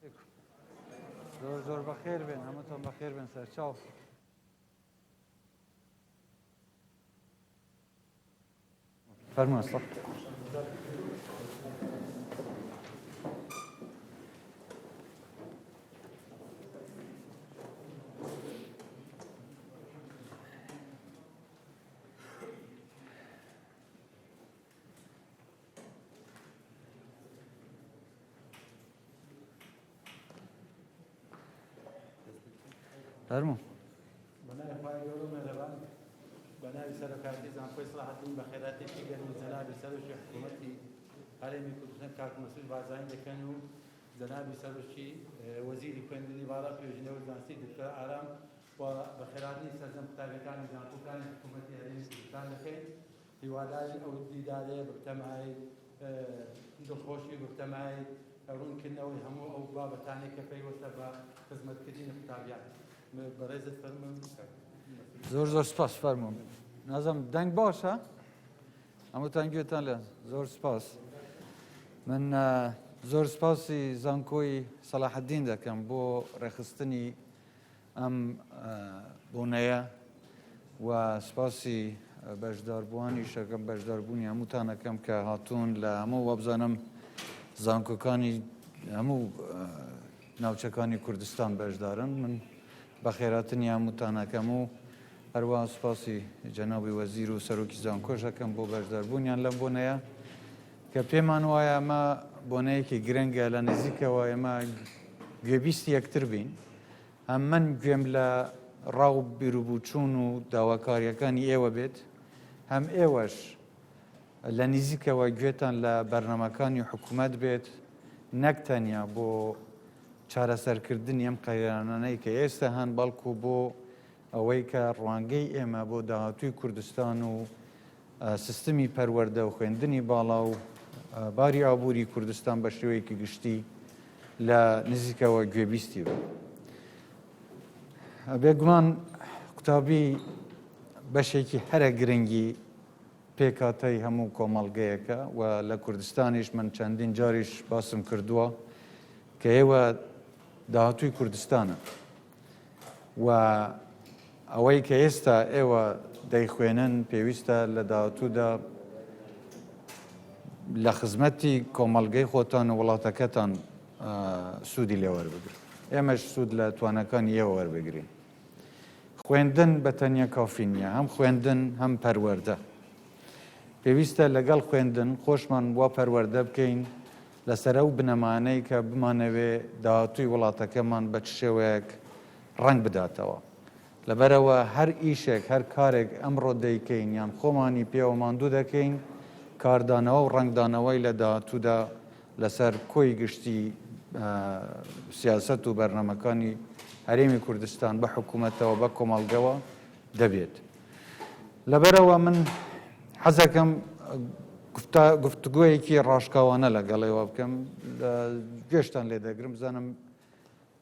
زۆر زۆر بەخێر بێن هەمووتان بەخێر بێن سەرچاو. فەرموون سڵاو. فەرموو. بەناوی خوای گەورە و مێهرەبان بەناوی سەرۆکایەتی زانکۆی سەڵاحەدین بەخێراتێکی گەرمی جەنابی سەرۆکی حکوومەتی هەرێمی کوردستان کاک مەسعود بارزانی دەکەن و جەنابی سەرۆکی وەزیری خوێندنی باڵا توێژینەوەی زانستی دکتۆر ئارام و بەخێرهاتنی سەرجەم قوتابیەکانی زانکۆکانی حکوومەتی هەرێمی کوردستان دەکەین هیوادارین ئەو دیدارەیە ببتە مایەی دڵخۆشی و ببتە مایەی ڕوونکردنەوەی هەموو ئەو بابەتانەی کە پەیوەستە بە خزمەتکردنی قوتابیان. بەڕێزت فەرموون. زۆر زۆر سپاس فەرموون. نازم دەنگ باشە؟ هەمووتان گوێتان لە زۆر سپاس. من زۆر سپاسی زانکۆی سەلاحەدین دەکەم بۆ ڕێکخستنی ئەم بۆنەیە و سپاسی بەشداربووانیش ئەکەم بەشداربوونی هەمووتان ئەکەم کە هاتوون لە هەموو وابزانم زانکۆکانی هەموو ناوچەکانی کوردستان بەشدارن من بەخێراتنی هەمووتان ئەکەم و هەروە سپاسی جەنابی وەزیر و سەرۆکی زانکۆش ئەکەم بۆ بەشداربوونیان لەم بۆنەیە کە پێمان وایە ئەمە بۆنەیەکی گرنگە لە نزیکەوە ئێمە گوێبیستی یەکتر بین هەم من گوێم لە ڕا و بیروبوچوون و داواکارییەکانی ئێوە بێت، هەم ئێوەش لە نیزیکەوە گوێتان لە بەرنامەکانی حکوومەت بێت، نەک تەنیا بۆ چارەسەرکردنی ئەم قەیرانانەی کە ئێستا هەن، بەڵکو بۆ ئەوەی کە ڕوانگەی ئێمە بۆ داهاتووی کوردستان و سیستمی پەروەردە و خوێندنی باڵا و باری ئابووری کوردستان بە شێوەیەکی گشتی لە نزیکەوە گوێبیستی بن. بێگومان قوتابی بەشێکی هەرە گرنگی پێکاتەی هەموو کۆمەڵگەیەکە و لە کوردستانیش من چەندین جاریش باسم کردووە کە ئێوە داهاتووی کوردستانە. و ئەوەی کە ئێستا ئێوە دەیخوێنن پێویستە لە داهاتوودا لە خزمەتی کۆمەڵگەی خۆتان و وڵاتەکەتان سوودی لێ وەربگرن. ئێمەش سوود لە تواناکانی ئێوە وەربگرین. خوێندن بە تەنیا کافی نییە، هەم خوێندن هەم پەروەردە. پێویستە لەگەڵ خوێندن خۆشمان وا پەروەردە بکەین لەسەر ئەو بنەمانەی کە بمانەوێ داهاتووی وڵاتەکەمان بە چ شێوەیەک ڕەنگ بداتەوە. لەبەرئەوە هەر ئیشێک، هەر کارێک ئەمڕۆ دەیکەین یان خۆمانی پێوە ماندوو دەکەین، کاردانەوە و ڕەنگدانەوەی لە داهاتوودا لەسەر کۆی گشتی سیاسەت و بەرنامەکانی هەرێمی کوردستان بە حکوومەتەوە، بە کۆمەڵگەوە دەبێت. لەبەرئەوە من حەزەکەم گفتوگۆیەکی ڕاشکاوانە لەگەڵ ئێوە بکەم، گوێشتان لێ دەگرم بزانم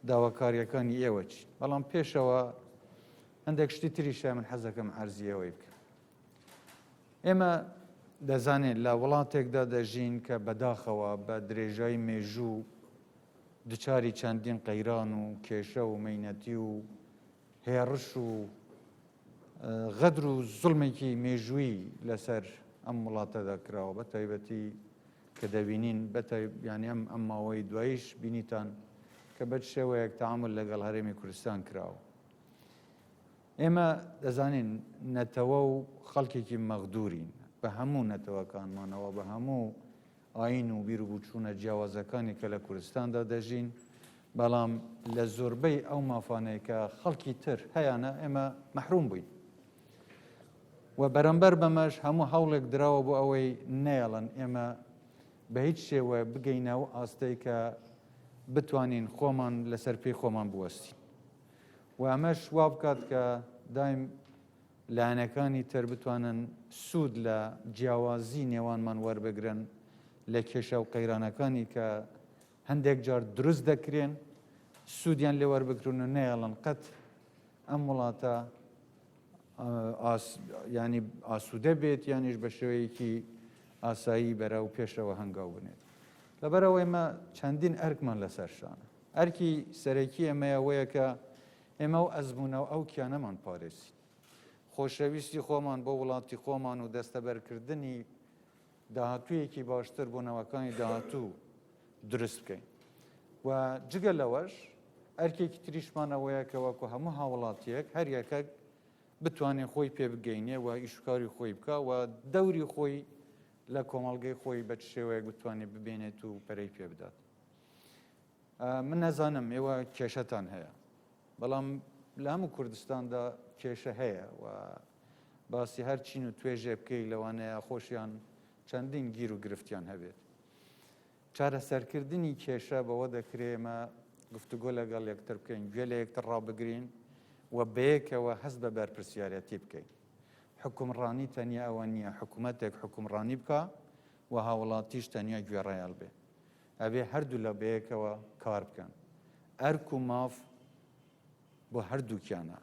داواکارییەکانی ئێوە چین. بەڵام پێشەوە هەندێک شتی تریش هەیە من حەزەکەم عەرزی ئێوەی بکەم. ئێمە دەزانین لە وڵاتێکدا دەژین کە بەداخەوە بە درێژای مێژوو دوچاری چەندین قەیران و کێشە و مەینەتی و هێڕش و غەدر و زوڵمێکی مێژوویی لەسەر ئەم وڵاتەدا کراوە بە تایبەتی کە دەبینین بە یانی ئەم ئەم ماوەی دواییش بینیتان کە بە شێوەیەک تەعامول لەگەڵ هەرێمی کوردستان کراوە. ئێمە دەزانین نەتەوە و خەڵکێکی مەغدورین بە هەموو نەتەوەکانمانەوە بە هەموو ئایین و بیروبوچوونە جیاوازەکانی کە لە کوردستاندا دەژین، بەڵام لە زۆربەی ئەو مافانەی کە خەڵکی تر هەیانە ئێمە مەحروم بووین و بەرامبەر بەمەش هەموو هەوڵێک دراوە بۆ ئەوەی نەیەڵن ئێمە بە هیچ شێوە بگەینە ئەو ئاستەی کە بتوانین خۆمان لەسەر پێی خۆمان بوەستین و ئەمەش وا بکات کە دایم لایەنەکانی تر بتوانن سوود لە جیاوازی نێوانمان وەربگرن لە کێشە و قەیرانەکانی کە هەندێک جار دروست دەکرێن سوودیان لێ وەربگرن و نەیەڵن قەت ئەم وڵاتە ینی ئاسوودە بێت یانیش بە شێوەیەکی ئاسایی بەرەو پێشەوە هەنگاو بنێت لەبەرەوەی مە چەندین ئەرکمان لەسەر شانە. ئەرکی سەرەکی ئێمەیە ئەوەیە کە ئێمە ئەو ئەزموونە و ئەو کیانەمان پارێزین. خۆشەویستی خۆمان بۆ وڵاتی خۆمان و دەستەبەرکردنی داهاتوویەکی باشتر بۆ نەوەکانی داهاتوو دروست بکەین. و جگە لەوەش ئەرکێکی تریشمان ئەوەیە کە وەکو هەموو هاوڵاتیەک هەر یەکەک بتوانێ خۆی پێ بگەینێ و ئیشوکاری خۆی بکا و دەوری خۆی لە کۆمەڵگەی خۆی بە چ شێوەیەک بتوانێت ببینێت و پەرەی پێ بدات. من نەزانم ئێوە کێشەتان هەیە بەڵام لە هەموو کوردستاندا کێشە هەیە و باسی هەر چین و توێژێ بکەی لەوانەیە خۆشیان چەندین گیر و گرفتیان هەبێت. چارەسەرکردنی کێشە بەوە دەکرێ ئێمە گفتوگۆ لەگەڵ یەکتر بکەین، گوێ لە یەکتر ڕابگرین و بەیەکەوە هەست بە بەرپرسیارەتی بکەین. حوکمڕانی تەنیا ئەوە نییە حکومەتێک حوکمڕانی بکا و هاوڵاتیش تەنیا گوێڕایەڵ بێ. ئەبێ هەردوولا بەیەکەوە کار بکەن. ئەرک و ماف بۆ هەردووکیانە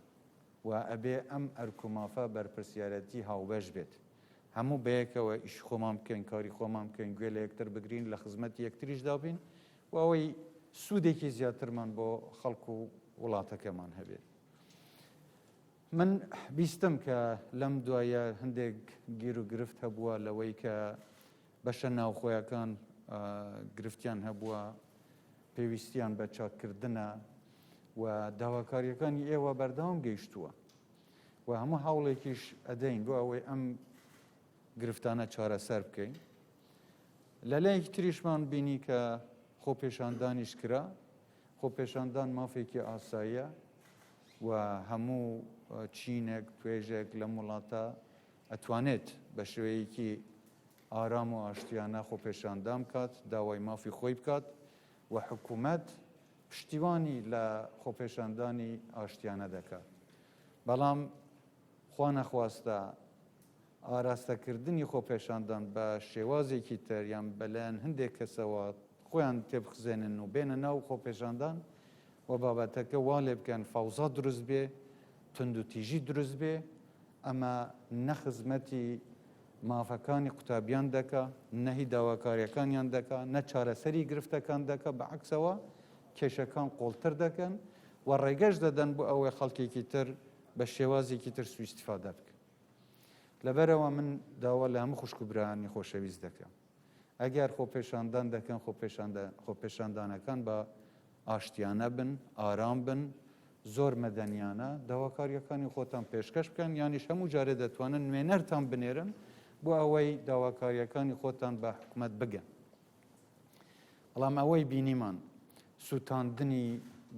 و ئەبێ ئەم ئەرک و مافە بەرپرسیارەتی هاوبەش بێت. هەموو بەیەکەوە ئیشی خۆمان بکەین، کاری خۆمان بکەین، گوێ لە یەکتر بگرین، لە خزمەتی یەکتریشدا بین و ئەوەی سوودێکی زیاترمان بۆ خەڵک و وڵاتەکەمان هەبێت. من بیستم کە لەم دوایە هەندێک گیر و گرفت هەبووە لەوەی کە بەشە ناوخۆیەکان گرفتیان هەبووە، پێویستیان بە چاککردنە و داواکاریەکانی ئێوە بەردەوام گەیشتووە. و هەموو هەوڵێکیش ئەدەین بۆ ئەوەی ئەم گرفتانە چارەسەر بکەین. لەلایەکی تریشمان بینی کە خۆپێشاندانیش کرا. خۆپێشاندان مافێکی ئاساییە و هەموو چینێک توێژێک لەم وڵاتە ئەتوانێت بە شێوەیەکی ئارام و ئاشتیانە خۆپێشاندان بکات، داوای مافی خۆی بکات و حکوومەت پشتیوانی لە خۆپێشاندانی ئاشتیانە دەکات، بەڵام خوانەخواستە ئاراستەکردنی خۆپێشاندان بە شێوازێکی تر یان بەلایەن هەندێک کەسەوە خۆیان تێبخزێنن و بێنە ناو خۆپێشاندان و بابەتەکە وا لێ بکەن فەوزا دروست بێ، توندوتیژی دروست بێ، ئەمە نە خزمەتی مافەکانی قوتابیان دەکا، نە هی داواکاریەکانیان دەکا، نە چارەسەری گرفتەکان دەکا، بە عەکسەوە کێشەکان قوڵتر دەکەن و ڕێگەش دەدەن بۆ ئەوەی خەڵکێکی تر بە شێوازێکی تر سوئیستیفادە بکەن. لەبەرئەوە من داوا لە هەموو خوشک و برایانی خۆشەویست دەکەم ئەگەر خۆپێشاندان دەکەن خۆپێشاندانەکان بە ئاشتیانە بن، ئارام بن، زۆر مەدەنیانە داواکارییەکانی خۆتان پێشکەش بکەن، یانیش هەموو جارێ دەتوانن نوێنەرتان بنێرن بۆ ئەوەی داواکارییەکانی خۆتان بە حکومەت بگەن. بەڵام ئەوەی بینیمان سووتاندنی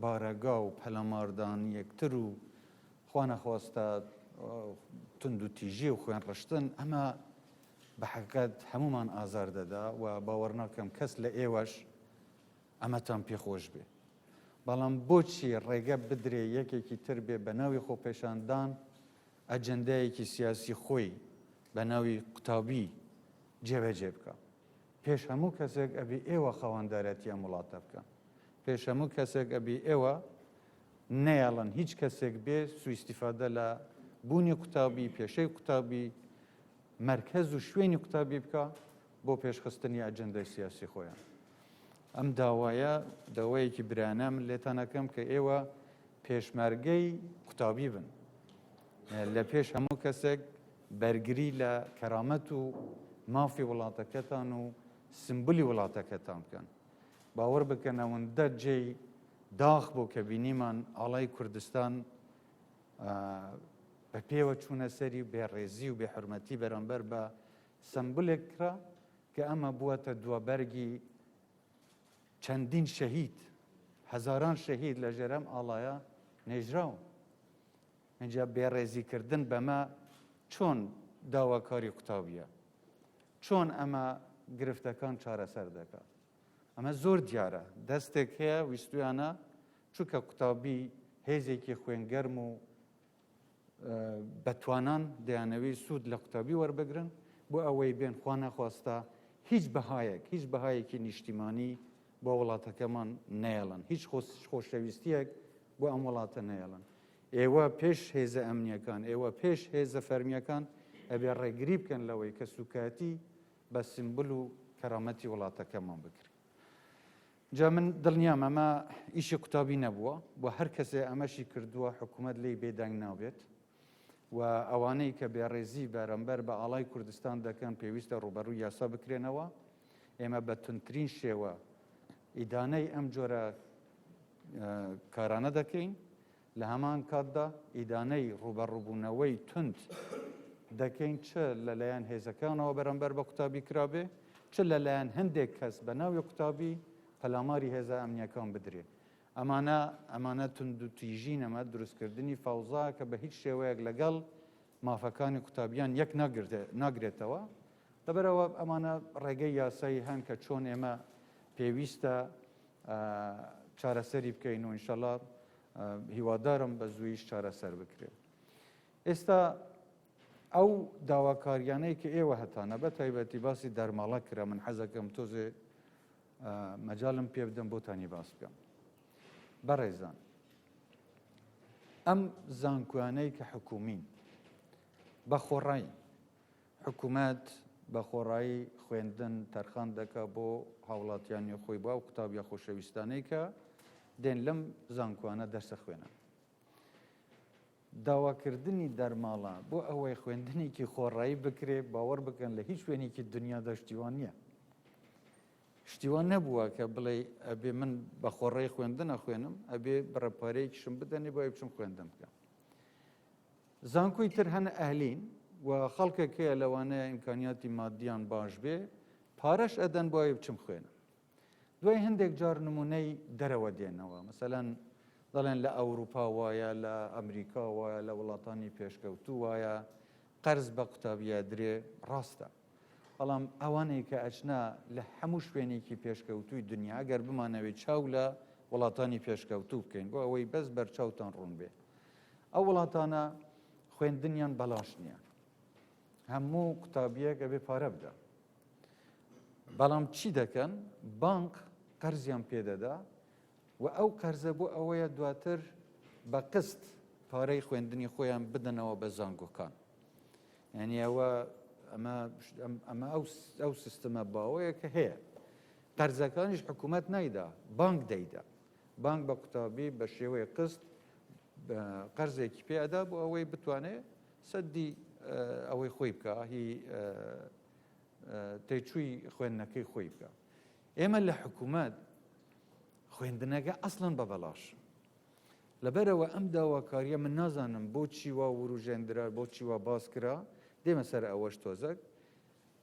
بارەگا و پەلاماردان یەکتر و خوانەخواستە توندوتیژی و خوێنڕشتن ئەمە بە حەقیقەت هەموومان ئازار دەدا و باوەڕ ناکەم کەس لە ئێوەش ئەمەتان پێ خۆش بێ. بەڵام بۆچی ڕێگە بدرێ یەکێکی تر بێ بە ناوی خۆپێشاندان ئەجەندایەکی سیاسی خۆی بە ناوی قوتابی جێبەجێ بکا؟ پێش هەموو کەسێک ئەبی ئێوە خاوەندارەتی ئەم وڵاتە بکەن. پێش هەموو کەسێک ئەبی ئێوە نەیەڵن هیچ کەسێک بێ سوئیستیفادە لە بوونی قوتابی، پێشەی قوتابی، مەرکەز و شوێنی قوتابی بکا بۆ پێشخستنی ئەجەندای سیاسی خۆیان. ئەم داوایە داوایەکی برایانە من لێتان ئەکەم کە ئێوە پێشمەرگەی قوتابی بن. لە پێش هەموو کەسێک بەرگری لە کەرامەت و مافی وڵاتەکەتان و سمبولی وڵاتەکەتان بکەن. باوەڕ بکەن ئەوەندە جێی داخ بوو کە بینیمان ئاڵای کوردستان بە پێوە چوونە سەری و بێڕێزی و بێحورمەتی بەرامبەر بە سەمبولێک کرا کە ئەمە بووەتە دوابەرگی چەندین شەهید، هەزاران شەهید لە ژێر ئەم ئاڵایە نێژراون. ئینجا بێڕێزیکردن بەمە چۆن داواکاری قوتابییە؟ چۆن ئەمە گرفتەکان چارەسەر دەکات؟ ئەمە زۆر دیارە دەستێک هەیە ویستویانە چونکە قوتابی هێزێکی خوێنگەرم و بەتوانان دەیانەوێت سوود لە قوتابی وەربگرن بۆ ئەوەی بێن خوا نەخواستە هیچ بەهایەک هیچ بەهایەکی نیشتیمانی بۆ وڵاتەکەمان نەیەڵن هیچ خۆشەویستیەک بۆ ئەم وڵاتە نەیەڵن ئێوە پێش هێزە ئەمنیەکان ئێوە پێش هێزە فەرمیەکان ئەبێ ڕێگری بکەن لەوەی کە سوکایەتی بە سیمبول و کەرامەتی وڵاتەکەمان بکرێت. جا من دڵنیام ئەمە ئیشی قوتابی نەبووە و هەر کەسێ ئەمەشی کردووە حکوومەت لێی بێدەنگ نابێت و ئەوانەی کە بێڕێزی بەرەمبەر بە ئاڵای کوردستان دەکەن پێویستە ڕووبەڕووی یاسا بکرێنەوە. ئێمە بە توندترین شێوە ئیدانەی ئەم جۆرە کارانە دەکەین. لە هەمان کاتدا ئیدانەی ڕووبەڕووبوونەوەی توند دەکەین چ لەلایەن هێزەکانەوە بەرامبەر بە قوتابی کرابێ، چ لەلایەن هەندێک کەس بە ناوی قوتابی پەلاماری هێزە ئەمنییەکان بدرێ. ئەمانە ئەمانە توندوتیژین، ئەمە دروستکردنی فەوزا کە بە هیچ شێوەیەک لەگەڵ مافەکانی قوتابیان یەک ناگرێتەوە. لەبەرئەوە ئەمانە ڕێگەی یاسایی هەن کە چۆن ئێمە پێویستە چارەسەری بکەین و ئینشەڵا هیوادارم بە زوویش چارەسەر بکرێت. ئێستا ئەو داواکاریانەی کە ئێوە هەتانە بە تایبەتی باسی دەرماڵە کرا من حەزەکەم تۆزێ مەجالم پێ بدەم بۆتانی باس بکەم. بەڕێزان ئەم زانکۆیانەی کە حکومین بە خۆڕایی حکومەت بە خۆڕایی خوێندن تەرخان دەکا بۆ هاوڵاتیانی خۆی، بۆ ئەو قوتابیە خۆشەویستانەی کە دێن لەم زانکۆانە دەرس ئەخوێنن. داواکردنی دەرماڵە بۆ ئەوەی خوێندنێکی خۆڕایی بکرێ، باوەڕ بکەن لە هیچ شوێنێکی دنیادا شتی وا نییە. شتی وا نەبووە کە بڵێ ئەبێ من بە خۆڕایی خوێندن ئەخوێنم، ئەبێ بڕە پارەیەکیشم بدەنێ بۆ ئەوەی بچم خوێندن بکەم. زانکۆی تر هەن ئەهلین و خەڵکێک هەیە لەوانەیە ئیمکانیاتی مادیان باش بێ پارەش ئەدەن بۆ ئەوەی بچم خوێنم. دوای هەندێک جار نمونەی دەرەوە دێنەوە مەسەلەن دەڵێن لە ئەوروپا وایە لە ئەمریکا وایە لە وڵاتانی پێشکەوتوو وایە قەرز بە قوتابیە درێ ڕاستە بەڵام ئەوانەی کە ئەچنە لە هەموو شوێنێکی پێشکەوتووی دنیا گەر بمانەوێت چاو لە وڵاتانی پێشکەوتوو بکەین بۆ ئەوەی بەس بەرچاوتان ڕوون بێ ئەو وڵاتانە خوێندنیان بەلاش نییە هەموو قوتابیەک ئەبێ پارە بدە بەڵام چی دەکەن بانک قەرزیان پێدەدا و ئەو قەرزە بۆ ئەوەیە دواتر بە قست پارەی خوێندنی خۆیان بدەنەوە بە زانگۆکان یعنی ئەوە ئەمە ئەمە ئەو سیستمە باوەیە کە هەیە قەرزەکانیش حکوومەت نایدا بانک دەیدا بانک بە قوتابی بە شێوەی قست قەرزێکی پێ ئەدا بۆ ئەوەی بتوانێت سەدی ئەوەی خۆی بکە هی تێچووی خوێندنەکەی خۆی بکە ئێمە لە حکوومەت خوێندنەکە ئەسڵەن بە بەڵاش لەبەرەوە ئەم داواکاریە من نازانم بۆ چی وا وروژێندرا بۆ چی وا باس کرا دێمە سەر ئەوەش تۆزەک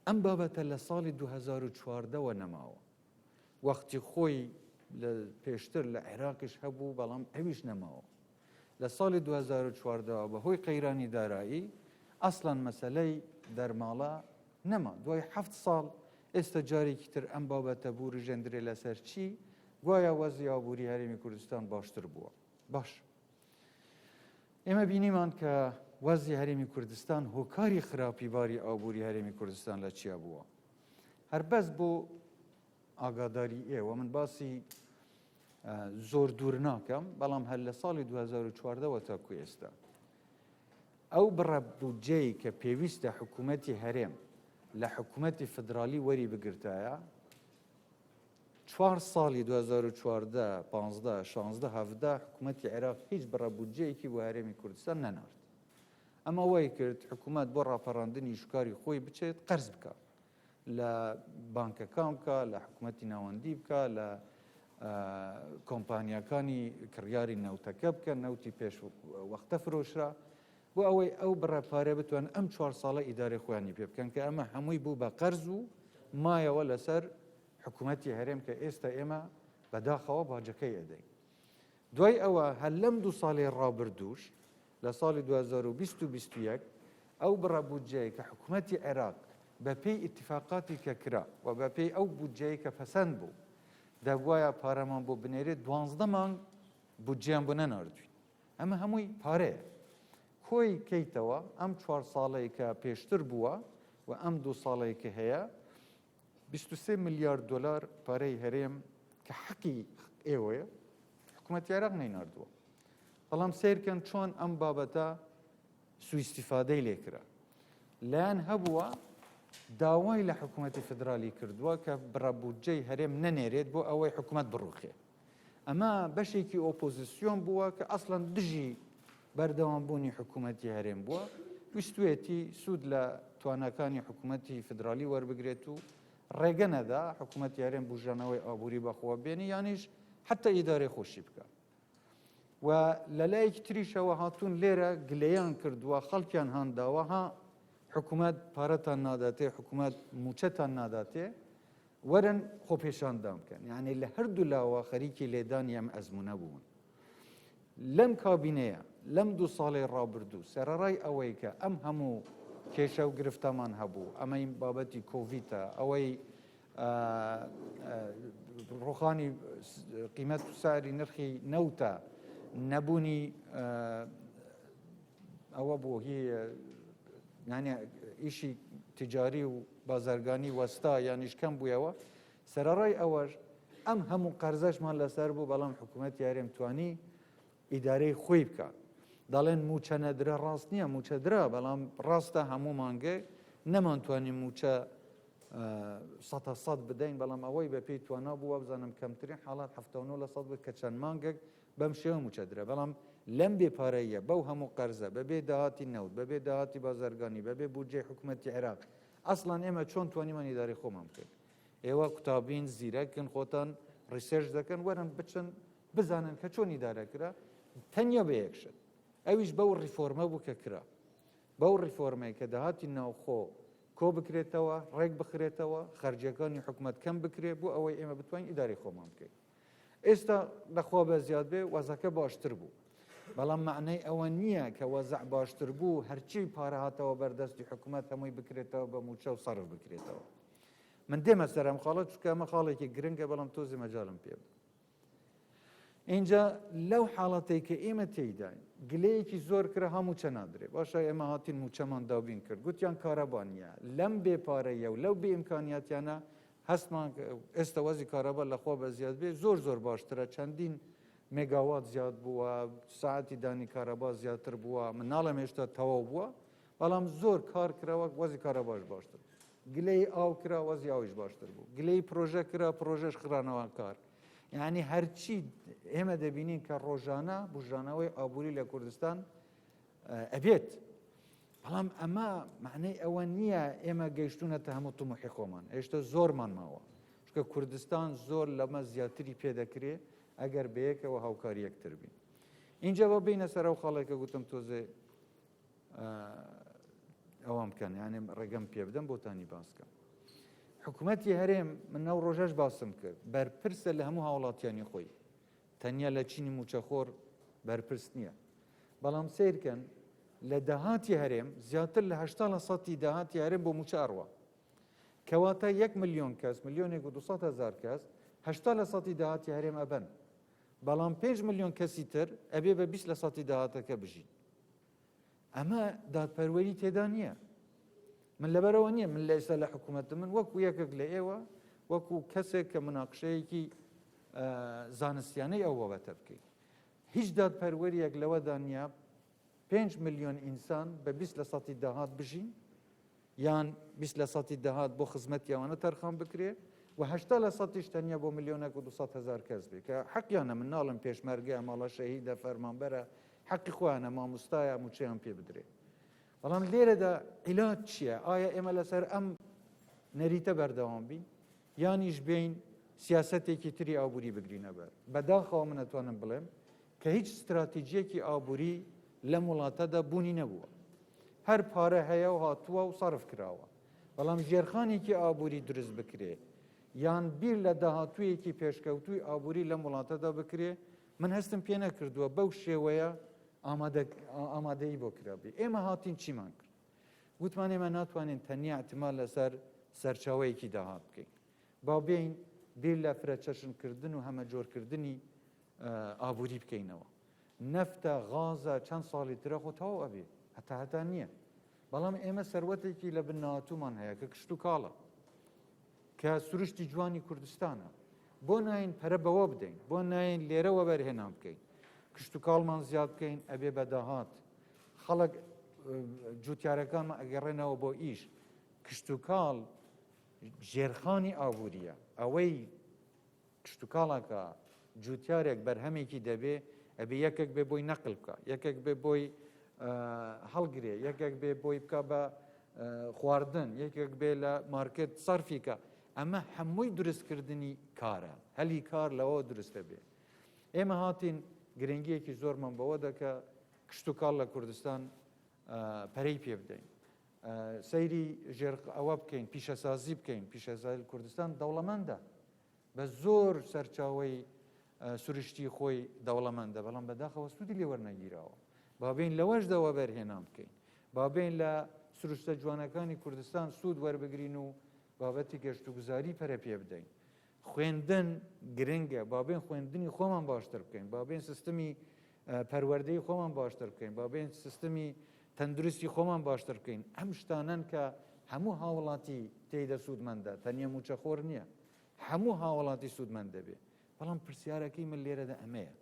ئەم بابەتە لە ساڵی 2014ەوە نەماوە وەختی خۆی لە پێشتر لە عێراقیش هەبوو بەڵام ئەویش نەماوە لە ساڵی 2014 بەهۆی قەیرانی دارایی ئەسڵەن مەسەلەی دەرماڵە نەما دوای حەفت ساڵ ئێستا جارێکی تر ئەم بابەتە بورژێندرێ لەسەر چی گوایا وەزی ئابووری هەرێمی کوردستان باشتر بووە باش ئێمە بینیمان کە وەزی هەرێمی کوردستان هۆکاری خراپی باری ئابووری هەرێمی کوردستان لە چیا بووە هەر بەس بۆ ئاگاداری ئێوە من باسی زۆر دوور ناکەم بەڵام هەر لە ساڵی 2014ەوە تاکو ئێستا ئەو بڕە بودجەی کە پێویستە حکوومەتی هەرێم لە حکوومەتی فدرالی وەری بگرتایە چوار ساڵی 2014 15 16 17 حکوومەتی عێراق هیچ بڕە بودجەیەکی بۆ هەرێمی کوردستان نەنارد ئەمە وای کرد حکوومەت بۆ ڕاپەڕاندنی شکاری خۆی بچێت قەرز بکە لە بانکەکان بکە لە حکوومەتی ناوەندی بکە لە کۆمپانیاکانی کڕیاری نەوتەکە بکە نەوتی پێش وەختە فرۆشرا بۆ ئەوەی ئەو بڕە پارە بتوان ئەم چوار ساڵە ئیدارەی خۆیانی پێ بکەن کە ئەمە هەمووی بوو بە قەرز و مایەوە لەسەر حکوومەتی هەرێم کە ئێستا ئێمە بەداخەوە باجەکەی ئەدەین. دوای ئەوە هەر لەم دوو ساڵەی ڕابردووش لە ساڵی 2020 و 21 ئەو بڕە بودجەیە کە حکوومەتی عێراق بەپێی ئیتیفاقاتی کە کرا و بەپێی ئەو بودجەیە کە پەسەند بوو دەبوایە پارەمان بۆ بنێرێت دوانزدە مانگ بودجەیان بۆ نەناردوین ئەمە هەمووی پارەیە کۆی کەیتەوە ئەم چوار ساڵەی کە پێشتر بووە و ئەم دوو ساڵەی کە هەیە 23 ملیار دلار پارەی هەرێم کە حەقی ئێوەیە حکوومەتی عێراق نەیناردووە بەڵام سیرکەن چۆن ئەم بابەتە سوئیستیفادەی لێکرا لایەن هەبووە. داوای لە حکوومەتی فدرالی کردووە کە بڕە بودجەی هەرێم نەنێرێت بۆ ئەوەی حکوومەت بڕوخێ. ئەمە بەشێکی ئۆپۆزیسیۆن بووە کە ئەسڵەن دژی بەردەوامبوونی حکوومەتی هەرێم بووە، ویستوێتی سوود لە تواناکانی حکوومەتی فدرالی وەربگرێت و ڕێگە نەدا حکوومەتی هەرێم بوژانەوەی ئابووری بەخۆوە بێنی یانیش حتا ئیدارەی خۆشی بکە. و لە لایەکی تریشەوە هاتوون لێرە گلەیان کردووە خەڵکیان هانداوە ها حکوومەت پارەتان ناداتێ حکوومەت موچەتان ناداتێ وەرن خۆپێشاندان بکەن یعنی لە هەردوو لاوە خەریکی لێدانی ئەم ئەزمونە بوون لەم کابینەیە لەم دوو ساڵی ڕابردوو سەرەڕای ئەوەی کە ئەم هەموو کێشە و گرفتەمان هەبوو ئەمەی بابەتی کۆڤیتە ئەوەی ڕوخانی قیمەت و ساری نرخی نەوتە نەبوونی ئەوە بوو هی یعنی ئیشی تجاری و بازرگانی وەستا یانیش کەم بوویەوە سەرەڕای ئەوەش ئەم هەموو قەرزەشمان لەسەر بوو بەڵام حکوومەت یارێم توانی ئیدارەی خۆی بکە دەڵێن موچە نەدرا ڕاست نییە موچە درا بەڵام ڕاستە هەموو مانگێ نەمانتوانی موچە سەتا سەد بدەین بەڵام ئەوەی بە پێی توانا بوو وابزانم کەمترین حاڵات 79% بوو کە چەند مانگێک بەم شێوە موچە درا بەڵام لەم بێ پارەیە بەو هەموو قەرزە بەبێ داهاتی نەوت بەبێ داهاتی بازرگانی بەبێ بودجەی حکوومەتی عێراق ئەسڵان ئێمە چۆن توانیمان ئیدارەی خۆمان بکەین ئێوە قوتابین زیرەکن خۆتان research دەکەن وەرن بچن بزانن کە چۆن ئیدارە کرا تەنیا بە یەک شت ئەویش بەو ڕیفۆرمە بوو کە کرا بەو ڕیفۆرمەی کە داهاتی ناوخۆ کۆ بکرێتەوە، ڕێک بخرێتەوە، خەرجیەکانی حکومەت کەم بکرێ بۆ ئەوەی ئێمە بتوانین ئیدارەی خۆمان بکەین. ئێستا لەخوا بە زیاد بێ وەزەکە باشتر بوو. بەڵام معنای ئەوە نییە کە وەزع باشتر بوو هەرچی پارە هاتەوە بەردەستی حکومەت هەمووی بکرێتەوە بە موچە و سەرف بکرێتەوە. من دێمە سەر ئەم خاڵە چونکە ئەمە خاڵێکی گرنگە بەڵام تۆزی مەجالم پێ بدە. ئینجا لەو حاڵەتەی کە ئێمە تێیداین گلەیەکی زۆر کرا ها موچە نادرێ باشە ئێمە هاتین موچەمان دابین کرد گوتیان کارەبا نییە لەم بێ پارەیە و لەو بێ ئیمکانیاتیانە هەستمان ئێستا وەزی کارەبا لەخوا بە زیاد بێ زۆر زۆر باشترە چەندین مێگاوات زیاد بووە ساعتی دانی کارەبا زیاتر بووە من ناڵێم هێشتا تەواو بووە بەڵام زۆر کار کراوە وەزی کارەباش باشتر گلەی ئاو کرا وەزی ئاویش باشتر بوو گلەی پرۆژە کرا پرۆژەش خرانەوە کار یعنی هەرچی ئێمە دەبینین کە ڕۆژانە بژانەوەی ئابووری لە کوردستان ئەبێت بەڵام ئەمە معنای ئەوە نییە ئێمە گەیشتونەتە هەموو تموحی خۆمان هێشتا زۆرمان ماوە چکە کوردستان زۆر لەمە زیاتری پێدەکرێ ئەگەر بەیەکەوە هاوکاری یەکتر بین اینجا بە بینە سەر ئەو خاڵێکە گوتم تۆزێ ئەوان بکەن یانێ ڕێگەم پێ بدەم بۆتانی باسکەم حکوومەتی هەرێم من ئەو ڕۆژەش باسم کرد بەرپرسە لە هەموو هاوڵاتیانی خۆی تەنیا لە چینی موچەخۆر بەرپرس نییە بەڵام سیرکەن لە داهاتی هەرێم زیاتر لە هشتا لە سەتی داهاتی هەرێم بۆ موچە ئەڕوە کەواتە یەک ملیۆن کەس ملیۆنێک و 200 هزار کەس هشتا لە سەتی داهاتی هەرێم ئەبەن بەڵام 5 ملیۆن کەسی تر ئەبێ بە 20 لە سەتی داهاتەکە بژین ئەمە دادپەروەری تێدا نییە من لەبەرەوە نییە من لە ئێستا لە حکوومەت من وەکو یەکێک لە ئێوە وەکو کەسێک کە مناقشەیەکی زانستیانەی ئەو بابەتە بکەیت هیچ دادپەروەریەک لەوەدا نییە 5 ملیۆن ئینسان بە 20 لە سەتی داهات بژین یان 20 لە سەتی داهات بۆ خزمەتی ئەوانە تەرخان بکرێ و 80 لە سەتیش تەنیا بۆ ملیۆنێک و 200 هزار کەس بێ کە حەقیانە من ناڵم پێشمەرگە ماڵە شەهیدە فەرمانبەرە حەقی خۆیانە مامۆستایە موچەیان پێ بدرێ بەڵام لێرەدا عیلاج چییە ئایا ئێمە لەسەر ئەم نەریتە بەردەوام بین یانیش بین سیاسەتێکی تری ئابووری بگرینە بەر بەداخەوە من ئەتوانم بڵێم کە هیچ ستراتیجیەکی ئابووری لەم وڵاتەدا بوونی نەبووە هەر پارە هەیە و هاتووە و سەرف کراوە بەڵام ژێرخانێکی ئابووری دروست بکرێ یان بیر لە داهاتوویەکی پێشکەوتووی ئابووری لەم وڵاتەدا بکرێ من هەستم پێ نەکردووە بەو شێوەیە ئامادەیی بۆ کرابێ ئێمە هاتین چیمان کرد گوتمان ئێمە ناتوانین تەنیا اعتماد لەسەر سەرچاوەیەکی داهات بکەین با بێین بیر لە فرەچەشنکردن و هەمەجۆرکردنی ئابووری بکەینەوە نەفتە غازە چەند ساڵی ترە خۆ تەواو ئەبێ هەتا هەتا نییە بەڵام ئێمە سەروەتێکی لە بن ناتومان هەیە کە کشت و کاڵە کە سروشتی جوانی کوردستانە بۆ ناین پەرە بەوە بدەین بۆ ناین لێرە وەبەرهێنان بکەین کشت و کاڵمان زیاد بکەین ئەبێ بە داهات خەڵک جوتیارەکانمان ئەگەڕێنەوە بۆ ئیش. کشتوکاڵ ژێرخانی ئابووریە ئەوەی کشتوکاڵەکە جوتیارێک بەرهەمێکی دەبێ ئەبێ یەکێک بێ بۆی نەقل بکە یەکێک بێ بۆی هەڵگرێ یەکێک بێ بۆی بکە بە خواردن یەکێک بێ لە مارکت سەرفیکە ئەمە هەمووی دروستکردنی کارە هەلی کار لەوە دروستە بێ ئێمە هاتین گرنگیەکی زۆرمان بەوە دەکە کشتتوکاڵ لە کوردستان پەرەی پێ بدەین سەیری ژێر ئەوە بکەین پیشەسازی بکەین پیشەسازی کوردستان دەوڵەمەندە بە زۆر سەرچاوەی سروشتی خۆی دەوڵەمەندە بەڵام بەداخەوە سوودی لێ وەرنەگیراوە با بێین لەوەشدا وەبەرهێنان بکەین با بێین لە سروشتە جوانەکانی کوردستان سوود وەربگرین و بابەتی گەشتوگوزاری پەرە پێ بدەین خوێندن گرنگە با بێن خوێندنی خۆمان باشتر بکەین با بێن سیستمی پەروەردەی خۆمان باشتر بکەین با بێن سیستمی تەندروستی خۆمان باشتر بکەین ئەم شتانەن کە هەموو هاوڵاتی تێیدا سوودمەندە تەنیا موچەخۆر نییە هەموو هاوڵاتی سوودمەند دەبێ بەڵام پرسیارەکەی من لێرەدا ئەمەیە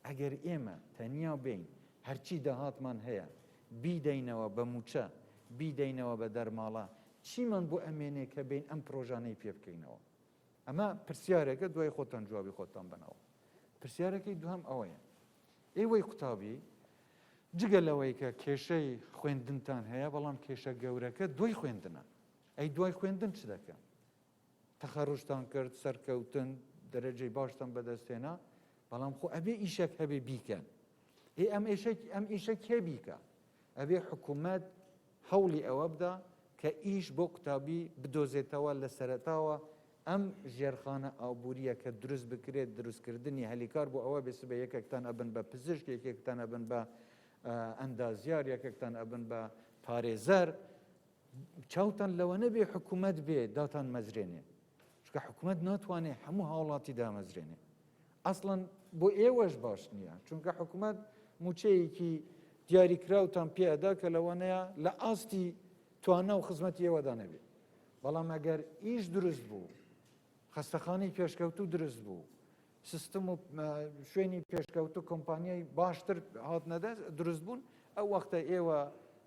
ئەگەر ئێمە تەنیا بین هەرچی داهاتمان هەیە بیدەینەوە بە موچە بیدەینەوە بە دەرماڵە چیمان بۆ ئەمێنێ کە بین ئەم پرۆژانەی پێ بکەینەوە ئەمە پرسیارێکە دوای خۆتان جوابی خۆتان بنەوە پرسیارەکەی دوهەم ئەوەیە ئێوەی قوتابی جگە لەوەی کە کێشەی خوێندنتان هەیە بەڵام کێشە گەورەکە دوای خوێندنە ئەی دوای خوێندن چ دەکەن تەخەروجتان کرد سەرکەوتن دەرەجەی باشتان بەدەستهێنا بەڵام خۆ ئەبێ ئیشێک هەبێ بیکەن ئێ ئەم ئێشێک ئەم ئیشە کێ بیکە ئەبێ حکوومەت هەوڵی ئەوە بدا کە ئیش بۆ قوتابی بدۆزێتەوە لە سەرەتاوە ئەم ژێرخانە ئابووریە کە دروست بکرێت دروستکردنی هەلیکار بۆ ئەوە بێ سبە یەکێکتان ئەبن بە پزیشک یەکێکتان ئەبن بە ئەندازیار یەکێکتان ئەبن بە پارێزەر چاوتان لەوە نەبێ حکوومەت بێ داتان مەزرێنێ چونکە حکوومەت ناتوانێ هەموو هاوڵاتی دامەزرێنێ ئەسڵەن بۆ ئێوەش باش نییە چونکە حکوومەت موچەیەکی دیاریکراوتان پێ ئەدا کە لەوانەیە لە ئاستی توانا و خزمەتی ئێوەدا نەبێ بەڵام ئەگەر ئیش دروست بوو خەستەخانەی پێشکەوتوو دروست بوو سیستم و شوێنی پێشکەوتوو کۆمپانیای باشتر هاتنە دەست دروست بوون ئەو وەختە ئێوە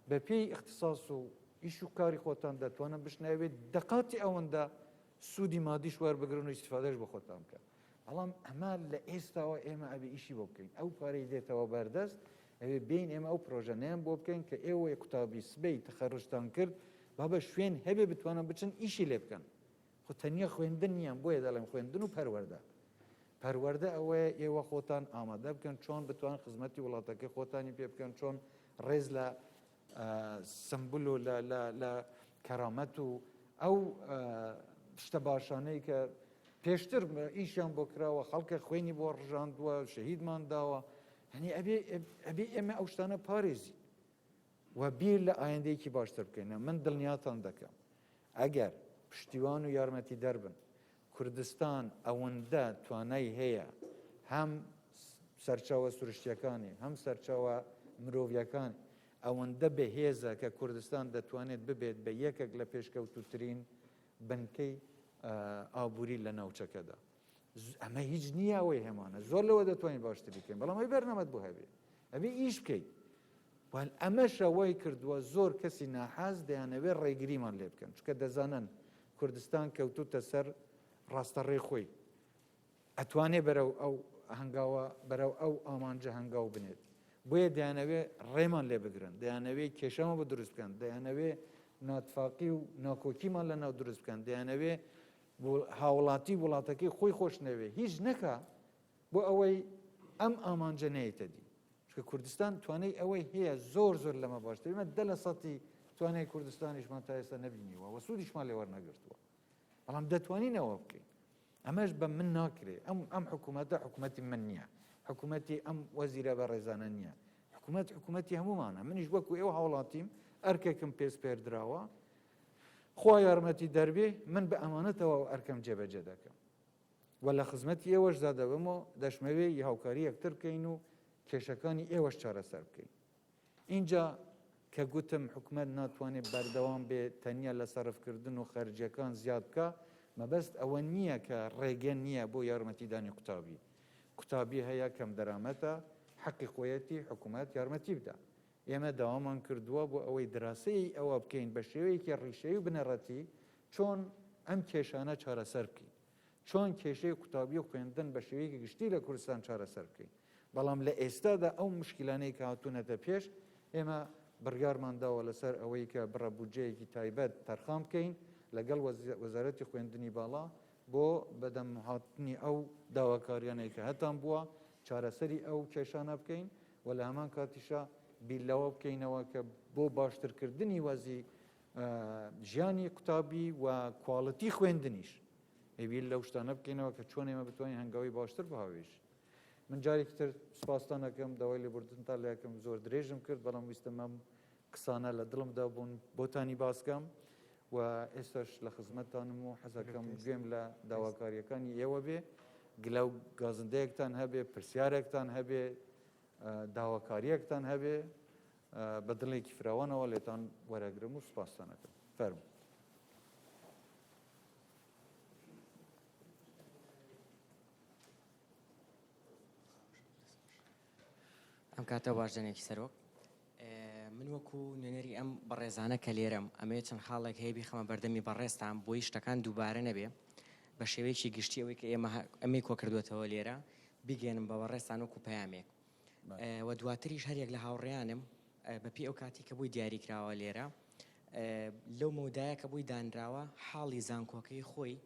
بە پێی ئیختیساس و ئیش و کاری خۆتان دەتوانن بشنەوێ دەقاتی ئەوەندە سوودی مادیش وەربگرن و ئیستیفادەش بۆ خۆتان بکەن بەڵام ئەمە لە ئێستاوە ئێمە ئەبێ ئیشی بۆ بکەین ئەو پارەی دێتەوە بەردەست ئەوێ بین ئێمە ئەو پرۆژەنەیان بۆ بکەین کە ئێوەی قوتابی سبەی تەخەروجتان کرد بابە شوێن هەبێ بتوانن بچن ئیشی لێ بکەن خۆ تەنیا خوێندن نییە بۆیە دەڵێم خوێندن و پەروەردە پەروەردە ئەوەیە ئێوە خۆتان ئامادە بکەن چۆن بتوان خزمەتی وڵاتەکەی خۆتانی پێ بکەن چۆن ڕێز لە سمبل و لە کەرامەت و ئەو شتە باشانەی کە پێشتر ئیشیان بۆ کراوە خەڵکە خوێنی بۆ ڕژاندووە شەهیدمان داوە هەنی ئەبێ ئەبێ ئێمە ئەو شتانە پارێزی و بیر لە ئایندەیەکی باشتر بکەینەوە من دڵنیاتان دەکەم ئەگەر پشتیوان و یارمەتیدەر بن کوردستان ئەوەندە توانای هەیە هەم سەرچاوە سروشتیەکانی هەم سەرچاوە مرۆڤیەکان ئەوەندە بەهێزە کە کوردستان دەتوانێت ببێت بە یەکێک لە پێشکەوتوترین بنکەی ئابووری لە ناوچەکەدا ئەمە هیچ نییە ئەوەی هەمانە زۆر لەوە دەتوانین باشتری بکەین بەڵام ئەی بەرنامەت بۆ هەبێ ئەبێ ئیش بکەیت وال ئەمەشە وای کردووە زۆر کەسی ناحاز دەیانەوێت ڕێگریمان لێ بکەن چونکە دەزانن کوردستان کەوتوتە سەر ڕاستەڕێ خۆی ئەتوانێ بەرەو ئەو هەنگاوە بەرەو ئەو ئامانجە هەنگاو بنێت بۆیە دەیانەوێ ڕێمان لێ بگرن دەیانەوێ کێشەمە بۆ دروست بکەن دەیانەوێ ناتفاقی و ناکۆکیمان لە ناو دروست بکەن دەیانەوێ هاوڵاتی وڵاتەکەی خۆی خۆش نەوێ هیچ نەکا بۆ ئەوەی ئەم ئامانجە نەیەتە دی چونکە کوردستان توانای ئەوەی هەیە زۆر زۆر لەمە باشتر ئێمە دە لە سەتی توانای کوردستانیشمان تا ئێستا نەبینیوە و سوودیشمان لێ وەرنەگرتووە بەڵام دەتوانین ئەوە بکەین ئەمەش بە من ناکرێ ئەم ئەم حکوومەتە حکوومەتی من نییە حکوومەتی ئەم وەزیرە بە ڕێزانە نییە حکوومەت حکوومەتی هەمومانە منیش وەکو ئێوە هاوڵاتیم ئەرکێکم پێسپێردراوە خوا یارمەتی دەربێ من بە ئەمانەتەوە ئەو ئەرکەم جێبەجێ دەکەم و لە خزمەتی ئێوەشدا دەبم و دەشمەوێ ی هاوکاری یەکتر بکەین و کێشەکانی ئێوەش چارەسەر بکەین ئینجا کە گوتم حکومەت ناتوانێت بەردەوام بێ تەنیا لە سەرفکردن و خەرجیەکان زیاد بکە مەبەست ئەوە نییە کە ڕێگە نییە بۆ یارمەتیدانی قوتابی قوتابی هەیە کەم دەرامەتە حەقی خۆیەتی حکومەت یارمەتی بدا. ئێمە داوامان کردووە بۆ ئەوەی دراسەی ئەوە بکەین بە شێوەیەکی ڕیشەیی و بنەڕەتی چۆن ئەم کێشانە چارەسەر بکەین. چۆن کێشەی قوتابی و خوێندن بە شێوەیەکی گشتی لە کوردستان چارەسەر بکەین. بەڵام لە ئێستادا ئەو مشکیلانەی کە هاتوونەتە پێش، ئێمە بڕیارمان داوە لەسەر ئەوەی کە بڕە بودجەیەکی تایبەت تەرخان بکەین لەگەڵ وەزارەتی خوێندنی باڵا بۆ بەدەم هاتنی ئەو داواکاریانەی کە هەتان بووە، چارەسەری ئەو کێشانە بکەین و لە هەمان کاتیشا بیر لەوە بکەینەوە کە بۆ باشترکردنی وەزی ژیانی قوتابی و کواڵیتی خوێندنیش بیر لەو شتانە بکەینەوە کە چۆن ئێمە بتوانین هەنگاوی باشتر بهاوێژین. من جارێکی تر سوپاستان ئەکەم، داوای لێبوردنتان لێ ئەکەم زۆر درێژم کرد، بەڵام ویستم ئەم قسانە لە دڵمدا بوون بۆتانی باسکەم و ئێستاش لە خزمەتتانم و حەزەکەم گوێم لە داواکاریەکانی ئێوە بێ، گلە و گازندەیەکتان هەبێ، پرسیارێکتان هەبێ، داواکاریەکتان هەبێ، بە دڵێکی فراوانەوە لێتان وەرەگرم و سوپاستان ئەکەم. فەرموو. ئەم کاتە باش جەنێکی سەرۆک من وەکو نوێنەری ئەم بەڕێزانە کە لێرەم ئەمەیە چەند خاڵێک هەیە بیخەمە بەردەمی بەڕێزتان بۆی شتەکان دووبارە نەبێ بە شێوەیەکی گشتی ئەوەی کە ئێمە ئەمەی کۆکردوێتەوە لێرە بیگەێنم بە بەڕێزتان وەکو پەیامێک و دواتریش هەریەک لە هاوڕێیانم بەپێی ئەو کاتی کە بۆی دیاری کراوە لێرە لەو مەودایە کە بۆی دانراوە حاڵی زانکۆکەی خۆی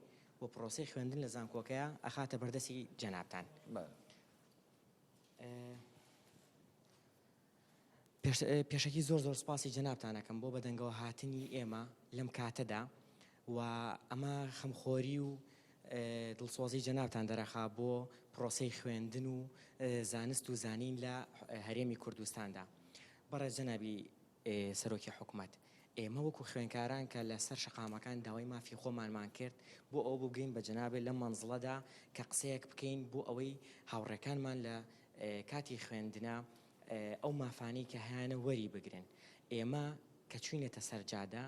و پرۆسەی خوێندن لە زانکۆکەیە ئەخاتە بەردەستی جەنابتان. پێشەکی زۆر زۆر سپاسی جەنابتان ئەکەم بۆ بەدەنگەوە هاتنی ئێمە لەم کاتەدا و ئەمە خەمخۆری و دڵسۆزی جەنابتان دەرەخا بۆ پرۆسەی خوێندن و زانست و زانین لە هەرێمی کوردستاندا. بەڕێز جەنابی سەرۆکی حکومەت، ئێمە وەکو خوێنکاران کە لە سەر شەقامەکان داوای مافی خۆمانمان کرد بۆ ئەوە بوو بگەین بە جەنابێ لەم مەنزڵەدا کە قسەیەک بکەین بۆ ئەوەی هاوڕێکانمان لە کاتی خوێندنا ئەو مافانەی کە هەیانە وەری بگرن. ئێمە کە چوینەتە سەر جادە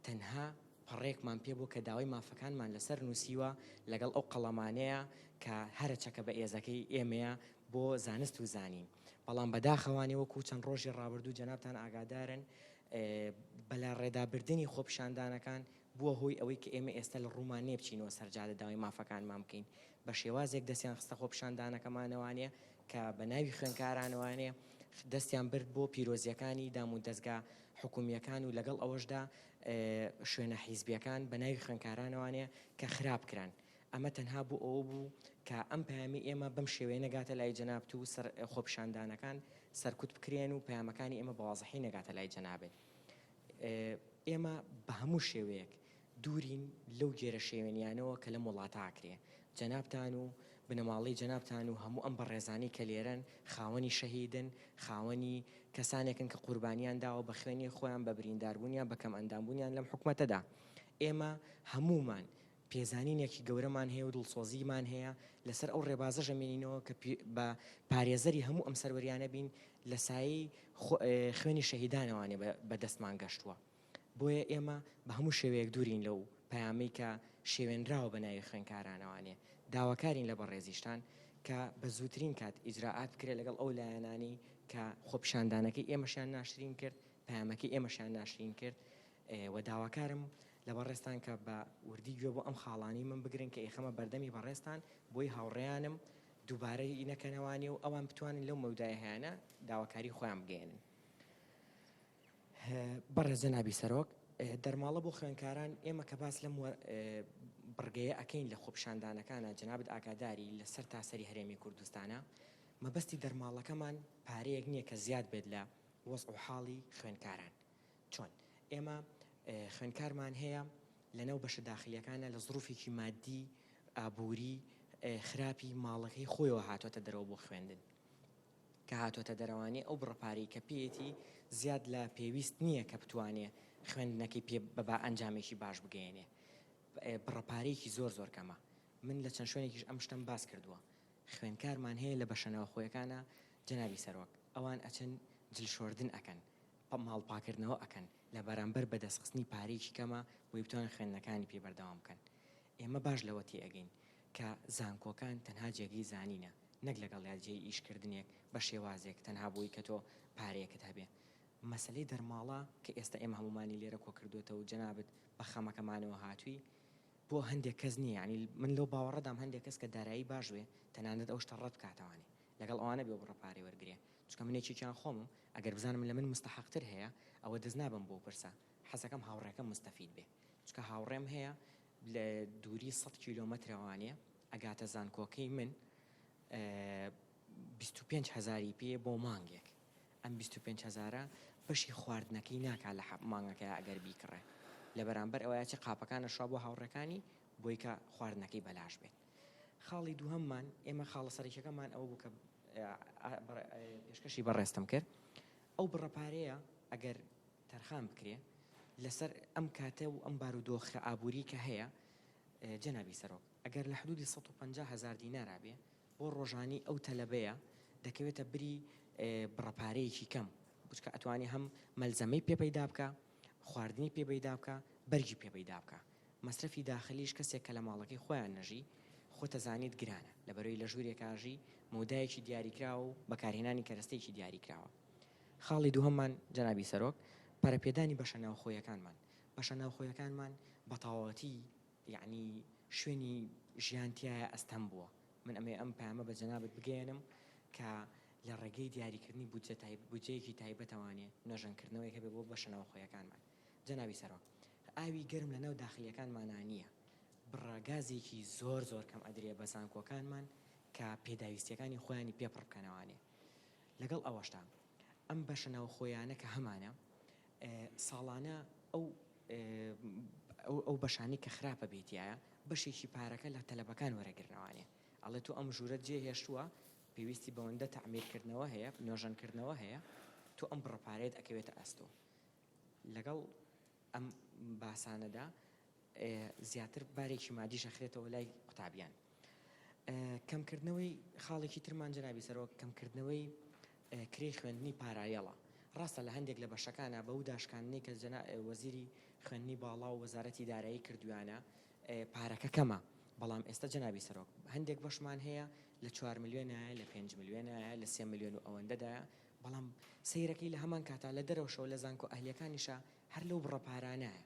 تەنها پەڕەیەکمان پێ بوو کە داوای مافەکانمان لەسەر نووسیوە لەگەڵ ئەو قەڵەمانەیە کە هەرە چەکە بەئێزەکەی ئێمەیە بۆ زانست و زانین. بەڵام بەداخەوانێ وەکو چەند ڕۆژی ڕابردوو جەنابتان ئاگادارن بەلاڕێدابردنی خۆپیشاندانەکان بووە هۆی ئەوەی کە ئێمە ئێستا لە ڕوومان نییە بچینەوە سەر جادە داوای مافەکانمان بکەین بە شێوازێک دەستیان خستە خۆپیشاندانەکەمانەوانێ کە بە ناوی خوێندکارانەوانێ دەستیان برد بۆ پیرۆزیەکانی دام و دەزگا حکومییەکان و لەگەڵ ئەوەشدا شوێنە حیزبیەکان بە ناوی خوێندکارانەوانێ کە خراپ کران. ئەمە تەنها بۆ ئەوە بوو کە ئەم پەیامی ئێمە بەم شێوەیە نەگاتە لای جەنابت و سەر خۆپیشاندانەکان سەرکوت بکرێن و پەیامەکانی ئێمە بە وازحی نەگاتە لای جەنابت. ئێمە بە هەموو شێوەیەک دوورین لەو گێرەشێوێنیانەوە کە لەم وڵاتە ئەکرێ. جەنابتان و بنەماڵەی جەنابتان و هەموو ئەم بەڕێزانەی کە لێرەن خاوەنی شەهیدن، خاوەنی کەسانێکن کە قوربانیان داوە بە خوێنی خۆیان، بە برینداربوونیان، بە کەمئەندامبوونیان لەم حکومەتەدا. ئێمە هەموومان پێزانینێکی گەورەمان هەیە و دڵسۆزیمان هەیە، لەسەر ئەو ڕێبازەش ئەمێنینەوە کە بە پارێزەری هەموو ئەم سەروەریانە بین لە سایەی خوێنی شەهیدانەوانێ بە دەستمان گەشتووە. بۆیە ئێمە بە هەموو شێوەیەک دوورین لەو پەیامەی کە شێوێنراوە بە ناوی خوێندکارانەوانێ. داواکارین لە بەڕێزیشتان کە بە زووترین کات ئیجرائات بکرێت لەگەڵ ئەو لایەنانەی کە خۆپیشاندانەکەی ئێمەشیان ناشرین کرد، پەیامەکەی ئێمەشیان ناشرین کرد و داواکارم لە بەڕێزتان کە بە وردی گوێ بۆ ئەم خاڵانەی من بگرن کە ئیخەمە بەردەمی بەڕێزتان بۆی هاوڕێیانم دووبارەی نەکەنەوانێ و ئەوان بتوانن لەو مەودایە هەیانە داواکاری خۆیان بگەیەنن. بەڕێز جەنابی سەرۆک، دەرماڵە بۆ خوێندکاران، ئێمە کە باس لەم بڕگەیە ئەکەین لە خۆپیشاندانەکانە، جەنابت ئاگاداری لە سەر تاسەری هەرێمی کوردستانە، مەبەستی دەرماڵەکەمان پارەیەک نییە کە زیاد بێت لە وەزع و حاڵی خوێندکاران. چۆن؟ ئێمە خوێندکارمان هەیە لەناو بەشە داخلیەکانە لە زروفێکی مادی، ئابووری خراپی ماڵەکەی خۆیەوە هاتۆتە دەرەوە بۆ خوێندن. کە هاتۆتە دەرەوانێ ئەو بڕە پارەی کە پێیەتی زیاد لە پێویست نییە کە بتوانێ خوێندنەکەی پێ بە ئەنجامێکی باش بگەیەنێ بڕە پارەیەکی زۆر زۆر کەمە من لە چەند شوێنێکیش ئەم شتەم باس کردووە خوێندکارمان هەیە لە بەشە ناوخۆیەکانە جەنابی سەرۆک ئەوان ئەچن جل شۆردن ئەکەن ماڵ پاکردنەوە ئەکەن لە بەرامبەر بەدەستخستنی پارەیەکی کەمە بۆی بتوانن خوێندنەکانی پێ بەردەوام بکەن ئێمە باش لەوە تێئەگەین کە زانکۆکان تەنها جێگەی زانینە نەک لەگەڵیا جێی ئیش کردنێک بە شێوازێک تەنها بۆی کە تۆ پارەیەکت هەبێ. مەسەلەی دەرماڵە کە ئێستا ئێمە هەموومانی لێرە کۆکردووەتەوە و جەنابت بە خەمەکەمانەوە هاتووی بۆ هەندێک کەس نییە یانی من لەو باوەڕەدام هەندێک کەس کە دارایی باش بێ تەنانەت ئەو شتە ڕەت بکاتەوانێ لەگەڵ ئەوانە بێ بڕە پارەی وەرگرێ چونکە من یەکێکیان خۆمم ئەگەر بزانم لە من مستەحەقتر هەیە ئەوە دەست نابەم بۆ پرسە حەزەکەم هاوڕێکەم مستەفید بێ چونکە هاوڕێم هەیە لە دووری 100 کیلۆمەترەوانێ ئەگاتە زانکۆکەی من 25 هزاری پێ بۆ مانگێک ئەم 25 هزارە بەشی خواردنەکەی ناکا لە مانگەکەی ئەگەر بیکڕێ لە بەرامبەر ئەوەیە چ قاپەکانە شوا بۆ هاوڕێکانی بۆی کە خواردنەکەی بەلاش بێت خاڵی دووهەممان ئێمە خاڵە سەرەکیەکەمان ئەوە بوو کە پێشکەشی بەڕێزتم کرد ئەو بڕە پارەیە ئەگەر تەرخان بکرێ لەسەر ئەم کاتە و ئەم بارودۆخە ئابووری کە هەیە جەنابی سەرۆک ئەگەر لە حدودی 150 هزار دینارا بێ بۆ ڕۆژانی ئەو تەلەبەیە دەکەوێتە بری بڕە پارەیەکی کەم بچکە ئەتوانی هەم مەلزەمەی پێ پەیدا بکە خواردنی پێ پەیدا بکە بەرگی پێ پەیدا بکە مەسرەفی داخلیش کەسێک کە لە ماڵەکەی خۆیان نەژی خۆتەزانیت گرانە لەبەرەوەی لە ژوورێکاژی مەودایەکی دیاریکراوە و بەکارهێنانی کەرەستەیەکی دیاریکراوە. خاڵی دووهەممان جەنابی سەرۆک، پەرەپێدانی بەشە ناوخۆیەکانمان. بەشە ناوخۆیەکانمان بەتەواوەتی یەعنی شوێنی ژیان تیایە ئەستەم بووە. من ئەمەوێ ئەم پەیامە بە جەنابت بگەیەنم کە لە ڕێگەی دیاریکردنی بودجە بودجەیەکی تایبەتەوانێ نۆژەنکردنەوەیەک هەبێ بۆ بەشە ناوخۆیەکانمان. جەنابی سەرۆک، ئاوی گەرم لە ناو داخلیەکانمانا نییە. بڕە گازێکی زۆر زۆر کەم ئەدرێ بە زانکۆکانمان کە پێداویستیەکانی خۆیانی پێ پڕ بکەنەوانێ. لەگەڵ ئەوەشدا ئەم بەشە ناوخۆیانە کە هەمانە ساڵانە ئەو ئەو بەشانەی کە خراپە بێتایە بەشێکی پارەکە لە تەلەبەکان وەرەگرنەوانێ ئەڵێ تۆ ئەم ژوورەت جێ هێشتووە پێویستی بەوەندە تەعمیرکردنەوە هەیە نۆژەنکردنەوە هەیە تۆ ئەم بڕە پارەیەت ئەکەوێتە ئەستۆ لەگەڵ ئەم باسانەدا زیاتر بارێکی مادیش ئەخرێتەوە لای قوتابیان. کەمکردنەوەی خاڵێکی ترمان جەنابی سەرۆک کەمکردنەوەی کرێی خوێندنی پارایەڵە ڕاستە لە هەندێک لە بەشەکانە بەو داشکاندنەی کە جەنا وەزیری خوێندنی باڵا و وەزارەتی دارایی کردویانە پارەکە کەمە بەڵام ئێستا جەنابی سەرۆک هەندێک بەشمان هەیە لە 4 ملیۆنایە لە 5 ملیۆنایە لە 3 ملیۆن و ئەوەندەدایە بەڵام سەیرەکەی لە هەمان کاتا لە دەرەوەشەوە لە زانکۆ ئەهلیەکانیشا هەر لەو بڕە پارانایە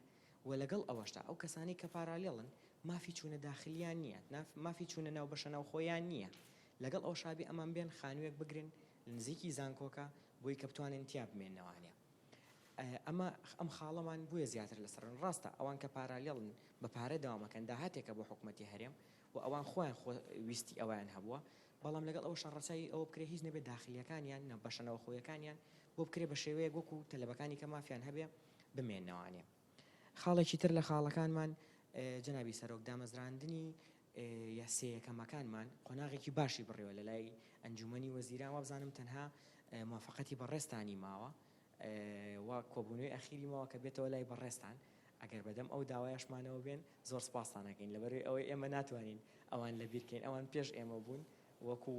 وە لەگەڵ ئەوەشدا ئەو کەسانەی کە پارالێڵن مافی چوونە داخلیان نییە مافی چوونە ناو بەشە ناوخۆیان نییە لەگەڵ ئەوەشا بێ ئەمان بێن خانوویەک بگرن لە نزیکی زانکۆکە بۆی کە بتوانن تیا بمێننەوانێ ئەمە ئەم خاڵەمان بۆیە زیاتر لەسەرن ڕاستە ئەوان کە پارالێڵن بە پارە داوامەکەن داهاتێکە بۆ حکوومەتی هەرێم و ئەوان خۆیان خۆ ویستی ئەویان هەبووە بەڵام لەگەڵ ئەوەشا ڕەچاوی ئەوە بکرێ هیچ نەبێ داخلیەکانیان نە بەشە ناوخۆیەکانیان بۆ بکرێ بە شێوەیەک وەکو تەلەبەکانی کە مافیان هەبێ بمێننەوانێ. خاڵێکی تر لە خاڵەکانمان جەنابی سەرۆک دامەزراندنی یا سێیەکەمەکانمان قۆناغێکی باشی بڕیوە لە لای ئەنجومەنی وەزیران وابزانم تەنها موافقەتی بەڕێزتانی ماوە و کۆبوونەوەی ئەخیری ماوە کە بێتەوە لای بەڕێزتان ئەگەر بەدەم ئەو داوایەشمانەوە بێن زۆر سپاستان ئەکەین لەبەرەوەی ئەوەی ئێمە ناتوانین ئەوان لەبیرکەین ئەوان پێش ئێمە بوون وەکو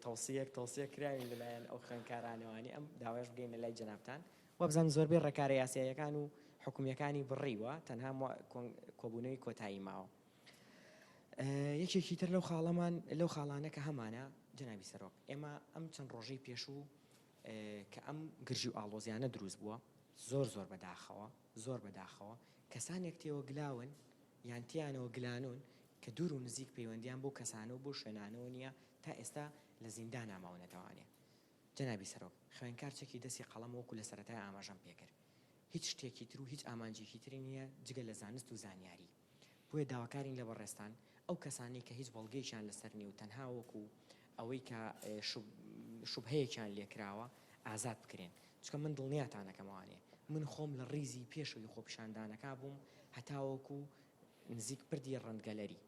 تەوسیەک تەوسیە کراوین لەلایەن ئەو خوێندکارانەوانی ئەم داوایش بگەینە لای جەنابتان وابزانم زۆربەی ڕێکارە یاساییەکان و حکومییەکانی بڕیوە تەنها کۆبوونەوەی کۆتایی ماوە یەکێکی تر لەو خاڵەمان لەو خاڵانە کە هەمانە جەنابی سەرۆک ئێمە ئەم چەند ڕۆژەی پێشوو کە ئەم گرژی و ئاڵۆزیانە دروست بووە زۆر زۆر بەداخەوە زۆر بەداخەوە کەسانێک تێوە گلاون یان تیانەوە گلانون کە دوور و نزیک پەیوەندیان بۆ کەسانە و بۆ شوێنانەوە نییە تا ئێستا لە زیندانا ماونەتەوانێ جەنابی سەرۆک، خوێندکار چەکی دەستی قەڵەم وەکو لە سەرەتای ئاماژەم پێکرد هیچ شتێکی تر و هیچ ئامانجێکی تری نییە جگە لە زانست و زانیاری بۆیە داواکارین لە بەڕێزتان ئەو کەسانەی کە هیچ بەڵگەیەکیان لەسەر نییە و تەنها وەکو ئەوەی کە شوبهەیەکیان لێکراوە ئازاد بکرێن چونکە من دڵنیاتان ئەکەمەوانێ من خۆم لە ڕیزی پێشەوەی خۆپیشاندانەکا بووم هەتاوەکو نزیک پردی ڕەندگەلەری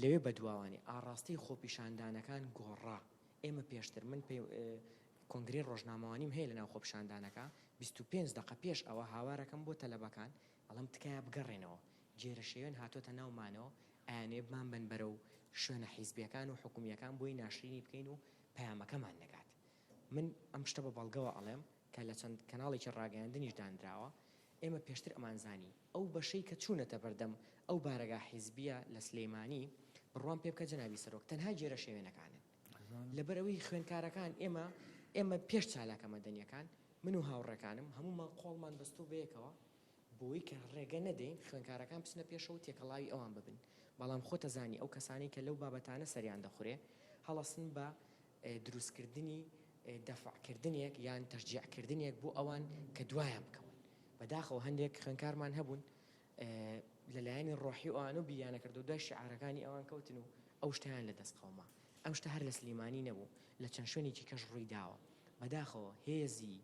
لەوێ بەدواوانێ ئاڕاستەی خۆپیشاندانەکان گۆڕا ئێمە پێشتر من پێ کۆنگرەی ڕۆژنامەوانیم هەیە لەناو خۆپیشاندانەکە 25 دەقە پێش ئەوە هاوارەکەم بۆ تەلەبەکان ئەڵێم تکایە بگەڕێنەوە گێرەشێوێن هاتۆتە ناومانەوە ئەیانەوێ بمانبەن بەرەو شوێنە حیزبیەکان و حکومیەکان بۆی ناشرینی بکەین و پەیامەکەمان نەگات من ئەم شتە بە بەڵگەوە ئەڵێم کە لە چەند کەناڵێکی ڕاگەیاندنیش دانراوە ئێمە پێشتر ئەمانزانی ئەو بەشەی کە چوونەتە بەردەم ئەو بارەگا حیزبیە لە سلیمانی بڕوام پێ بکە جەنابی سەرۆک تەنها گێرەشێوێنەکانن لەبەرئەوەی خوێندکارەکان ئێمە ئێمە پێش چالاکە مەدەنیەکان. من و هاوڕێکانم هەموومان قۆڵمان بەستوو بەیەکەوە بۆی کە ڕێگە نەدەین خوێنکارەکان بچنە پێشەوە و تێکەڵاوی ئەوان ببن، بەڵام خۆتەزانی ئەو کەسانەی کە لەو بابەتانە سەریان دەخورێ هەڵەسن بە دروستکردنی دەفع کردنێک یان تەشجیع کردنێک بۆ ئەوان کە دوایان بکەون. بەداخەوە هەندێک خوێنکارمان هەبوون لە لایەنی ڕۆحی و ئەوانە و بیریانە کردەوە دوای شیعارەکانی ئەوان کەوتن و ئەو شتەیان لە دەست قەوما. ئەم شتە هەر لە سلیمانی نەبوو لە چەند شوێنێکی کەش ڕووی داوە. بەداخەوە هێزی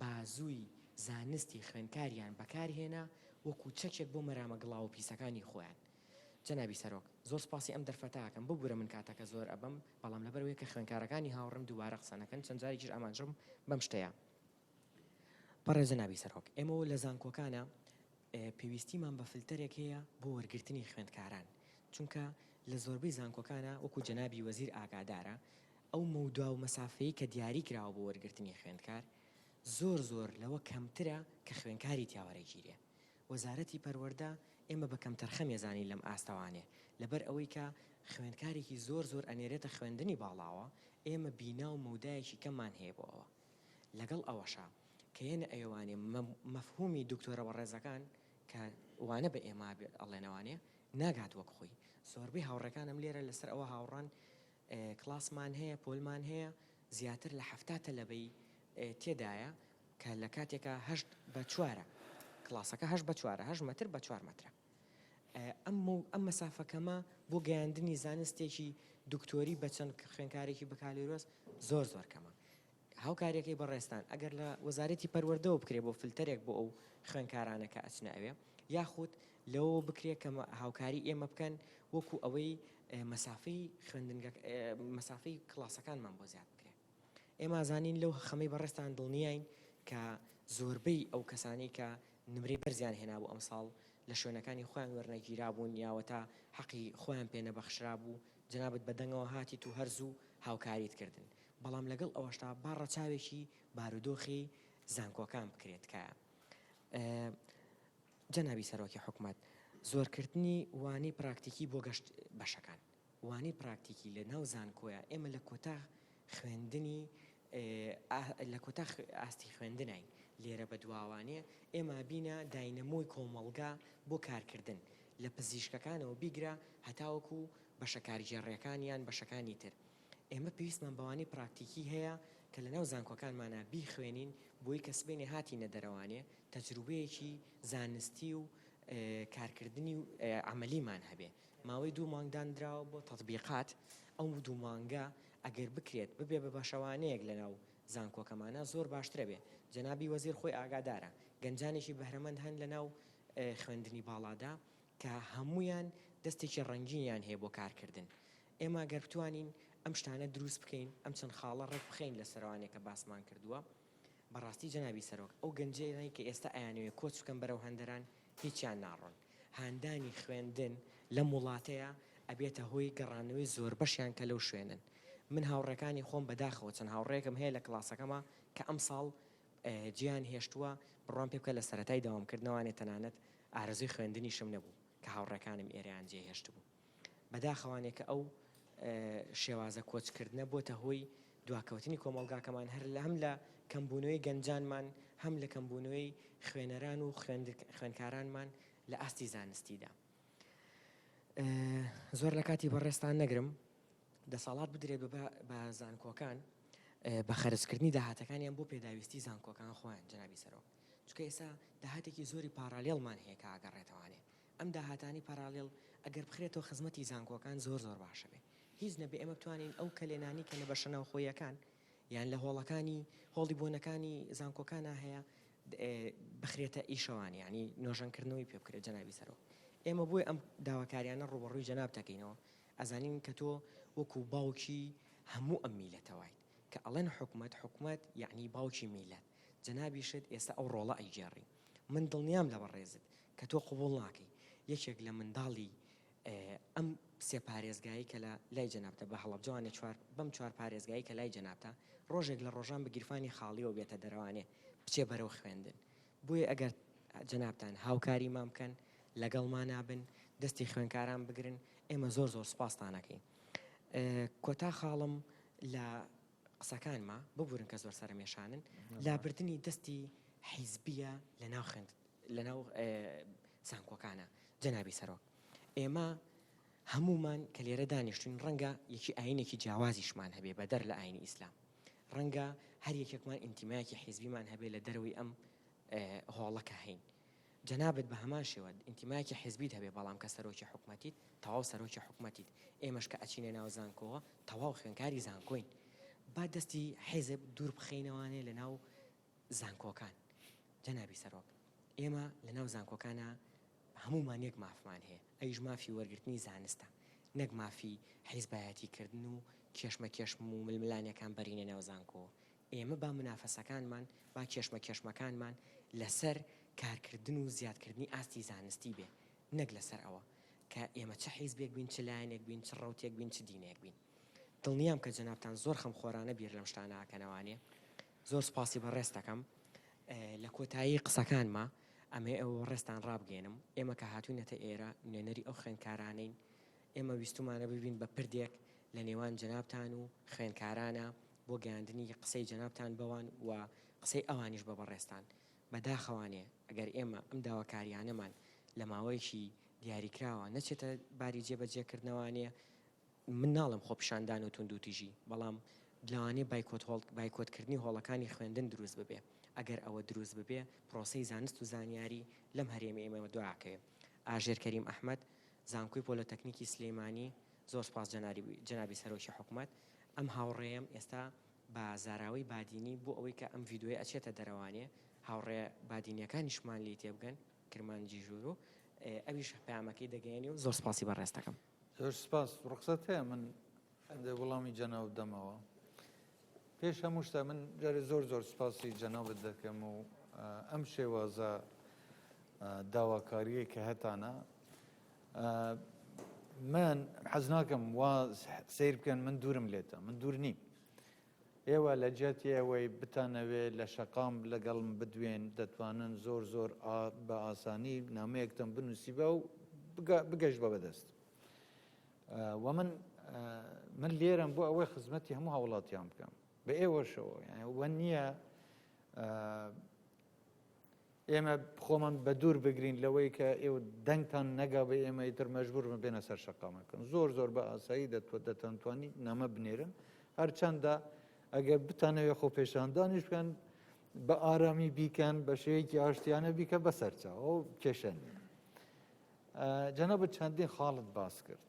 بازووی زانستی خوێندکاریان بەکار هێنا وەکو چەکێک بۆ مەرامە گڵاو و پیسەکانی خۆیان. جەنابی سەرۆک، زۆر سوپاسی ئەم دەرفەتە ئەکەم، ببورە من کاتەکە زۆر ئەبەم، بەڵام لەبەرئەوەی کە خوێندکارەکانی هاوڕێم دووبارە قسە نەکەن، چەند جارێکیش ئامانجم بەم شتەیە. بەڕێز جەنابی سەرۆک، ئێمە لە زانکۆکانا پێویستیمان بە فلتەرێک هەیە بۆ وەرگرتنی خوێندکاران، چونکە لە زۆربەی زانکۆکانا وەکو جەنابی وەزیر ئاگادارە، ئەو مەودا و مەسافەی کە دیاری کراوە بۆ وەرگرتنی خوێندکار زۆر زۆر لەوە کەمترە کە خوێنکاری تیا وەرەگیرێ. وەزارەتی پەروەردە ئێمە بە کەمتەرخەم ێزانین لەم ئاستەوانێ لەبەر ئەوەی کە خوێندکارێکی زۆر زۆر ئەنێرێتە خوێندنی باڵاوە ئێمە بینا و مەودایەکی کەممان هەیە بۆ ئەوە. لەگەڵ ئەوەشا کە یەنە ئەیوانێ مەفهومی دکتۆرە بەڕێزەکان کە وانە بە ئێمە ئەڵێنەوانێ ناگات وەک خۆی. زۆربەی هاوڕێکانم لێرە لەسەر ئەوە هاوڕان کڵاسمان هەیە پۆلمان هەیە زیاتر لە 70 تەلەبەی تێدایە کە لە کاتێکا هەشت بە چوارە کڵاسەکە هەشت بە چوارە هەشت مەتر بە چوار مەترە ئەم ئەم مەسافە کەمە بۆ گەیاندنی زانستێکی دکتۆری بە چەند خوێنکارێکی بەکالۆریۆس زۆر زۆر کەمە هاوکاریەکەی بەڕێزتان ئەگەر لە وەزارەتی پەروەردەوە بکرێ بۆ فلتەرێک بۆ ئەو خوێنکارانە کە ئەچنە ئەوێ یاخود لەوەوە بکرێ کە هاوکاری ئێمە بکەن وەکو ئەوەی مەسافەی خوێندنگە مەسافەی کڵاسەکانمان بۆ زیاد بکرێ ئێمە زانین لەو خەمەی بەڕێزتان دڵنیاین کە زۆربەی ئەو کەسانەی کە نمرەی بەرزیان هێنابوو ئەمساڵ لە شوێنەکانی خۆیان وەرنەگیرابوون یاوەتا حەقی خۆیان پێ نەبەخشرابوو جەنابت بە دەنگەوە هاتیت و هەر زوو هاوکاریت کردن بەڵام لەگەڵ ئەوەشدا با ڕەچاوێکی بارودۆخی زانکۆکان بکرێت تکایە جەنابی سەرۆکی حکومەت زۆرکردنی وانەی پراکتیکی بۆ گەشت بەشەکان وانەی پراکتیکی لە ناو زانکۆیە ئێمە لە کۆتا خوێندنی لە کۆتا ئاستی خوێندنین لێرە بە دواوانێ ئێمە بینە داینەمۆی کۆمەڵگا بۆ کارکردن لە پزیشکەکانەوە بیگرە هەتاوەکو بەشە کارگێڕیەکان یان بەشەکانی تر ئێمە پێویستمان بە وانەی پراکتیکی هەیە کە لەناو زانکۆکانمانا بیخوێنین بۆی کە سبەینێ هاتینە دەرەوانێ تەجروبەیەکی زانستی و کارکردنی و عەمەلیمان هەبێ. ماوەی دوو مانگ داندراوە بۆ تەتبیقات، ئەو دوو مانگە ئەگەر بکرێت ببێ بە بەشەوانەیەک لەناو زانکۆکەمانا زۆر باشترە بێ. جەنابی وەزیر خۆی ئاگادارە گەنجانێکی بەهرەمەند هەن لەناو خوێندنی باڵادا کە هەموویان دەستێکی ڕەنگینیان هەیە بۆ کارکردن. ئێمە گەر بتوانین ئەم شتانە دروست بکەین، ئەم چەند خاڵە ڕێک بخەین لە سەرەوانێ کە باسمان کردووە، بەڕاستی جەنابی سەرۆک ئەو گەنجانەی کە ئێستا ئەیانەوێ کۆچ بکەن بەرەو هەندەران هیچیان ناڕۆن. هاندانی خوێندن لەم وڵاتەیا ئەبێتە هۆی گەڕانەوەی زۆربەشیان کە لەو شوێنەن. من هاوڕێکانی خۆم بەداخەوە چەند هاوڕێیەکم هەیە لە کڵاسەکەما کە ئەمساڵ جێیان هێشتووە، بڕوام پێ بکە لە سەرەتای دەوامکردنەوانێ تەنانەت ئارەزووی خوێندنیشم نەبوو کە هاوڕێکانم ئێرەیان جێ هێشتبوو. بەداخەوانێ کە ئەو شێوازە کۆچکردنە بۆتە هۆی دواکەوتنی کۆمەڵگاکەمان هەر لە هەم لە کەمبوونەوەی گەنجانمان هەم لە کەمبوونەوەی خوێنەران و خوێندکارانمان لە ئاستی زانستیدا. زۆر لە کاتی بەڕێزتان نەگرم دەسەڵات بدرێت بە زانکۆکان بە خەرجکردنی داهاتەکانیان بۆ پێداویستی زانکۆکان خۆیان جەنابی سەرۆک چونکە ئێستا داهاتێکی زۆری پاڕالێڵمان هەیە کە ئاگەڕێتەوانێ ئەم داهاتانی پاڕالێڵ ئەگەر بخرێتەوە خزمەتی زانکۆکان زۆر زۆر باشە بێ هیچ نەبێ ئێمە بتوانین ئەو کەلێنانی کە لە بەشە ناوخۆیەکان یان لە هۆڵەکانی هۆڵی بۆنەکانی زانکۆکانا هەیە بخرێتە ئیشەوان یعنی نۆژەنکردنەوەی پێ بکرێت جەنابی سەرۆک ئێمە بۆی ئەم داواکاریانە ڕوبەڕووی جەناب دەکەینەوە ئەزانین کە تۆ وەکو باوکی هەموو ئەم میلەتە وایت کە ئەڵێن حکومەت حکومەت یعنی باوکی میلەت جەنابیشت ئێستا ئەو ڕۆڵە ئەیگێڕی من دڵنیام لە بەڕێزت کە تۆ قبوڵ ناکەی یەکێک لە منداڵی ئەم سێ پارێزگایەی کە لە لای جەنابتە بە هەڵەبجەوانێ چوار بەم چوار پارێزگایەی کە لای جەنابتە ڕۆژێک لە ڕۆژان بە گیرفانی خاڵیەوە بێتە دەرەوانێ بچێ بەرەو خوێندن بۆیە ئەگەر جەنابتان هاوکاریمان بکەن لەگەڵمانا بن دەستی خوێنکاران بگرن ئێمە زۆر زۆر سوپاستان ئەکەین کۆتا خاڵم لە. قسەکانما، ببورن کە زۆر سەرمێشانن، لابردنی دەستی حیزبییە لەناو خوێند لەناو زانکۆکانە. جەنابی سەرۆک، ئێمە هەموومان کە لێرە دانیشتوین ڕەنگە یەکی ئاینێکی جیاوازیشمان هەبێ بەدەر لە ئاینی ئیسلام، ڕەنگە هەر یەکێکمان ئینتیمایەکی حیزبیمان هەبێ لە دەرەوەی ئەم هۆڵە کە هەین. جەنابت بە هەمان شێوە ئینتیمایەکی حیزبیت هەبێ بەڵام کە سەرۆکی حکومەتیت تەواو سەرۆکی حکومەتیت، ئێمەش کە ئەچینە ناو زانکۆوە تەواو خوێنکاری زانکۆین. با دەستی حیزب دوور بخەینەوانێ لە ناو زانکۆکان. جەنابی سەرۆک ئێمە لە ناو زانکۆکانا هەموومان یەک مافمان هەیە ئەویش مافی وەرگرتنی زانستە نەک مافی حیزبایەتی کردن و کێشمەکێشم و ململانێکان بەرینە ناو زانکۆوە. ئێمە با مونافەسەکانمان، با کێشمەکێشمەکانمان لەسەر کارکردن و زیادکردنی ئاستی زانستی بێ نەک لەسەر ئەوە کە ئێمە چ حیزبێک بین، چ لایەنێک بین، چ ڕەوتێک بین، چ دینێک بین. دڵنیام کە جەنابتان زۆر خەمخۆرانە بیر لەم شتانە ئەکەنەوانێ. زۆر سوپاسی بەڕێزت ئەکەم. لە کۆتایی قسەکانما ئەمەوێ ئەوە بەڕێزتان ڕابگەیەنم، ئێمە کە هاتووینەتە ئێرە نوێنەری ئەو خوێندکارانەین، ئێمە ویستوومانە ببین بە پردێک لە نێوان جەنابتان و خوێندکارانا بۆ گەیاندنی قسەی جەنابتان بەوان و قسەی ئەوانیش بە بەڕێزتان. بەداخەوانێ ئەگەر ئێمە ئەم داواکارییانەمان لە ماوەیەکی دیاریکراوە نەچێتە باری جێبەجێکردنەوانێ، من ناڵێم خۆپیشاندان و توندوتیژی، بەڵام لەوانەیە بایکۆت هۆڵ بایکۆتکردنی هۆڵەکانی خوێندن دروست ببێ، ئەگەر ئەوە دروست ببێ پرۆسەی زانست و زانیاری لەم هەرێمی ئێمەوە دواکەوێ. ئاژێر کەریم ئەحمەد، زانکۆی پۆلۆتەکنیکی سلێمانی، زۆر سوپاس جەنابی جەنابی سەرۆکی حکومەت، ئەم هاوڕێیەم ئێستا بە زاراوەی بادینی بۆ ئەوەی کە ئەم ڤیدیۆیە ئەچێتە دەرەوانێ هاوڕێ بادینیەکانیشمان لێی تێبگەن، کرمانجی ژوورو، ئەویش پەیامەکەی دەگەیەنێ و زۆر سوپاسی بەڕێزت دەکەم. زۆر سپاس. ڕوخسەت هەیە من هەندێک وڵامی جەنابت دەمەوە. پێش هەموو شتە من جارێ زۆر زۆر سپاسی جەنابت دەکەم و ئەم شێوازە داواکاریەی کە هەتانە من حەز ناکەم وا سیر بکەن من دوورم لێتە من دوور نیم ئێوە لە جیاتی ئەوەی بتانەوێ لە شەقام لەگەڵم بدوێن دەتوانن زۆر زۆر بە ئاسانی نامەیەکتان بنووسیبا و بگەشت بە بەدەست و من من لێرەم بۆ ئەوەی خزمەتی هەموو هاوڵاتیان بکەم بە ئێوەشەوە یعنی وە نییە ئێمە خۆمان بە دوور بگرین لەوەی کە ئێوە دەنگتان نەگا بە ئێمە ئیتر مەجبوور بن بێنە سەر شەقامەکان. زۆر زۆر بە ئاسایی دەتانتوانی نامە بنێرن. هەرچەندە ئەگەر بتانەوێ خۆپێشاندانیش بکەن بە ئارامی بیکەن بە شێوەیەکی ئاشتیانە بیکە بەسەرچاو ئەو کێشە نییە. جەنابت چەندین خاڵت باس کرد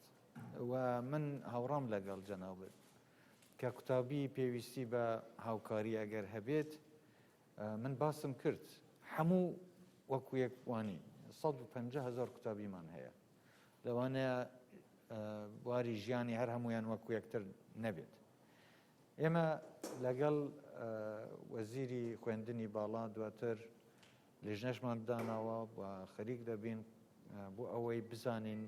و من هاوڕام لەگەڵ جەنابت کە قوتابی پێویستی بە هاوکاری ئەگەر هەبێت من باسم کرد هەموو وەکو یەک وانی 150 هزار قوتابیمان هەیە لەوانەیە بواری ژیانی هەر هەمویان وەکو یەکتر نەبێت ئێمە لەگەڵ وەزیری خوێندنی باڵا دواتر لیژنەشمان داناوە و خەریک دەبین بۆ ئەوەی بزانین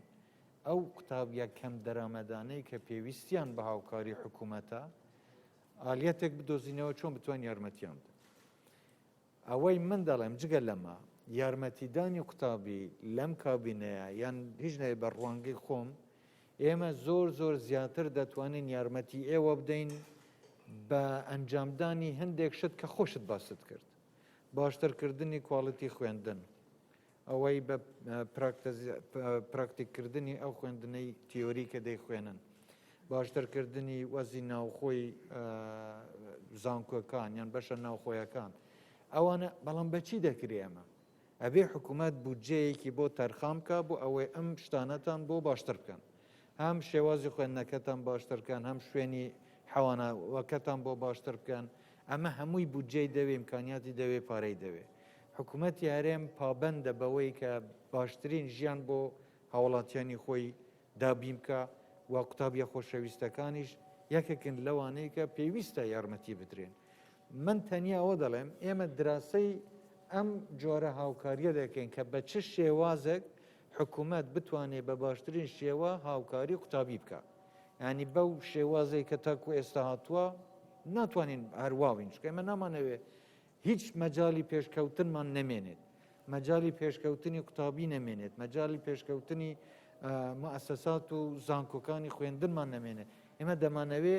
ئەو قوتابیە کەم دەرامەدانەی کە پێویستیان بە هاوکاری حکوومەتە ئالیەتێک بدۆزینەوە چۆن بتوانین یارمەتیان بدەین. ئەوەی من دەڵێم جگە لەمە یارمەتیدانی قوتابی لەم کابینەیە یان هیچ نەبێ بە ڕوانگەی خۆم ئێمە زۆر زۆر زیاتر دەتوانین یارمەتی ئێوە بدەین بە ئەنجامدانی هەندێک شت کە خۆشت باست کرد باشترکردنی کواڵیتی خوێندن ئەوەی بە پراکتیککردنی ئەو خوێندنەی تیۆری کە دەیخوێنن، باشترکردنی وەزی ناوخۆی زانکۆکان یان بەشە ناوخۆیەکان ئەوانە بەڵام بەچی دەکرێ ئەمە؟ ئەبێ حکوومەت بودجەیەکی بۆ تەرخان بکە بۆ ئەوەی ئەم شتانەتان بۆ باشتر بکەن هەم شێوازی خوێندنەکەتان باشتر بکەن هەم شوێنی حەوانەوەکەتان بۆ باشتر بکەن ئەمە هەمووی بودجەی دەوێ ئیمکانیاتی دەوێ پارەی دەوێ حکومەتی هەرێم پابەندە بەوەی کە باشترین ژیان بۆ هاوڵاتیانی خۆی دابین بکا و قوتابیە خۆشەویستەکانیش یەکێکن لەوانەی کە پێویستە یارمەتی بدرێن. من تەنیا ئەوە دەڵێم ئێمە دراسەی ئەم جۆرە هاوکاریە دەکەین کە بە چ شێوازێک حکومەت بتوانێت بە باشترین شێوە هاوکاری قوتابی بکە. ینی بەو شێوازێک کە تاکو ئێستا هاتووە ناتوانین هەرواوین چونکە ئێمە نامانەوێت هیچ مەجالی پێشکەوتنمان نەمێنێت، مەجالی پێشکەوتنی قوتابی نەمێنێت، مەجالی پێشکەوتنی موئەسەسات و زانکۆکانی خوێندنمان نەمێنێت. ئێمە دەمانەوێ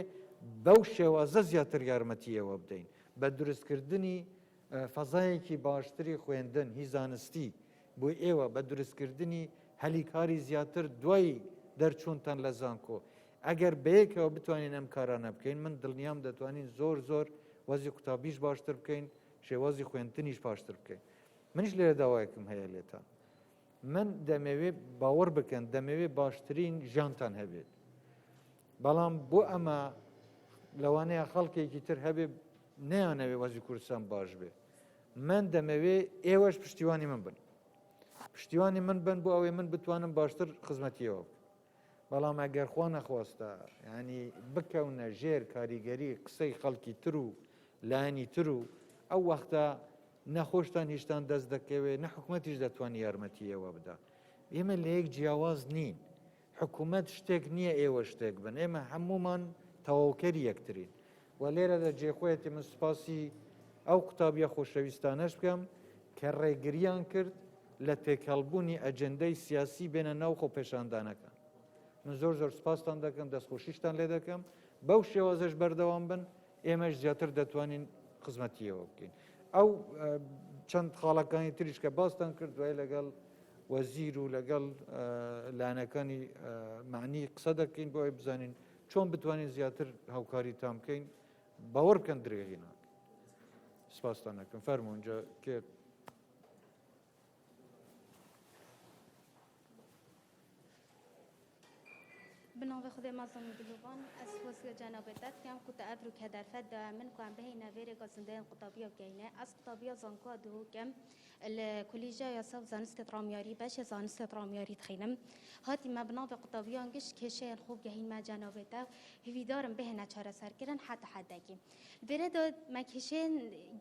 بەو شێوازە زیاتر یارمەتی ئێوە بدەین بە دروستکردنی فەزایەکی باشتری خوێندن هی زانستی بۆ ئێوە بە دروستکردنی هەلی کاری زیاتر دوای دەرچوونتان لە زانکۆ ئەگەر بەیەکەوە بتوانین ئەم کارانە بکەین من دڵنیام دەتوانین زۆر زۆر وەزی قوتابیش باشتر بکەین شێوازی خوێندنیش باشتر بکەین منیش لێرە داوایەکم هەیە لێتان من دەمەوێ باوەڕ بکەن دەمەوێ باشترین ژیانتان هەبێت بەڵام بۆ ئەمە لەوانەیە خەڵکێکی تر هەبێ نەیانەوێ وەزی کوردستان باش بێ من دەمەوێ ئێوەش پشتیوانی من بن پشتیوانی من بن بۆ ئەوەی من بتوانم باشتر خزمەتیەوە بکەم بەڵام ئەگەر خوا نەخواستە ینی بکەونە ژێر کاریگەری قسەی خەڵکی تر و لایەنی تر و ئەو وەختە نەخۆشتان هیچتان دەست دەکەوێت نە حکومەتیش دەتوانانی یارمەتی ئێوە بدا ئێمە لە یەک جیاواز نین حکوومەت شتێک نییە ئێوە شتێک بن ئێمە هەمومان تەواوکەری یەکترین و لێرەدا جێخۆیەتی من سوپاسی ئەو قوتابیە خۆشەویستانەش بکەم کە ڕێگریان کرد لە تێکەڵبوونی ئەجندەی سیاسی بێنە ناو خۆپێشاندانەکان من زۆر زۆر سپاستان دەکەم دەستخۆشیشتان لێ دەکەم بەو شێوازەش بەردەوام بن ئێمەش زیاتر دەتوانین خزمەتیەوە بکەین ئەو چەند خاڵەکانی تریش کە باستان کرد دوای لەگەڵ وەزیر و لەگەڵ لایەنەکانی معنی قسە دەکەین بۆ ئەوەی بزانین چۆن بتوانین زیاتر هاوکاریتان بکەین باوەڕ بکەن درێغی ناکەین سپاستان دەکەم فەرموون جا کێ بناوی خودێ مەزن و دلۆڤان ez spas li cenabê te dikim ku te ev rûke derfet daye min ku em bihêne vêrê gazindeyên qutabiya bigehîne. Ez qutabiya zankoa Duhok im. Li Kolîja Yasa û Zanistê Ramyarî beşê Zanistê Ramyarî dixînim. Hatî me bi navê qutabiyan gişt kêşeyên xwe bigehîn me cenabê te û hêvîdar im bihêne çareserkirin heta hedekî. Li vêrê de me kêşeyên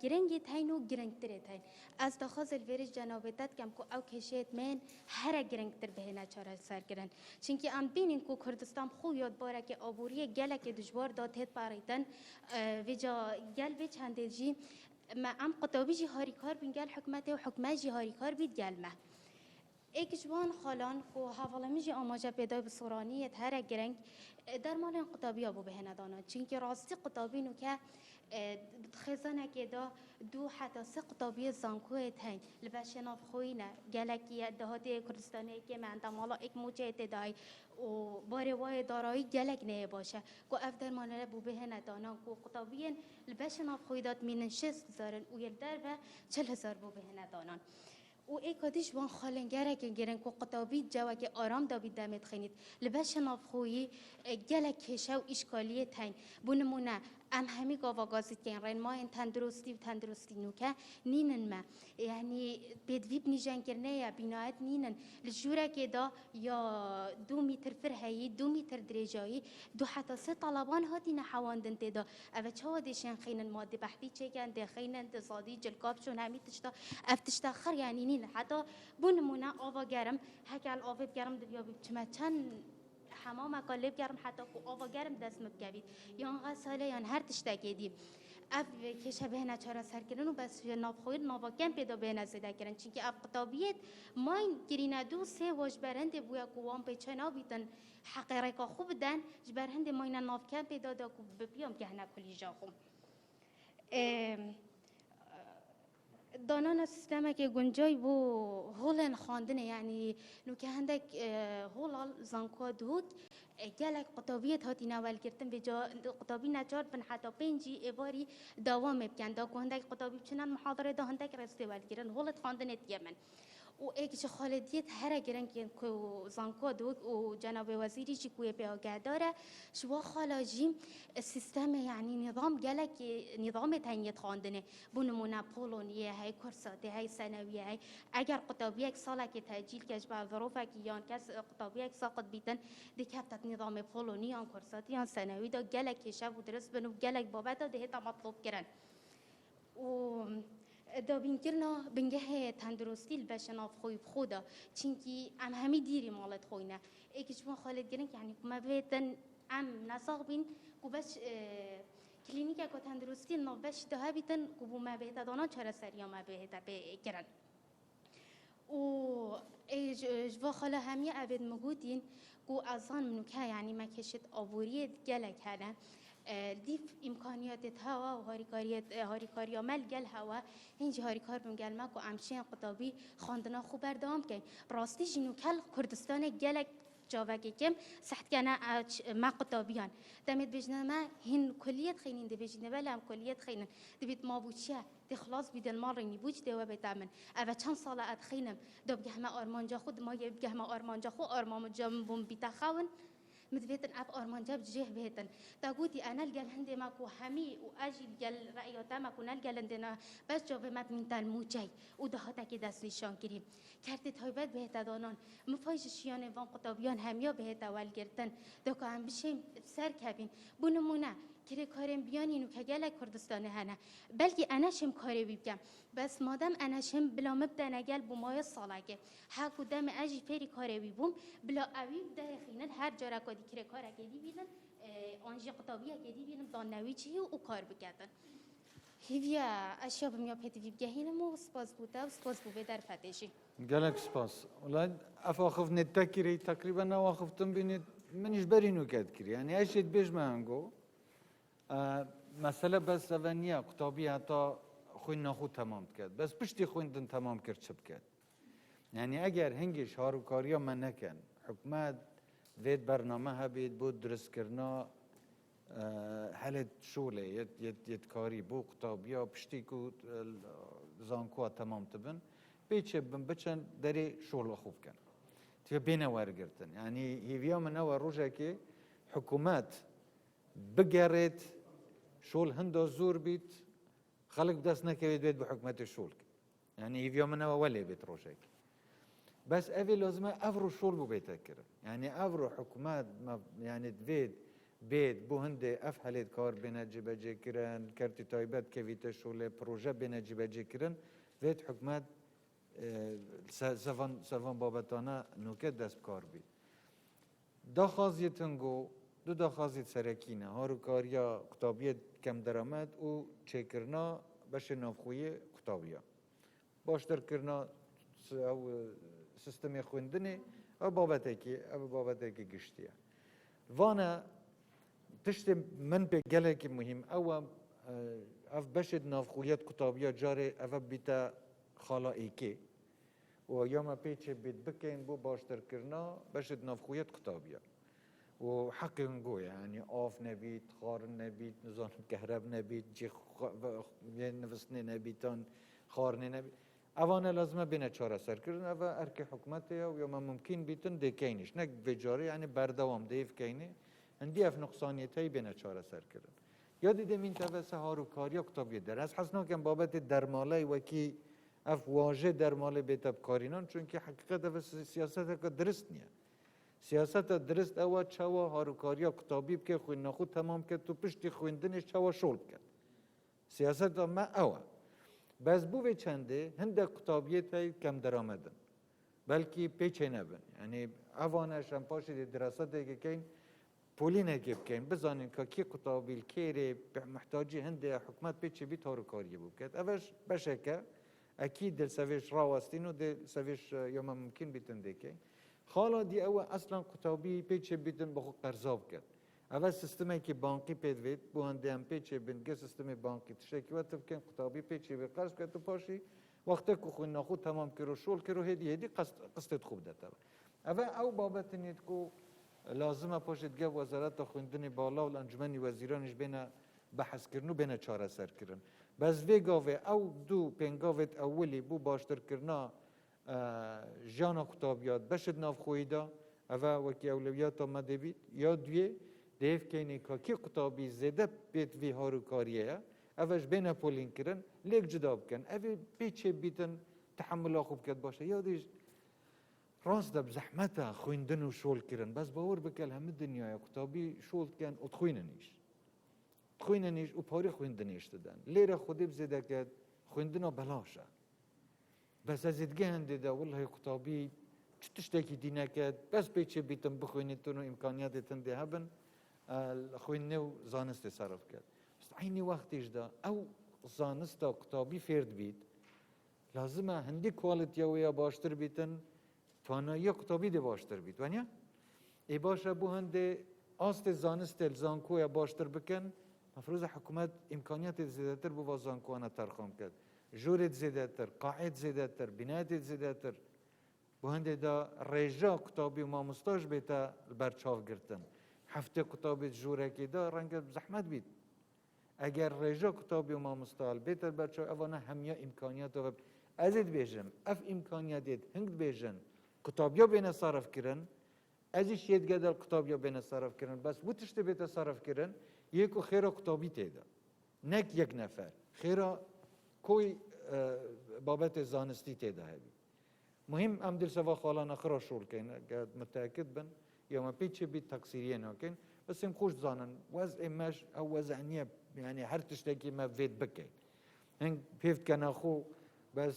giringî teyn û giringtirê teyn. Ez daxwazê li vêrê ji cenabê te dikim ku ew kêşeyên me yên here giringtir bihêne çareserkirin. Çimkî em dibînin ku Kurdistan bi xwe ya di barekê aboriyê gelekê dijwar de tê parêtin. Vêca gel vê çendê jî Me em qutabî jî harîkar bîn gel hikûmetê û hikûmet jî harîkar bît gel me. Êk ji wan xalan ku hevalê min jî amaje pê day bi soraniyê here giring dermanên qutabiya bo bihêne dana. Çimkî rastî qutabî nûke di xêzanekê de du heta sê qutabiyê zankoyê teyn li beşê navxweyî ne. Gelekî dahatê Kurdistanê kêm e endamala êk mûçeyê tê dayî û barê wayê darayî gelek neyê baş e ku ev dermanê bo bihêne danan ku qutabiyên Li beşê navxweyî de dimînin 60 hezar in û yê li derve 40 hezar bo bihêne danan. Û êka dî ji wan xalên gerekên giring ku qutabî cewekê aram dabî demê dixînît. Li beşê navxweyî gelek kêşe û îşkaliyê teyn. Bo nimûne em hemî gava gazî dikeyn rênmayên tenduristî û tenduristî nûke nînin me. Yanî pêdivî bi nîjenkirinê ye, bînayet nînin. Li jûrekê de ya du mîtir firheyî, du mîtir dirêjayî, du heta sê taleban hatîne hewandin tê de. Ev e çawa dê şênxînin, ma dê behdî çêken, dê xînin, dê zadî, cilka biçûn hemî tişta. Ev tişta xir yanî nînin. Heta bo nimûne ava germ, heke li avê bigerim diviya bî biçime çend hemameka lê bigerim heta ku ava germ dest min bikevît. Yan xesale yan her tiştekê dî. Ev kêşe bihêne çareserkirin û bes ji navxweyî nava kempê de bihêne zêdekirin. Çimkî ev qitabiyêt mayîn kirîne du sê wa ji ber hindê bûye ku wan pê çênabîtin heqê rêka xwe biden, ji ber hindê mayîne nav kempê de da ku bi piyan bigehine kulîja xwe. Danana sîstemekê guncay bo holên xwendinê yanî nûke hindek hola zankoa Duhok gelek qutabiyet hatîne welgirtin vê ca qutabî neçar bin heta pêncî êvarî dewamê bikin da ku hindek qutabî biçine muhaderê de hindek rêstê welgirin holê xwendinê diye min. Û êk ji xalidiyet here giring yên ku zankoa Duhok û cenabê wezîrî jî ku yê pê agehdar e ji wa xala jî sîstemê yanî nîzam gelek nîzamê tengê dixwendinê Bo nimûne Poloniyê hey, Kursatê hey, Senewiyê hey. Eger qutabiyek salekê tecîl ke ji ber zirûfekî yan kes qutabiyek saqit bîtin, dê kefte di nîzamê Polonî yan Kursatî yan Senewî de gelek kêşe û dirist bin û gelek babeta dê hête metlûbkirin. Û dabînkirina bingehê tendirustî li beşê navxweyî bi xwe de. Çimkî em hemî dîrî malê dixwîne. Êk ji bo xalê giring yanî ku me bivêtin em nesax bîn ku beş Klînîkeke tenduristî li nav beşî de hebîtin ku bo me bihête danan çareseriya me bihête pê kirin. Û ê ji va xala hemiye ev ê min gotîn ku ez zanim nûke yanî me kêşet aboriyê gelek hene. دیف ئیمکانیاتێت هەوا و هاریکاریت هاریکاریا مە لگەل هەوا هینجی هاریکار بم گەل مە کو ئەم شێن قوتابی خواندنا خو بەردەوام بکەین. ڕاستی ژین و کەل کوردستانێ گەلەک چاوەکێ کەم سەحتکەنە مە قوتابیان. دەمێت بێژنە مە هین کولیەت خینین دەبێژینە بەلێ ئەم کولیەت خینن. دەبێت مابوو چیە؟ دێ خلاص بیدن ماڵ ڕینی بووچ دێوە بێتە من. ئەڤە چەند ساڵە ئەدخینم دا بگەهمە ئارمانجا خو دمایێ بگەهمە ئارمانجا خو ئارمامجا من بووم بیتە خەون. مدڤێتن ئەڤ ئارمانجە بجێه بهێتن. تا گوتی ئەنە لگەل هندێ مە کو هەمی و ئەژی لگەل رەئیاتە مە کو نە لگەل هندێ نا بەس جاڤێ مە بمینتە موچەی و داهاتەکێ دەستنیشان کری. کەرتێ تایبەت بهێتە دانان. مفای ژ شیانێ ڤان قوتابیان هەمیا بهێتە وەلگرتن. دا کو ئەم بشێین سەر کەڤین. بو نموونە کرێکارێن بیانین و کە گەلەک کوردستانێ هەنە. بەلکی ئەنەشێم کارێ وی بکەم. بەس مادەم ئەنەشێم بلا مە بدەنە گەل بو مایە ساڵەکێ. هەک و دەمێ ئەژی فێری کارێ وی بووم بلا ئەوی دەرخینن هەر جارەکا دی کرێکارەکێ دی بینن ئانژی قوتابیەکێ دی بینن داننەوی چی و کار بکەتن. هیڤیا ئەشیا بم یا پێدڤی بگەهینم و سپاس بوو تە و سپاس بوو بێ دەرفەتێ ژی. گەلەک سپاس. وەڵا ئەف ئاخفتنێ تە کری تەقریبەن ئەو ئاخفتن بینێت منیش بەری نوکەت کری یعنی ئەشێت بێژمە هەنگۆ مەسەلە بەس ئەڤە نییە قوتابی هەتا خوێندنا خۆ تەمام بکات بەس پشتی خوێندن تەمام کرد چ بکات یعنی ئەگەر هەنگیش هاروکاریە مە نەکەن حکومەت دێت بەرنامە هەبێت بۆ دروستکردنا هەلێت شۆلێ یەت کاری بۆ قوتابیا پشتیک و زانکۆ تەمام تبن پێچێ بن بچن دەرێ شۆڵ خۆ بکەن تێ بێنە وەرگتن ینی هیویا منەوە ڕۆژێکی حکوومەت بگەڕێت شۆڵ هەندۆ زۆر بیت خەڵک دەست نەکەوێت بێت بە حکومەتی شۆڵ یعنی هیڤیا منەوە وەلێ بێت ڕۆژێک بەس ئەوێ لازمە ئەڤڕۆ شۆڵ بوو بێتە کرد یعنی ئەڤڕۆ حکومەت یعنی دێت بێت بۆ هەندێ ئەف هەلێت کار بێنە جێبەجێکردن کەرتی تایبەت کەویتە شۆلێ پرۆژە بێنە جێبەجێکردن دێت حکومەت سەڤان بابەتانە نوکە دەست بکار بیت داخوازیت هنگۆ دو داخوازیت سەرەکینە هاروکاریە قوتابیت کەم دەرامەت و چێکردنا بەشێ ناوخۆیی قوتابیە باشترکردنا ئەو سیستمی خوێندنێ ئەو بابەتێکی ئەو بابەتێکی گشتیە وانە تشتێ من پێ gelekî muhîm ew e ev beşê navxwiyet qutabiya carê ev bîte xala êkê و ya me pê çê bêt bikin bo baştirkirina beşê navxwiyet qutabiya و حەقی هنگۆیە یعنی ئاف نەبیت خواردن نەبیت نزانم کەهرەب نەبیت جێ نووسنێ نەبیتان خواردنێ نەبیت ئەوانە لازمە بێنە چارەسەرکردن ئەوە ئەرکی حکومەتەیە و یۆمە ممکن بیتن دەکەینیش نەک بێجارە یعنی بەردەوام دەیفکەینێ هەندی ئەف نقصانیەتەی بێنە چارەسەرکردن یا دیدەمین تەڤەسە هاروکاریە قوتابیە دەر ئەس حەز ناکەم بابەتی دەرماڵەی وەکی ئەف واژێ دەرماڵێ بێتە بکارینان چونکی حقیقەت ئەڤ سیاسەتەکە درست نییە سیاسەتە درست ئەوە چاوە هاروکاریە قوتابی بکە خوێندنە خۆ تەمام بکەت و پشتی خوێندنیش چاوە شۆڵ بکەت سیاسەتە مە ئەوە بەس بوو بێ چەندێ هەندێک قوتابیەت هەیە کەم دەرامەدن بەلکی پێچێ نەبن یعنی ئەوانەش ئەم پاشی دێ دراسەتێکەکەین پۆلینێکی بکەین بزانین کە کی قوتابیل کێرێ محتاجی هەندێ حکومەت پێچێ بیت هاروکاریە بوو بکات ئەوەش بەشێکە ئەکی دلسەوێش ڕاوەستین و دلسەوێش یۆمە ممکن بیتن دێکەین خاڵا دی ئەوە ئەسڵەن قوتابی پێچێ بیتن بەخۆ قەرزا بکات ئەوە سیستمێکی بانقی پێت بێت بۆ هەندێ ئەم پێچێ بنگە سیستمی بانقی تشتێکی وە بکەین قوتابی پێچێ بێ قەرز بکات و پاشی وەختێک و خوێندنا خۆ تەمام کرد و شۆڵ کرد و هێدی هێدی قستت خوب دەتەوە ئەوە ئەو بابەتنیت کو لازمە پاشێت گەv وەزارەتە خوێندنی باڵا و ئەنجومەنی وەزیرانیش بێنە بەحەسکردن و بێنە چارەسەرکردن بەس vê gavê ئەو دوو پێنگاوێت ئەولی بوو باشترکردنا ژیانە قوتابیات بەشت ناوخۆییدا ئەوە وەکی ئەولەویاتە مە دەبیت یا دوێ دەیفکەینێ کاکی قوتابی زێدە پێت vê هاروکاریەیە ئەوەش بێنە پۆلینکردن لێک جودا بکەن ئەوێ پێچێ بیتن تحملا خۆ بکات باشە یا دیش ڕاستە زەحمەتە خوێندن و شۆڵکردن بەس باوەڕ بکە لە هەموو دنیاە قوتابی شۆڵ بکەن و تخوێننیش تخوێننیش و پارەی خوێندنیش دەدەن لێرە خودێ بزێ دەکات خوێندنە بەلاشە بەس ئەزیدگە هەندێدا وڵی قوتابی چ تشتێکی دی نەکات بەس پێچێ بیتم بخوێنێتن و ئیمکانیاتێتن دێ هەبن خوێندنێ و زانستی سەرف بکات عینی وەختیشدا ئەو زانستە قوتابی فێرد بیت لازمە هەندی کوالیتیەوەیە باشتر بیتن توانایی قوتابی دێ باشتر بیت وانە؟ ئێ باشە بۆ هەندێ ئاستێ زانستێ زانکۆیە باشتر بکەن، مەفروزە حکوومەت ئیمکانیاتێ زێدەتر بۆ ڤا زانکۆانە تەرخان بکەت، ژوورێت زێدەتر، قاعێت زێدەتر، بینایەتێت زێدەتر. بۆ هەندێ دا ڕێژە قوتابی و مامۆستاش بێتە بەرچاو گرتن. 70 قوتابیت ژوورەکی دا ڕەنگە زەحمەت بیت. ئەگەر ڕێژە قوتابی و مامۆستال بێتە بەرچاو ئەوانە هەمیا ئیمکانیاتەوە ئەزێت بێژم ئەف ئیمکانیاتێت هەنگ بێژن قوتابیا بێنە سەرف کردن ئەزیش یەتگەدەل قوتابیا بێنە سەرف کردن بەس بۆ تشتێ بێتە سەرف کردن یەک و خێرا قوتابی تێدا نەک یەک نەفەر خێرا کۆی بابەت زانستی تێدا هەبی. مهم ئەم دلسەڤا خاڵانە خرا شۆڵکەین گە متأکد بن یامە پێ چێ بیت تەقسیریە ناکەین بەس ئێم خۆش زانن وەزع مەش ئەو وەزع نییە یعنی هەر تشتێکی مە ڤێت بکەین هەنگ پێفت کە ناخۆ بەس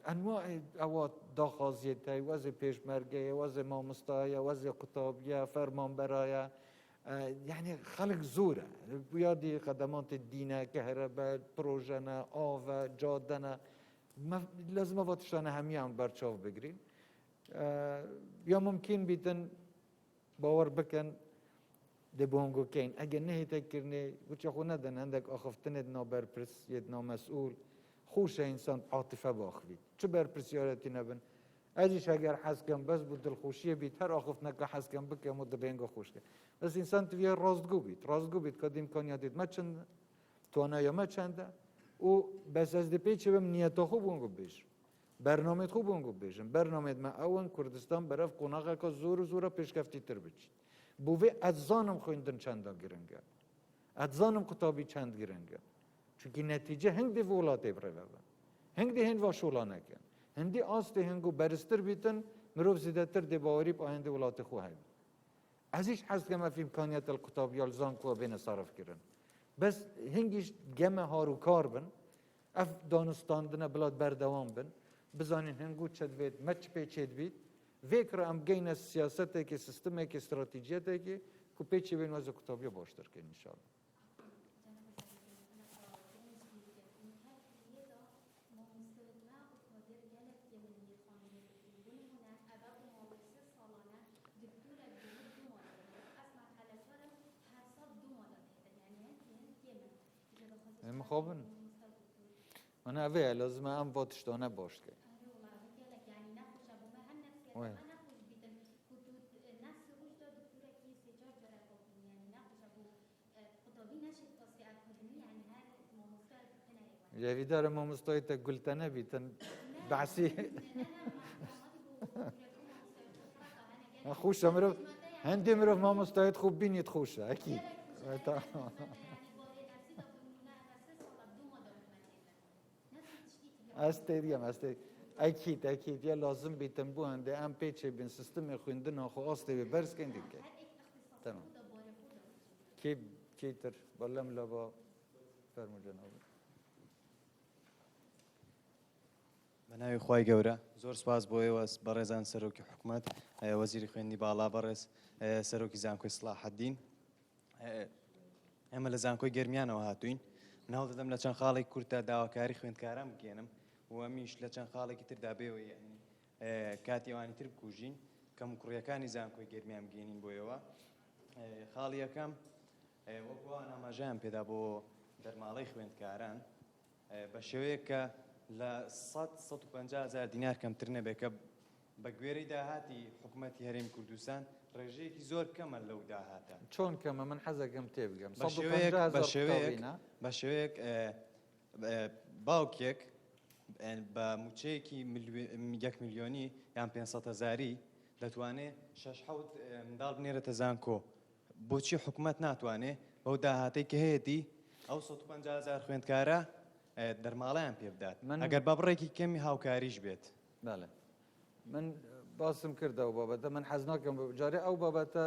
ئەنواع ئەوە داخوازیەتای وەزع پێشمەرگەیە وەزع مامۆستایە وەزع قوتابیە فەرمانبەرایە یعنی خەڵک زۆرە یادی خەدەماتی دینە کەهرەبە پرۆژەنە ئاڤە جادەنە لازمە ڤە تشتانە هەمیان بەرچاو بگرین یا ممکن بیتن باوەڕ بکەن دە بۆنگۆکەین ئەگەر نهێتەکردنێ وچە خۆ نەدەن هەندێک ئاخفتنێت نا بەرپرس یەت نا مەسئول خۆشە ئینسان عاتفە باخویت چ بەرپرسیارەتی نەبن ئەزیش ئەگەر حەزکەم بەس بوو دڵخۆشیە بیت هەر ئاخفتنەکە حەزکەم بکەم و دبێنگە خۆشکە بەس ئینسان تویە ڕاستگو بیت ڕاستگو بیت کە دیمکانیاتێت مە چەند توانایە مە چەندە و بەس ئەز دە پێ چ بم نیەتە خۆ بۆنگو بێژ بەرنامەت خۆ بۆنگو بێژم بەرنامەت مە ئەوەن کوردستان بەرەف قۆناغەکە زۆر و زۆرە پێشکەفتی تر بچیت بۆ vê ئەزانم خوێندن چەندە گرنگە ئەزانم قوتابی چەند گرنگە چونکی نەتیجە هەندێ وڵاتێ بڕێوە بن هەندێ هەند وا شۆڵانەکەن هەندی ئاستێ هەنگ و بەرزتر بیتن مرۆڤ زیاتر دێ باوەری ئایندە وڵاتی خۆ هەبی ئەزیش حەز دکەم ئەف ئیمکانیەت قوتابیال زانکۆ بێنە سەرف کردن بەس هەنگیش گەمە هاروکار بن ئەف دانوستاندنە بلات بەردەوام بن بزانین هەنگو چەد بێت مەچ پێ چێت بیت vêkra em geyne siyasetekê sistemekê stratejiyetekê ku pê çê bên wezê قوتابیە باشتر کەین inşallah. مخابن من ئەvê لازمە ئەم ڤا تشتانە باش کەین. هێڤیدارە مامۆستای تە گولتە نەبیتن بەعسی خۆشە مرۆڤ هەندێ مرۆڤ مامۆستایت خۆ بینیت خۆشە ئەکی ئەس تێدیەم ئەس تێ ئەکید ئەکید یا لازم بیتن بۆ هەندێ ئەم پێچێ بن سیستمی خوێندنەوە خۆ ئاستێ بێ بەرزکەین دیکە تەمام کێ کێتر بەلەم لە با فەرموو جەناب. بە ناوی خوای گەورە زۆر سپاس بۆ ئێوە بەڕێزان سەرۆکی حکومەت وەزیری خوێندنی باڵا بەڕێز سەرۆکی زانکۆی سڵاحەدین ئێمە لە زانکۆی گەرمیانەوە هاتوین من هەوڵ دەدەم لە چەند خاڵێک کورتە داواکاری خوێندکاران بگەێنم و ئەمیش لە چەند خاڵێکی تردا بێەوە یعنی کاتی ئەوانی تر بکوژین کەم و کوڕیەکانی زانکۆی گەرمیان بگەێنین بۆیەوە خاڵی یەکەم وەکو ئەوان ئاماژەیان پێدا بۆ دەرماڵەی خوێندکاران بە شێوەیەک کە لە 100 150 هزار دینار کەمتر نەبێت کە بە گوێرەی داهاتی حکوومەتی هەرێمی کوردستان ڕێژەیەکی زۆر کەمە لەو داهاتە. چۆن کەمە من حەزەکەم تێبگەم بە شێوەیەک بە شێوەیەک بە شێوەیەک باوکێک بە موچەیەکی یەک ملیۆنی یان 500 هزاری دەتوانێت شەش حەوت منداڵ بنێرێتە زانکۆ بۆچی حکومەت ناتوانێ بەو داهاتەی کە هەیەتی ئەو 150 هزار خوێندکارە دەرماڵەیان پێ بدات ئەگەر بە بڕێکی کەمی هاوکاریش بێت؟ بەڵێ من باسم کرد ئەو بابەتە من حەز ناکەم جارێ ئەو بابەتە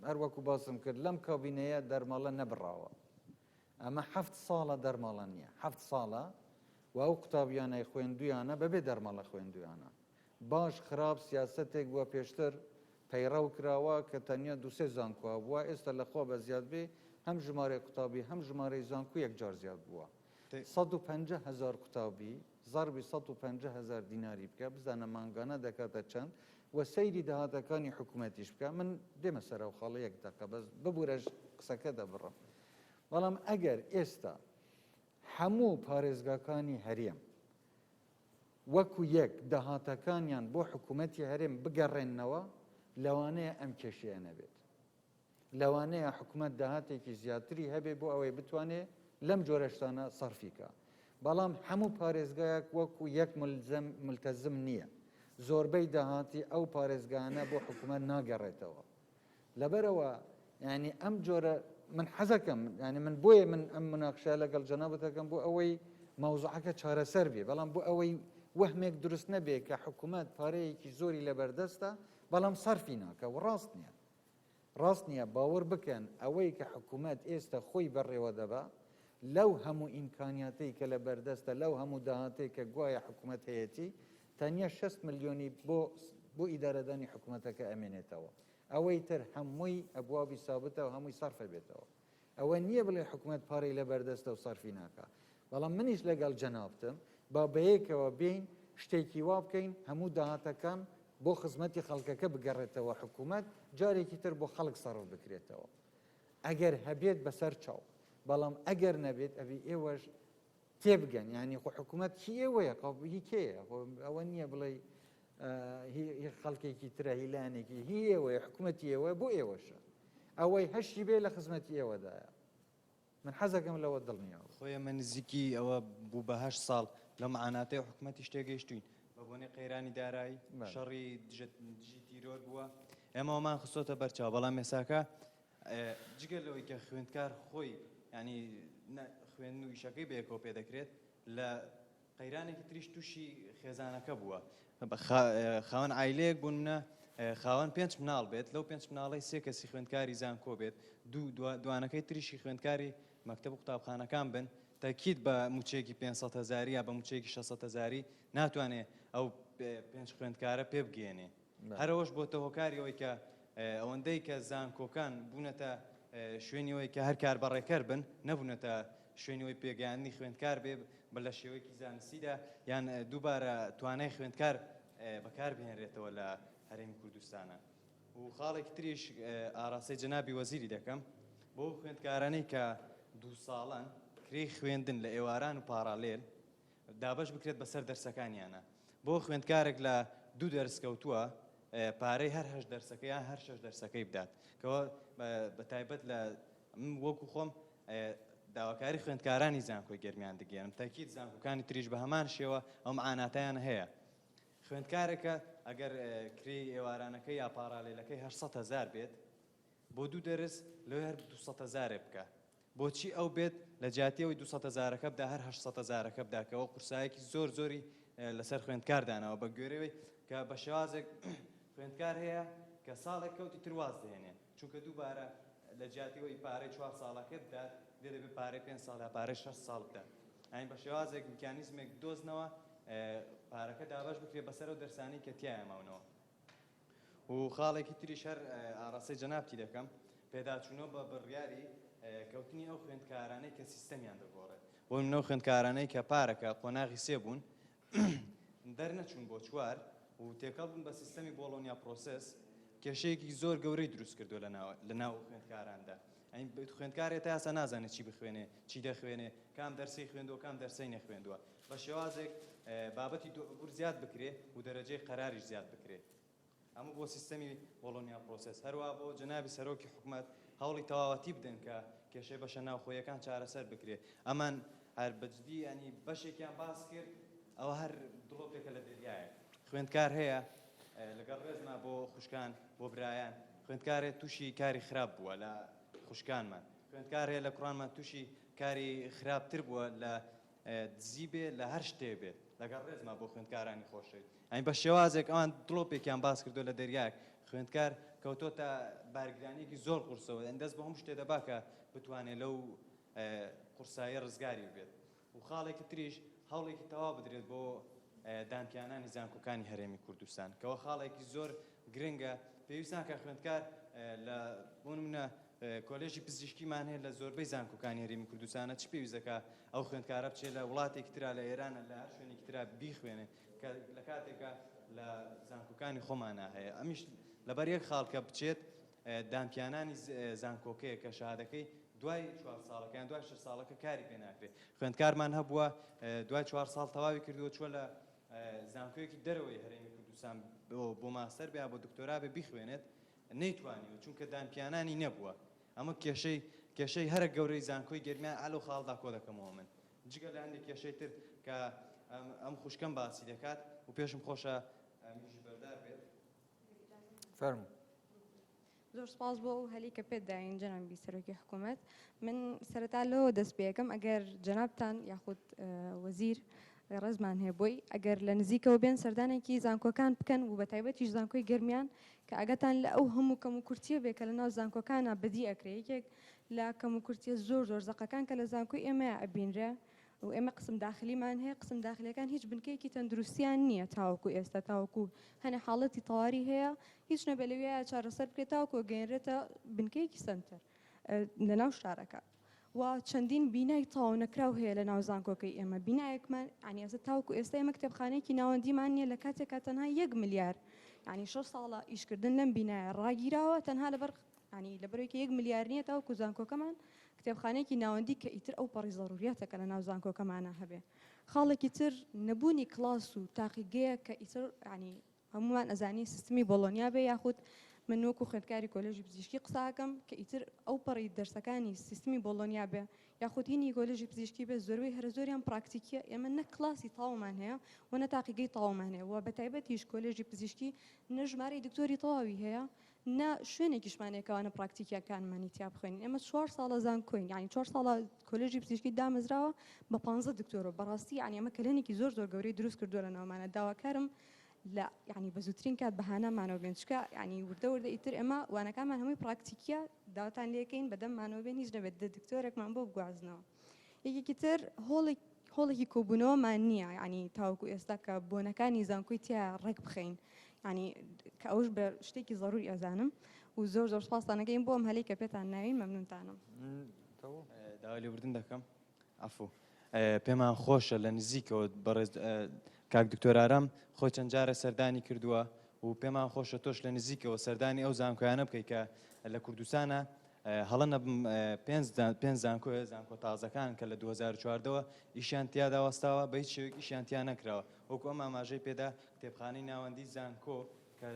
هەر وەکو باسم کرد لەم کابینەیە دەرماڵە نەبڕاوە ئەمە هەفت ساڵە دەرماڵە نییە هەفت ساڵە و ئەو قوتابیانەی خوێندویانە بەبێ دەرماڵە خوێندویانە باش خراپ سیاسەتێک بووە پێشتر پەیڕەو کراوە کە تەنیا دوو سێ زانکۆ هەبووە، ئێستا لە خوا بەزیاد بێ هەم ژمارەی قوتابی هەم ژمارەی زانکۆ یەکجار زیاد بووە. 150 هەزار قوتابی زەربی 150 هەزار دیناری بکە بزانە مانگانە دەکاتە چەند؟ و سەیری داهاتەکانی حکوومەتیش بکە من دێمە سەر ئەو خاڵە یەک دەقە بەس ببورەش قسەکە دەبڕم بەڵام ئەگەر ئێستا هەموو پارێزگاکانی هەرێم وەکو یەک داهاتەکانیان بۆ حکوومەتی هەرێم بگەڕێننەوە لەوانەیە ئەم کێشەیە نەبێت. لەوانەیە حکومەت داهاتێکی زیاتری هەبێ بۆ ئەوەی بتوانێ لەم جۆرە شتانە سەرفی کا. بەڵام هەموو پارێزگایەک وەکو یەک ملزم ملتەزم نییە. زۆربەی داهاتی ئەو پارێزگایانە بۆ حکومەت ناگەڕێتەوە. لەبەرئەوە یانی ئەم جۆرە من حەزەکەم یانی من بۆیە من ئەم مناقشە لەگەڵ جەنابت دەکەم بۆ ئەوەی مەوزوعەکە چارەسەر بێ بەڵام بۆ ئەوەی وەهمێک دروست نەبێ کە حکومەت پارەیەکی زۆری لەبەردەستە بەڵام سەرفی ناکە و ڕاست نییە. ڕاست نیە باوەڕ بکەن ئەوەی کە حکومەت ئێستا خۆی بەڕێوە دەبا لەو هەموو ئیمکانیاتەی کە لە بەردەستە لەو هەموو داهاتەی کە گوایە حکومەت هەیەتی تەنیا 60 ملیۆنی بۆ بۆ ئیدارەدانی حکومەتەکە ئەمێنێتەوە ئەوەی تر هەمووی ئەبوابی سابتە و هەمووی سەرفە بێتەوە ئەوە نییە بڵێ حکومەت پارەی لەبەردەستە و سەرفی ناکا بەڵام منیش لەگەڵ جەنابتم با بەیەکەوە بێین شتێکی وا بکەین هەموو داهاتەکان بۆ خزمەتی خەڵکەکە بگەڕێتەوە حکومەت جارێکی تر بۆ خەڵک سەرف بکرێتەوە ئەگەر هەبێت بەسەر چاو بەڵام ئەگەر نەبێت ئەبی ئێوەش تێبگەن یانی خۆ حکوومەت هی ئێوەیە خۆ هی کێیە خۆ ئەوە نییە بڵێ هی خەڵکێکی ترە هی لایەنێکی هی ئێوەیە حکوومەتی ئێوە بۆ ئێوەشە ئەوەی هەشتی بێ لە خزمەتی ئێوەدایە من حەزەکەم لەوە دڵنیاوە. خۆ ئێمە نزیکی ئەوە بوو بە هەشت ساڵ لەو مەعاناتەی حکومەتیش تێگەیشتووین بە بۆنەی قەیرانی دارایی شەڕی دژی تیرۆر بووە ئێمە ئەومان خستۆتە بەرچاو بەڵام ئێساکە جگە لەوەی کە خوێندکار خۆی یانی خوێندن و ئیشەکەی بەیەکەوە پێ دەکرێت لە قەیرانێکی تریش تووشی خێزانەکە بووە خاوەن عایلەیەک بوون منە خاوەن پێنج مناڵ بێت لەو پێنج مناڵی سێ کەسی خوێندکاری زانکۆ بێت دوو دوانەکەی تریشی خوێندکاری مەکتەب و قوتابخانەکان بن تەکیید بە موچەیەکی 500 هزاری یا بە موچەیەکی 600 هزاری ناتوانێ ئەو پێنج خوێندکارە پێ بگەێنێ هەر ئەوەش بۆتە هۆکاری ئەوەی کە ئەوەندەی کە زانکۆکان بوونەتە شوێنی ئەوەی کە هەر کاربەڕێکەر بن نەبوونەتە شوێنی ئەوەی پێگەیاندنی خوێندکار بێ بە لە شێوەیەکی زانستیدا یان دووبارە توانای خوێندکار بەکار بهێنرێتەوە لە هەرێمی کوردستانە و خاڵێکی تریش ئاراستەی جەنابی وەزیری دەکەم بۆ خوێندکارانەی کە دوو ساڵان کرێی خوێندن لە ئێواران و پاڕالێل دابەش بکرێت بەسەر دەرسەکانیانە بۆ خوێندکارێک لە دوو دەرس کەوتووە پارەی هەر هەشت دەرسەکە یان هەر شەش دەرسەکەی بدات کەەوە بە تایبەت لە وەکو خۆم داواکاری خوێندکارانی زانکۆی گەرمیان دەگەێنم تاکیید زانکۆکانی تریش بە هەمان شێوە ئەو معاناتیان هەیە خوێندکارێکە ئەگەر کرێی ئێوارانەکە یا پاڕالێلەکەی 800 هزار بێت بۆ دوو دەرس لەوێ هەر 200 هزارێ بکە بۆچی ئەو بێت لە جیاتی ئەوەی 200 هەزارەکە بدا هەر 800 هەزارەکە بدا کە ئەوە قورسایەکی زۆر زۆری لەسەر خوێندکار داناوە بە گوێرەوەی کە بە شێوازێک خوێندکار هەیە کە ساڵێک کەوتی تر واز دێنێ چونکە دووبارە لە جیاتی ئەوەی پارەی چوار ساڵەکە بدات دێ دەبێت پارەی پێنج ساڵ یا پارەی شەش ساڵ بدات ئەین بە شێوازێک میکانیزمێک بدۆزنەوە پارەکە دابەش بکرێت بەسەر ئەو دەرسانەی کە تیایا ماونەوە. و خاڵێکی تریش هەر ئاڕاستەی جەنابتی دەکەم، پێداچوونەوە بە بڕیاری کەوتنی ئەو خوێندکارانەی کە سیستەمیان دەگۆڕێت. بۆ نمونە ئەو خوێندکارانەی کە پارەکە قۆناغی سێ بوون دەرنەچوون بۆ چوار و تێکەڵ بوون بە سیستەمی Bologna Process کێشەیەکی زۆر گەورەی دروست کردووە لە ناو خوێندکاراندا. ئەین خوێندکارێ تا ئێستا نازانێت چی بخوێنێ، چی دەخوێنێ، کام دەرسەی خوێندووە، کام دەرسەی نەخوێندووە. بە شێوازێک بابەتی دوعبور زیاد بکرێ و دەرەجەی قەراریش زیاد بکرێ. ئەمە بۆ سیستەمی Bologna Process. هەروەها بۆ جەنابی سەرۆکی حکومەت هەوڵی تەواوەتی بدەن کە کێشەی بەشە ناوخۆییەکان چارەسەر بکرێ. ئەمان هەر بە جدی یانی بەشێکیان باس کرد ئەوە هەر دڵۆپێکە لە دەریایەک. خوێندکار هەیە لەگەڵ ڕێزما بۆ خوشکان بۆ برایان خوێندکار هەیە تووشی کاری خراپ بووە لە خوشکانمان خوێندکار هەیە لە کوڕانمان تووشی کاری خراپتر بووە لە دزی بێ لە هەر شتێ بێت لەگەڵ ڕێزما بۆ خوێندکارانی خۆشەویست ئەین بە شێوازێک ئەوان دڵۆپێکیان باس کردو لە دەریایەک خوێندکار کەوتۆتە بارگرانیەکی زۆر قورسەوە ئەن دەست بۆ هەموو شتێ دەبا کە بتوانێت لەو قورسایی ڕزگاری بێت و خاڵێکی تریش هەوڵێکی تەواو بدرێت بۆ دانپیانانی زانکۆکانی هەرێمی کوردستان کەەوە خاڵێکی زۆر گرنگە پێویست ناکە خوێندکار لە بۆ نمونە کۆلێژی پزیشکیمان هەیە لە زۆربەی زانکۆکانی هەرێمی کوردستانە چ پێویست دەکا ئەو خوێندکارە بچێت لە وڵاتێکی ترا لە ئێرانە لە هەر شوێنێکی ترا بیخوێنێ کە لە کاتێکا لە زانکۆکانی خۆمانا هەیە ئەمیش لەبەر یەک خاڵ کە بچێت دانپیانانی زانکۆکەیە کە شەهادەکەی دوای چوار ساڵەکە یان دوای شەش ساڵەکە کاری پێ ناکرێت خوێندکارمان هەبووە دوای چوار ساڵ تەواوی کردووە چوە لە زانکۆیەکی دەرەوەی هەرێمی کوردستان بۆ ماستەر بێ بۆ دکتۆرا بێ بیخوێنێت نەیتوانیوە چونکە دانپیانانی نەبووە ئەمە کێشەی کێشەی هەرە گەورەی زانکۆی گەرمیان ئالو خاڵدا کۆ دەکەمەوە من جگە لە هەندێک کێشەی تر کە ئەم خوشکەم باسی دەکات و پێشم خۆشە ئەمیش بەردار بێت. فەرموو. زۆر سپاس بۆ ئەو هەلی کە پێت داین جەنابی سەرۆکی حکوومەت من سەرەتا لەوە دەست پێەکەم ئەگەر جەنابتان یاخود وەزیر ڕێزمان هەیە بۆی ئەگەر لە نزیکەوە بێن سەردانێکی زانکۆکان بکەن و بە تایبەتیش زانکۆی گەرمیان کە ئەگەتان لە ئەو هەموو کەم و کورتیە بێ کە لە ناو زانکۆکانە بەدی ئەکرێ یەکێک لە کەم و کورتیە زۆر زۆر زەقەکان کە لە زانکۆی ئێمە ئەبینرێ و ئێمە قسم داخلیمان هەیە قسم داخلیەکان هیچ بنکەیەکی تەندروستیان نییە تاوەکو ئێستا تاوەکو هەنێ حاڵەتی تەواری هەیە هیچ نەبێ لەوێیە چارەسەر بکرێت تاوەکو گەیەنرێتە بنکەیەکی سەنتەر لەناو شارەکە و چەندین بینای تەواو نەکراو هەیە لە ناو زانکۆکەی ئێمە بینایەکمان ینی ئێستا تاوەکو ئێستا ئێمە کتێبخانەیەکی ناوەندیمان نییە لە کاتێکا تەنها یەک ملیار ینی شەش ساڵە ئیشکردن لەم بینایە ڕاگیراوە تەنها لەبەر ینی لەبەرەوەی کە یەک ملیار نییە تاوەکو زانکۆکەمان کتێبخانەیەکی ناوەندی کە ئیتر ئەو پەڕی زەروریاتە کە لە ناو زانکۆکەمانە هەبێ خاڵێکی تر نەبوونی کڵاس و تاقیگەیە کە ئیتر ینی هەموومان ئەزانین سیستمی بۆڵۆنیا بێ یاخود من وەکو خوێندکاری کۆلێژی پزیشکی قساکەم کە ئیتر ئەو پەڕی دەرسەکانی سیستمی بۆڵۆنیا بێ یاخود هینی کۆلێژی پزیشکی بێ زۆربەی هەرە زۆریان پراکتیکیە ئێمە نە کلاسی تەواومان هەیە و نە تاقیگەی تەواومان هەیە و بە تایبەتیش کۆلێژی پزیشکی نە ژمارەی دکتۆری تەواوی هەیە نە شوێنێکیشمان هەیە کە وانە پراکتیکیەکانمانی تیا بخوێنین ئێمە چوار ساڵە زانکۆین یعنی چوار ساڵە کۆلێژی پزیشکی دامەزراوە بە پانزە دکتۆرەوە بەڕاستی یعنی ئەمە کەلێنێکی زۆر زۆر گەورەی دروست کردووە لە ناومانە داواکارم لە یعنی بە زووترین کات بەهانامانەوە بێن چکە یعنی وردە وردە ئیتر ئێمە وانەکانمان هەمووی پراکتیکیە داواتان لێکەین بەدەممانەوە بێن هیچ نەبێت دە دکتۆرێکمان بۆ بگوازنەوە یەکێکی تر هۆڵێک هۆڵێکی کۆبوونەوەمان نییە یعنی تاوەکو ئێستا کە بۆنەکانی زانکۆی تیا ڕێک بخەین یعنی کە ئەوش بە شتێکی زەروری ئەزانم و زۆر زۆر سپاستانەکەین بۆ ئەم هەلەی کە پێتان ناوین مەمنونتانم. داوای لێبوردن دەکەم عەفو پێمان خۆشە لە نزیکەوە بەڕێز کاک دکتۆر ئارام خۆی چەند جارە سەردانی کردووە و پێمان خۆشە تۆش لە نزیکەوە سەردانی ئەو زانکۆیانە بکەیت کە لە کوردستانە هەڵە نەبم پێنج زانکۆیە زانکۆ تازەکان کە لە 2014ەوە ئیشیان تیادا وەستاوە بە هیچ شێوەیەک ئیشیان تیا نەکراوە وەکو ئەم ئاماژەی پێدا کتێبخانەی ناوەندی زانکۆ کە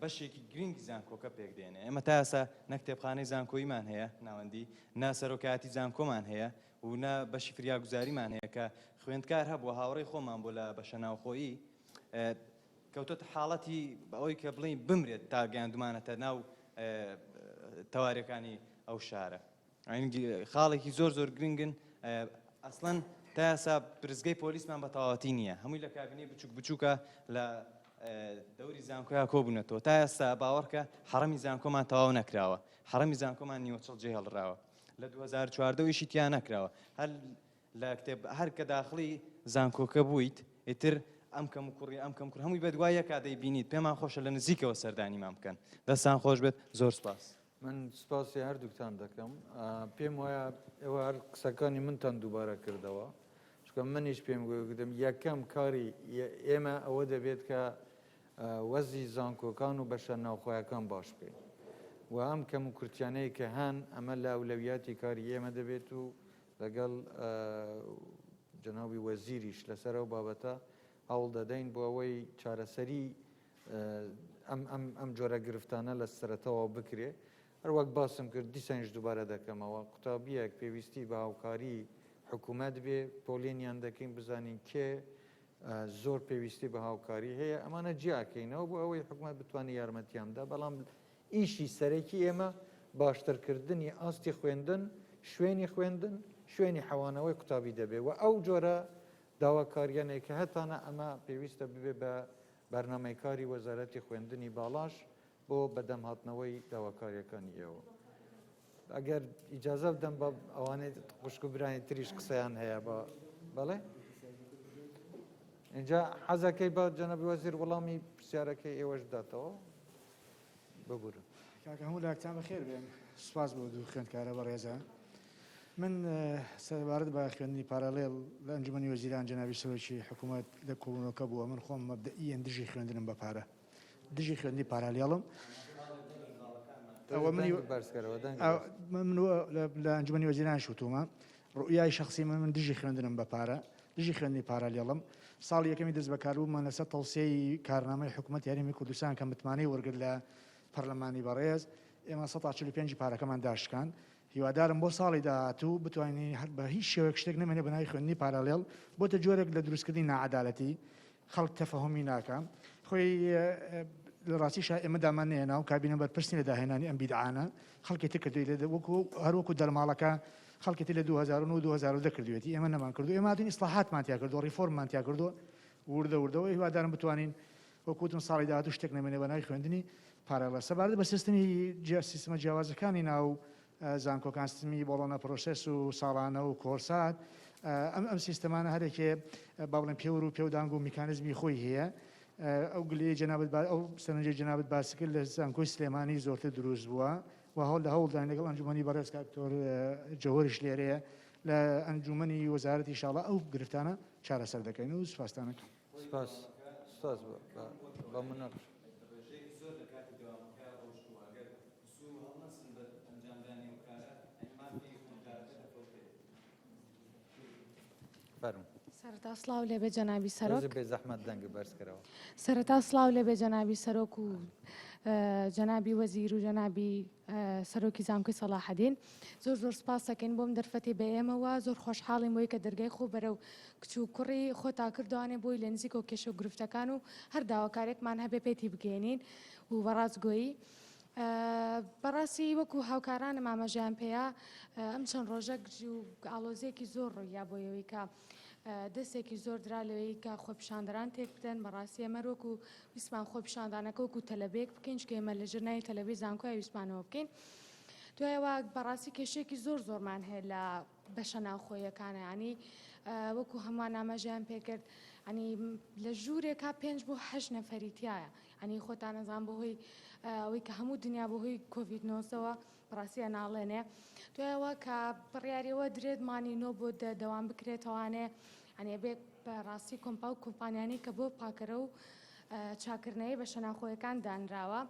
بەشێکی گرنگی زانکۆکە پێک دێنێ ئێمە تا ئێستا نە کتێبخانەی زانکۆییمان هەیە ناوەندی نە سەرۆکایەتی زانکۆمان هەیە و نە بەشی فریاگوزاریمان هەیە کە خوێندکار هەبووە هاوڕێی خۆمان بۆ لە بەشە ناوخۆیی کەوتۆتە حاڵەتی ئەوەی کە بڵێین بمرێت تا گەیاندومانەتە ناو تەوارەکانی ئەو شارە خاڵێکی زۆر زۆر گرنگن ئەسڵەن تا ئێستا پرسگەی پۆلیسمان بە تەواوەتی نییە هەمووی لە کابینەی بچوک بچووکە لە دەوری زانکۆیا کۆبوونەتەوە تا ئێستا باوەڕکە حەڕەمی زانکۆمان تەواو نەکراوە حەڕەمی زانکۆمان نیوەچڵ جێهێڵراوە لە 2014 ئیشی تیا نەکراوە هەر لە کتێب هەر کە داخڵی زانکۆکە بوویت ئیتر ئەم کەم و کوڕی ئەم کەم کوڕ هەمووی بەدوای یەکا دەیبینیت پێمان خۆشە لە نزیکەوە سەردانیمان بکەن دەستان خۆش بێت زۆر سپاس. من سپاسی هەردووکتان دەکەم پێم وایە ئێوە هەر قسەکانی منتان دووبارە کردەوە چونکە منیش پێم گوتم یەکەم کاری ئێمە ئەوە دەبێت کە وەزی زانکۆکان و بەشە ناوخۆیەکان باش بکەین و ئەم کەم و کورتیانەی کە هەن ئەمە لە ئەولەویاتی کاری ئێمە دەبێت و لەگەڵ جەنابی وەزیریش لەسەر ئەو بابەتە هەوڵ دەدەین بۆ ئەوەی چارەسەری ئەم ئەم ئەم جۆرە گرفتانە لە سەرەتاوە بکرێ هەروەک باسم کرد دیسانیش دووبارە دەکەمەوە قوتابیەک پێویستی بە هاوکاری حکوومەت بێ پۆلێنیان دەکەین بزانین کێ زۆر پێویستی بە هاوکاری هەیە ئەمانە جیاکەینەوە بۆ ئەوەی حکوومەت بتوانێت یارمەتیان بدا بەڵام ئیشی سەرەکی ئێمە باشترکردنی ئاستی خوێندن، شوێنی خوێندن، شوێنی حەوانەوەی قوتابی دەبێ و ئەو جۆرە داواکارییانەی کە هەتانە ئەمە پێویستە ببێ بە بەرنامەی کاری وەزارەتی خوێندنی باڵاش بۆ بەدەمهاتنەوەی داواکارییەکانی ئێوە. ئەگەر ئیجازە بدەم با ئەوانەی خوشک و برانی تریش قسەیان هەیە با بەڵێ اینجا حەزەکەی با جەنابی وەزیر وەڵامی پرسیارەکەی ئێوەش بداتەوە. ببورن. کاکە هەموو لاکتان بەخێر بێن سوپاس بۆ دوو خوێندکارە بەڕێزە. من سەبارەت بە خوێندنی پارالێل لە ئەنجومەنی وەزیران جەنابی سەرۆکی حکوومەت لە کۆبوونەوەکە بووە، من خۆم مەبدەئیەن دژی خوێندنم بە پارە، دژی خوێندنی پارالێڵم. ئەوە منی من لە ئەنجومەنی وەزیران شوتومە ڕوئیای شخصی من من دژی خوێندنم بە پارە، دژی خوێندنی پارالێڵم. ساڵی یەکەمی دەست بەکاربوومان لەسەر تەوسیەی کارنامەی حکوومەتی هەرێمی کوردستان کە متمانەی وەرگرت لە پەرلەمانی بەڕێز، ئێمە 145 پارەکەمان داشکاند. هیوادارم بۆ ساڵی داهاتوو بتوانین هەر بە هیچ شێوەیەک شتێک نەمێنێ بە ناوی خوێندنی پارالێڵ، بۆتە جۆرێک لە دروستکردنی ناعەدالەتی، خەڵک تەفەهومی ناکا. خۆی لە ڕاستیشا ئێمە دامان نەهێنا و کابینە بەرپرس نیە لە داهێنانی ئەم بیدعانە، خەڵکی تر کردووی لە وەکو هەر وەکو دەرماڵەکە خەڵکی تر لە 2009 و 2010 کردوویەتی، ئێمە نەمان کردووە. ئێمە هاتووین ئیسلاحاتمان تیا کردووە، ڕیفۆرممان تیا کردووە وردە وردەوە. هیوادارم بتوانین وەک وتم ساڵی داهاتوو شتێک نەمێنێ بە ناوی خوێندنی پارالێل. سەبارەت بە سیستمی سیستمە جیاوازەکانی ناو زانکۆکان، سیستمی Bologna Process و ساڵانە و کۆرسات، ئەم ئەم سیستەمانە هەرێکێ با بڵێن پێور و پێودانگ و میکانیزمی خۆی هەیە. ئەو گلەیەی جەنابت با ئەو سەرنجەی جەنابت باسی کرد لە زانکۆی سلێمانی زۆرتر دروست بووە و هەوڵ لە هەوڵداین لەگەڵ ئەنجومەنی بەڕێز کاک دکتۆر جەوهەریش لێرەیە لە ئەنجومەنی وەزارەتی ئیشاڵا ئەو گرفتانە چارەسەر دەکەین و سوپاستان ئەکەم. سپاس سپاس بە مناقشە. ڕێژەیەکی زۆر لە کاتی دەوامەکە ڕۆشتووە ئەگەر زوو هەڵنەسن بە ئەنجامدانی ئەو کارە یانی مافی خوێندکارەکە دەفەوتێت. فەرموو. سەرەتا سڵاو لێبێ جەنابی سەرۆک. تۆزێ بێزەحمەت دەنگت بەرز کەرەوە. سەرەتا سڵاو لێبێ جەنابی سەرۆک و جەنابی وەزیر و جەنابی سەرۆکی زانکۆی سەڵاحەدین زۆر زۆر سپاس دەکەین بۆم دەرفەتی بە ئێمەوە زۆر خۆشحاڵین بۆی کە دەرگای خۆ بەرەو کچ و کوڕی خۆتا کردوانێ بۆی لە نزیکەوە کێشە و گرفتەکان و هەر داواکارێکمان هەبێ پێتی بگەێنین و بەڕاستگۆیی بەڕاستی وەکو هاوکارانم ئاماژەیان پێیا ئەم چەند ڕۆژە گرژی و ئاڵۆزیەکی زۆر ڕوویا بۆ ئەوەی کە دەستێکی زۆر درا لەوەی کە خۆپیشاندەران تێک بدەن بەڕاستی ئێمە وەکو ویستمان خۆپیشاندانەکە وەکو تەلەبەیەک بکەین چونکە ئێمە لەژێر ناوی تەلەبەی زانکۆی ویستمانەوە بکەین دوایەوە بەڕاستی کێشەیەکی زۆر زۆرمان هەیە لە بەشە ناوخۆیەکانە ینی وەکو هەمووان ئاماژەیان پێکرد ینی لە ژوورێکا پێنج بۆ هەشت نەفەری تایە ینی خۆتان ئەزان بەهۆی ئەوەی کە هەموو دنیا بەهۆی کۆڤید نۆزدەوە بەڕاستی ئەناڵێنێ دوایەوە کە بڕیاریەوە درێت مانی نۆ بۆ دە دەوام بکرێتەوانێ ئەنێ بێ بەڕاستی کۆمپا و کۆمپانیانی کە بۆ پاکەرە و چاکردنەوەی بەشە ناوخۆیەکان دانراوە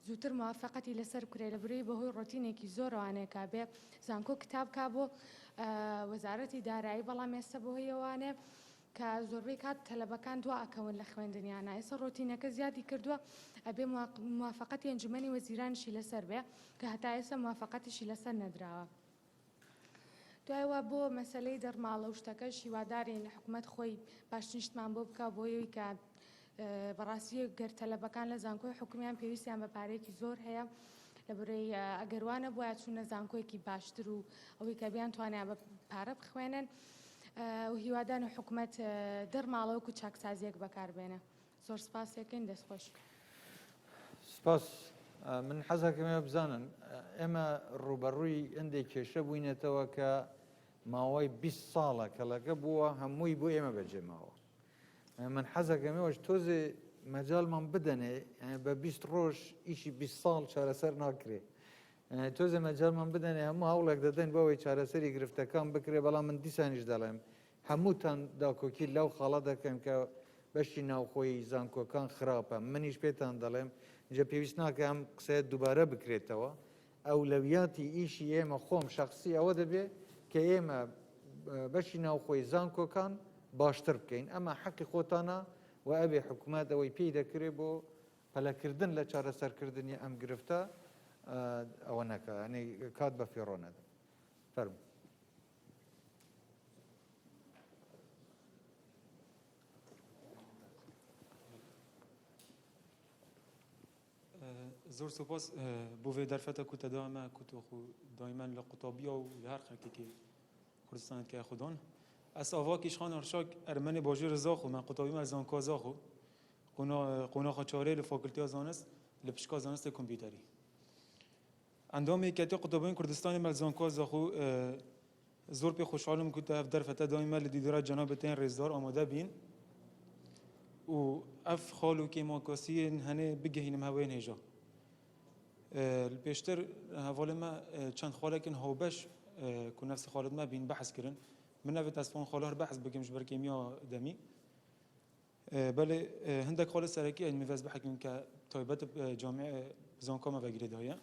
زووتر موافقەتی لەسەر بکرێ لە بری بەهۆی ڕۆتینێکی زۆرەوانێکا بێ زانکۆ کتاب کا بۆ وەزارەتی دارایی بەڵام ئێستا بەهۆیەوانێ کە زۆربەی کات تەلەبەکان دوا ئەکەون لە خوێندنیانا ئێستا ڕۆتینەکە زیادی کردووە ئەبێ موافقەتی ئەنجومەنی وەزیرانیشی لەسەر بێ کە هەتا ئێستا موافقەتیشی لەسەر نەدراوە دوایەوە بۆ مەسەلەی دەرماڵە و شتەکەش هیوادارین حکومەت خۆی باشترین شتمان بۆ بکا بۆ ئەوەی کە بەڕاستی گەر تەلەبەکان لە زانکۆی حکومیان پێویستیان بە پارەیەکی زۆر هەیە لە برەی ئەگەر وا نەبوایە چوونە زانکۆیەکی باشتر و ئەوەی کە بیان توانیا بە پارە بخوێنن و هیوادان و حکومەت دەرماڵە وەکو چاکسازیەک بەکاربێنە زۆر سپاسێکەین دەستخۆش. سپاس من حەزەکەم بزانن ئێمە ڕوبەڕووی هەندێک کێشە بووینەتەوە کە ماوەی 20 ساڵە کەڵەکە بووە هەمووی بۆ ئێمە بەجێ ماوە من حەزەکەم ئێوەش تۆزێ مەجالمان بدەنێ بە 20 ڕۆژ ئیشی 20 ساڵ چارەسەر ناکرێ تۆزێ مەجالمان بدەنێ هەموو هەوڵێک دەدەن بۆ ئەوەی چارەسەری گرفتەکان بکرێ بەڵام من دیسانیش دەڵێم هەمووتان داکۆکی لەو خاڵە دەکەن کە بەشی ناوخۆی زانکۆکان خراپە منیش پێتان دەڵێم جە پێویست ناکە ئەم قسەیە دووبارە بکرێتەوە ئەولەویاتی ئیشی ئێمە خۆم شەخسی ئەوە دەبێ کە ئێمە بەشی ناوخۆی زانکۆکان باشتر بکەین ئەمە حەقی خۆتانە و ئەبێ حکومەت ئەوەی پێی دەکرێ بۆ پەلەکردن لە چارەسەرکردنی ئەم گرفتە ئەوە نەکا یانی کات بە فیڕۆ نەدەن فەرموو. زۆر سوپاس بۆ ڤێ دەرفەتە کو تە دامە کو تۆ خو دایمەن لە قوتابیا و لە هەر خەلکێکی کوردستانت کە خودان ئەس ئاڤا کیشخان ئەرشاک ئەرمەنێ باژێر زاخۆ مە قوتابی مە زانکۆ زاخۆ قۆناخا چارێ لە فاکلتیا زانست لە پشکا زانستێ کۆمپیوتەری ئەندامێ کەتێ قوتابیان کوردستانێ مە لە زانکۆ زاخۆ زۆر پێ خۆشحاڵم کو تە ئەف دەرفەتە دایمە لە دیدارا جەنابێ تێن ڕێزدار ئامادە بین و ئەف خاڵ و کێماکاسیێن هەنێ بگەهینم هەوێن هێژا. لە پێشتر هەڤاڵێ مە چەند خاڵێکن هاوبەش ku nefsê xalid me bîn behs kirin. Min nevêt ez van xala her behs bikim ji ber kêmiya demî. Belê hindek xalê serekî heye min vez bihekim ke taybet bi camî zanka me ve girêdaye.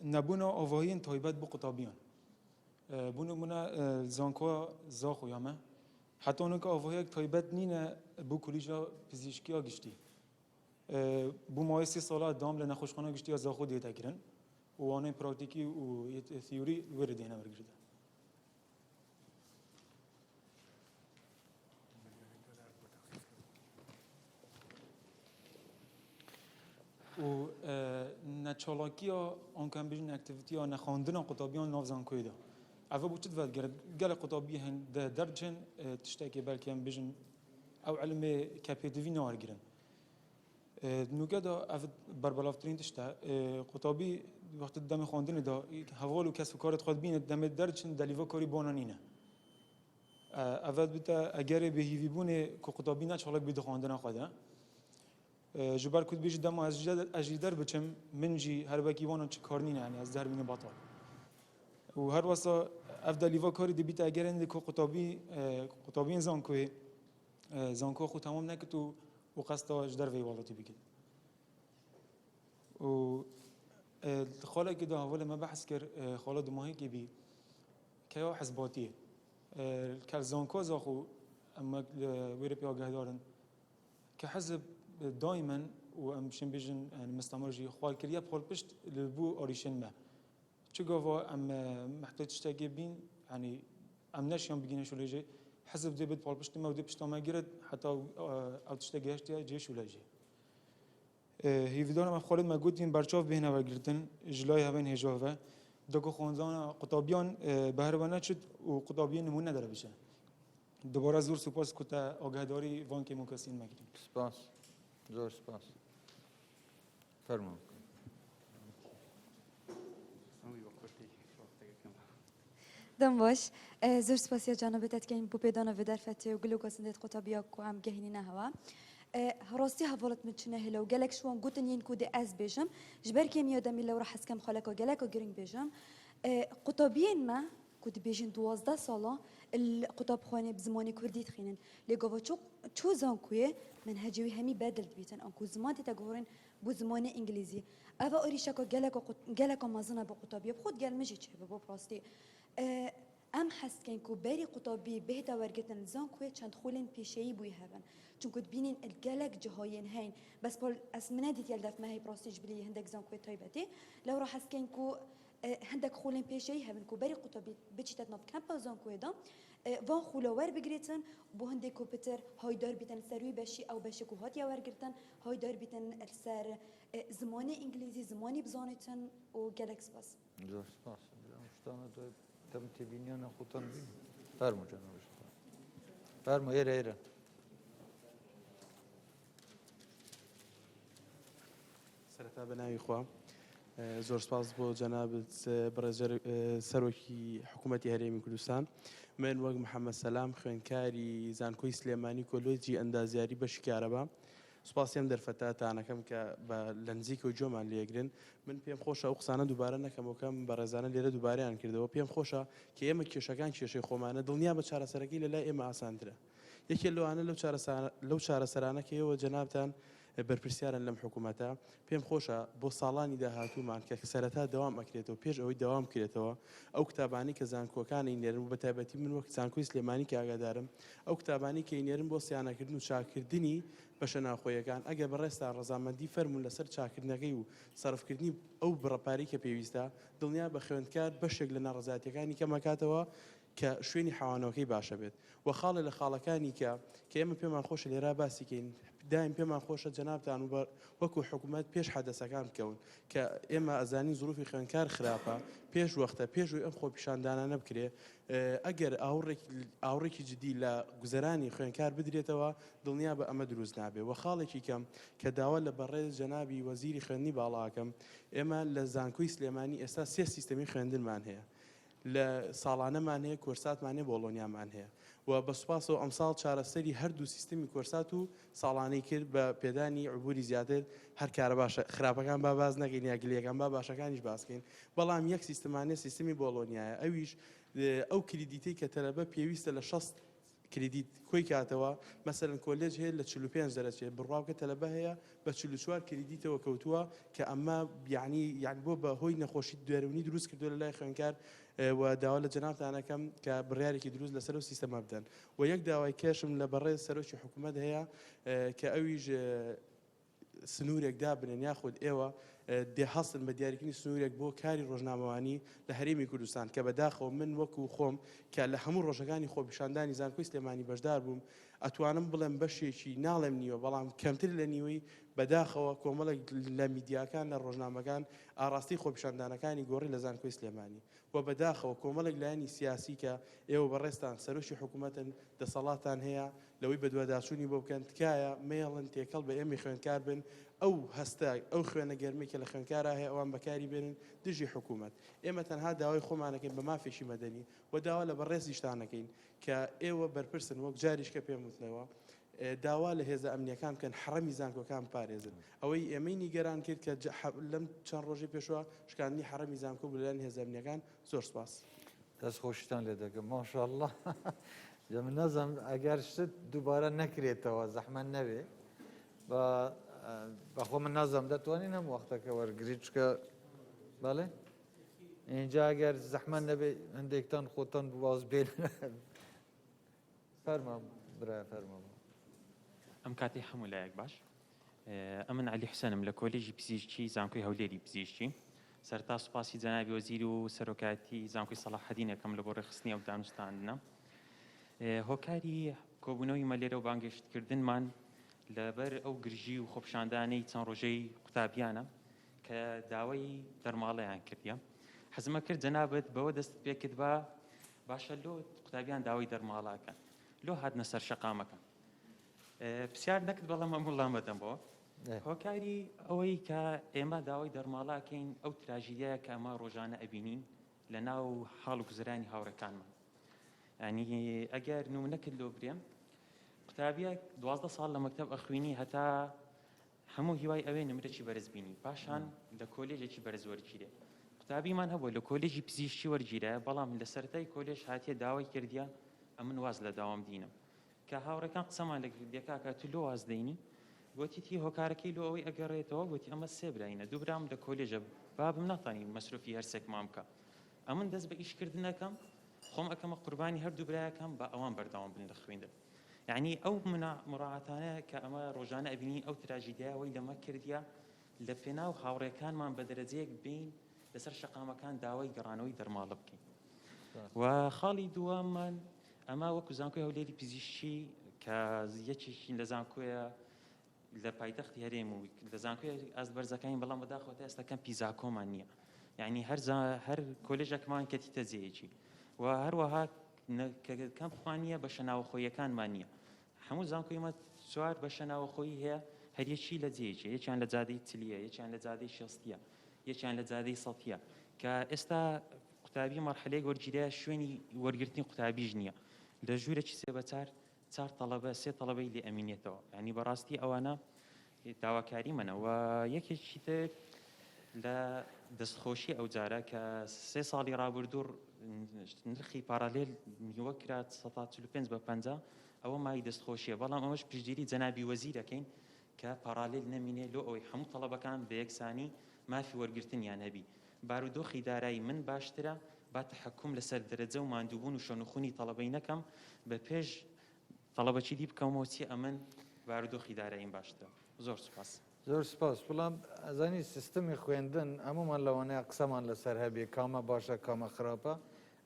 Nebûna avahiyên taybet bo qutabiyan. Bo nimûne zankoya Zaxo ya me heta nika avahiyek taybet nîne bo kolîja pizîşkiya giştî. Bo maweyê sê sala dam li nexweşxana giştî ya Zaxo dihête kirin û wanên pratîkî û yê theorî li wê re dihêne wergirtin. Û neçalakiya an ku em bêjin aktivîtiya nexwendina qutabiyan li nav zankoyê de. Ev bo çi divedigere? Gelek qutabî hên de derdiçin tiştekê belkî em bêjin ew ilmê ke pêdivî nawergirin. Di nûke de ev berbelavtirîn tişt e. Qutabî wextê di demê xwendinê de heval û kes û karê xwe dibîne demê derdiçin delîva karî bona nîne. Ev dibite egerê bêhîvîbûnê ku qutabî neçalak bî di xwendina xwe de. Ji ber ku dibêjî dema ez ez jî der biçim min jî her wekî wan çi kar nîne yanî ez der bînim betal. Û her wesa ev delîva karî dibîte egerên ku qutabî qutabiyên zankoyê zanko xwe temam nekit û û qesta ji derveyî welatî bikin. Û di xalekê de hevalê me behs kir xala dimahêkê bî keya hizbatiyê. Kel zanko zaxo em wek li wê rê pê agahdar in. Ke hizb daimen û em bişên bêjin yani mistemir jî xwe kiriye palpişt li bo arîşên me. Çi gava em mehtac tiştekê bîn yanî em neşiyan bigihîne şolêjê hizb dê bid palpiştê me û dê pişta me girit heta ew tişte gihiştiye cihê şolêjê. Hêvîdara me xwalên me gotîn berçav bêhne wergirtin ji layê hevên hêja ve da ku xwendana qutabiyan bi her we neçit û qutabiyên nimûne dere biçe. Dubare zor spas ku te agahdarî van kêmokasiyên me kirî. Spas. Zor spas. Fermo. Dem baş. Zor spasiya canabê te dikeyn bo pêdana vê derfetê û gelo gazindê qutabiya ku em gehînîne hewa. Rastî hevalet min çi nehêle û gelek ji wan gotin yên ku dê ez bêjim. Ji ber kêmiya demî lewra hez dikim xaleka geleka giring bêjim. Qutabiyên me ku dibêjin 12 sala li qutabxanê bi zimanê kurdî dixînin. Lê gava çû çû zankoyê menhecê wî hemî bedil dibîtin anku ziman tête guherîn bo zimanê îngilîzî. Eva êrîşeka geleka geleka mezin e bo qutabiyê. Bi xwe digel min jî çêbû bi rastî. Em hez dikin ku berî qutabî bihête wergirtin li zankoyê çend xolên pêşeyî bûyî hebin. Çunku dibînîn li gelek cihayên heyîn. Bes pal ez min nedîtiye li dev me heyî bi rastî ji bilî hindek zankoyê taybetî. Lewra hez dikin ku hindek xolên pêşeyî hebin ku berî qutabî biçîte di nav kempa zankoyê de van xola werbigirêtin bo hindê ku pitir haydar bîtin li ser wî beşî ew beşê ku hatiye wergirtin haydar bîtin li ser zimanê îngilîzî zimanî bizanêtin û gelek spas. Zor spas. Ştana da dem têbîniyana xotan bîn. Fermo canım. Fermo êre êre. سەرەتا بە ناوی خوا زۆر سپاس بۆ جەنابت بەڕێز سەرۆکی حکوومەتی هەرێمی کوردستان من وەک محەممەد سەلام خوێندکاری زانکۆی سلێمانی کۆلۆجی ئەندازیاری بەشی کارەبا سوپاسی ئەم دەرفەتەتانەکەم کە بە لە نزیکەوە گوێمان لێگرن من پێم خۆشە ئەو قسانە دووبارە نەکەمەوە کەم بەڕێزانە لێرە دووبارەیان کردەوە پێم خۆشە کە ئێمە کێشەکان کێشەی خۆمانە دڵنیا بە چارەسەرەکەی لە لای ئێمە ئاسانترە یەکێ لەوانە لەو چارەسەرانە کە ئێوە جەنابتان بەرپرسیارن لەم حکوومەتە پێم خۆشە بۆ ساڵانی داهاتوومان کە سەرەتا دەوام ئەکرێتەوە پێش ئەوەی دەوام کرێتەوە ئەو کتابانی کە زانکۆکانی نێرن و بەتایبەتی من وەک زانکۆی سلێمانی کە ئاگادارم ئەو کتابانی کە ئینێرن بۆ سیانەکردن و چاکردنی بەشە ناوخۆیەکان ئەگەر بەڕێزتان ڕەزامەندی فەرموون لەسەر چاکردنەکەی و سەرفکردنی ئەو بڕە پارەی کە پێویستە دڵنیا بە خوێندکار بەشێک لە ناڕەزایەتیەکانی کەمەکاتەوە کە شوێنی حەوانەوەکەی باشە بێت و خاڵێ لە خاڵەکانی کە کە ئێمە پێمان خۆشە لێرا باسی کەین دایم پێمان خۆشە جەنابتان و وەکو حکومەت پێش حەدەسەکان بکەون کە ئێمە ئەزانین زروفی خوێندکار خراپە پێش وەختە پێش ئەوەی ئەم خۆپیشاندانانە بکرێ ئەگەر ئاوڕێکی جدی لە گوزەرانی خوێندکار بدرێتەوە دڵنیا بە ئەمە دروست نابێ وە خاڵێکی کەم کە داوا لە بەڕێز جەنابی وەزیری خوێندنی باڵاکەم ئێمە لە زانکۆی سلێمانی ئێستا سێ سیستەمی خوێندنمان هەیە لە ساڵانەمان هەیە کۆرساتمان هەیە بۆڵۆنیامان هەیە و. و بە سوپاسەوە ئەمساڵ چارەسەری هەردوو سیستمی کۆرسات و ساڵانەی کرد بە پێدانی عبوری زیاتر هەر کارە باشە خراپەکان با باس نەکەین یا گلەیەکان با باشەکانیش باس کەین بەڵام یەک سیستمانە سیستمی بۆڵۆنیایە ئەویش ئەو کریدیتەی کە تەلەبە پێویستە لە 60 کریدیت کۆی کاتەوە مەسەلەن کۆلێج هەیە لە 45 دەرەچێت بڕوا بکە تەلەبە هەیە بە 44 کریدیتەوە کەوتووە کە ئەمە یعنی یعنی بۆ بە هۆی نەخۆشی دەروونی دروست کردووە لە لای خوێنکار و داوا لە جەنابتان ئەکەم کە بڕیارێکی دروست لەسەر ئەو سیستەمە بدەن و یەک داوای کەشم لە بەڕێز سەرۆکی حکوومەت هەیە کە ئەویش سنوورێک دابنێن یاخود ئێوە دێ هەستن بە دیاریکردنی سنوورێک بۆ کاری ڕۆژنامەوانی لە هەرێمی کوردستان کە بەداخەوە من وەکو خۆم کە لە هەموو ڕۆژەکانی خۆپیشاندانی زانکۆی سلێمانی بەشدار بووم ئەتوانم بڵێم بەشێکی ناڵێم نیوە بەڵام کەمتر لە نیوەی بەداخەوە کۆمەڵێک لە میدیاکان لە ڕۆژنامەکان ئاڕاستەی خۆپیشاندانەکانی گۆڕی لە زانکۆی سلێمانی و بەداخەوە کۆمەڵێک لایەنی سیاسی کە ئێوە بەڕێزتان سەرۆکی حکوومەتن دەسەڵاتتان هەیە لەوەی بەدواداچوونی بۆ بکەن تکایە مەیەڵن تێکەڵ بە ئێمەی خوێندکار بن ئەو هەستە ئەو خوێنە گەرمەی کە لە خوێندکارا هەیە ئەوان بەکاری بێنن دژی حکوومەت ئێمە تەنها داوای خۆمانەکەین بە مافێکی مەدەنی و داوا لە بەڕێزیشتان ئەکەین کە ئێوە بەرپرسن وەک جاریش کە پێم وتنەوە داوا لە هێزە ئەمنیەکان بکەن حەڕەمی زانکۆکان بپارێزن ئەوەی ئێمەی نیگەران کرد کە لەم چەند ڕۆژەی پێشوە شکاندنی حەڕەمی زانکۆ بوو لەلایەن هێزە ئەمنیەکان زۆر سپاس. دەست خۆشیتان لێ دەکەم ماشاءاللە جا من نازانم ئەگەر شت دووبارە نەکرێتەوە زەحمەت نەبێ بە بەخۆ من نازانم دەتوانین هەم وەختەکە وەرگری چکە بەڵێ اینجا ئەگەر زەحمەت نەبێ هەندێکتان خۆتان باز بێن فەرما برا فەرما. ئەم کاتەی هەموو لایەک باش. ئەمن عەلی حوسێنم لە کۆلێژی پزیشکی زانکۆی هەولێری پزیشکی. سەرەتا سوپاسی جەنابی وەزیر و سەرۆکایەتی زانکۆی سەڵاحەدین ئەکەم لە بۆ ڕێکخستنی ئەو دانوستاندنە. هۆکاری کۆبوونەوەی مە لێرە و بانگێشتکردنمان لەبەر ئەو گرژی و خۆپیشاندانەی چەند ڕۆژەی قوتابیانە کە داوای دەرماڵەیان کردیە. حەزمە کرد جەنابت بەوە دەستت پێکردبا باشە لۆ قوتابیان داوای دەرماڵە ئەکەن لۆ هاتنە سەر شەقامەکە پرسیار نەکرد بەڵام ئەم وڵام بەدەمەوە هۆکاری ئەوەی کە ئێمە داوای دەرماڵاکەین ئەو تراژیدیایە کە ئەمە ڕۆژانە ئەبینین لە ناو حاڵ و گوزرانی هاوڕێکانمان ینی ئەگەر نمونەکرد لۆ برێم قوتابیە دوازدە ساڵ لە مەکتب ئەخوینی هەتا هەموو هیوای ئەوێ نمرەکی بەرز بینی پاشان لە کۆلێژێکی بەرز وەرگیرێ قوتابیمان هەبووە لە کۆلێژی پزیشکی وەرگیرایە بەڵام لە سەرەتای کۆلێژ هاتیە داوای کردیە ئەمن واز لە داوام دینم کە هاوڕێکان قسەمان لە کردیە کاکە تو لۆ واز دەینی گۆتیتی هۆکارەکەی لۆ ئەوەی ئەگەڕێتەوە گۆتی ئەمە سێ براینە دوو برام لە کۆلێژە بابم ناتانی مەسروفی هەرسێکمان بکە ئەمن دەست بە ئیشکردن ئەکەم خۆم ئەکەمە قوربانی هەردوو برایەکەم با ئەوان بەردەوام بن لە خوێندن یەعنی ئەو مراعاتانە کە ئەمە ڕۆژانە ئەبینین ئەو تراژیدیایە وەی لەمە کردیە لە پێناو هاوڕێکانمان بە دەرەجەیەک بین لەسەر شەقامەکان داوای گەڕانەوەی دەرماڵە بکەین و خاڵی دووەممان ئەمە وەکو زانکۆی هەولێری پزیشکی کە یەکێکین لە زانکۆیە لە پایتەختی هەرێم و لە زانکۆی ئاست بەرزەکانی بەڵام بەداخەوە تا ئێستا کەمپی زاکۆمان نییە یعنی هەر هەر کۆلێژەکمان کەتیتە جێیەکی و هەروەها کەمپمان نییە بەشە ناوەخۆیەکانمان نییە هەموو زانکۆی مە چوار بەشە ناوەخۆیی هەیە هەریەکی لە جێیەکی یەکیان لە جادەی چلیە یەکیان لە جادەی شێستیە یەکیان لە جادەی سەتیە کە ئێستا قوتابی مەرحەلەیەک وەرگیرایە شوێنی وەرگرتنی قوتابیش نییە لە ژوورێکی سێ بە چار چار تەڵەبە سێ تەڵەبەی لێ ئەمینێتەوە یعنی بەڕاستی ئەوانە داواکاری منە و یەکێکی تر لە دەستخۆشی ئەو جارە کە سێ ساڵی ڕابردوو نرخی پارالێل نیوە کرا 45 بە 50 ئەوە مای دەستخۆشیە بەڵام ئەوەش پشتگیری جەنابی وەزیرەکەین کە پارالێل نەمینێ لۆ ئەوەی هەموو تەڵەبەکان بە یەکسانی مافی وەرگرتنیان هەبی بارودۆخی دارایی من باشترە با تەحەکوم لەسەر دەرەجە و ماندووبوون و شەنوخونی تەڵەبەی نەکەم بە پێش تەڵەبەکی دی بکەومەوە چی ئەمن بارودۆخی داراییم باشترە زۆر سوپاس. زۆر سپاس بەڵام ئەزانی سیستمی خوێندن هەموومان لەوانەیە قسەمان لەسەر هەبێ کامە باشە کامە خراپە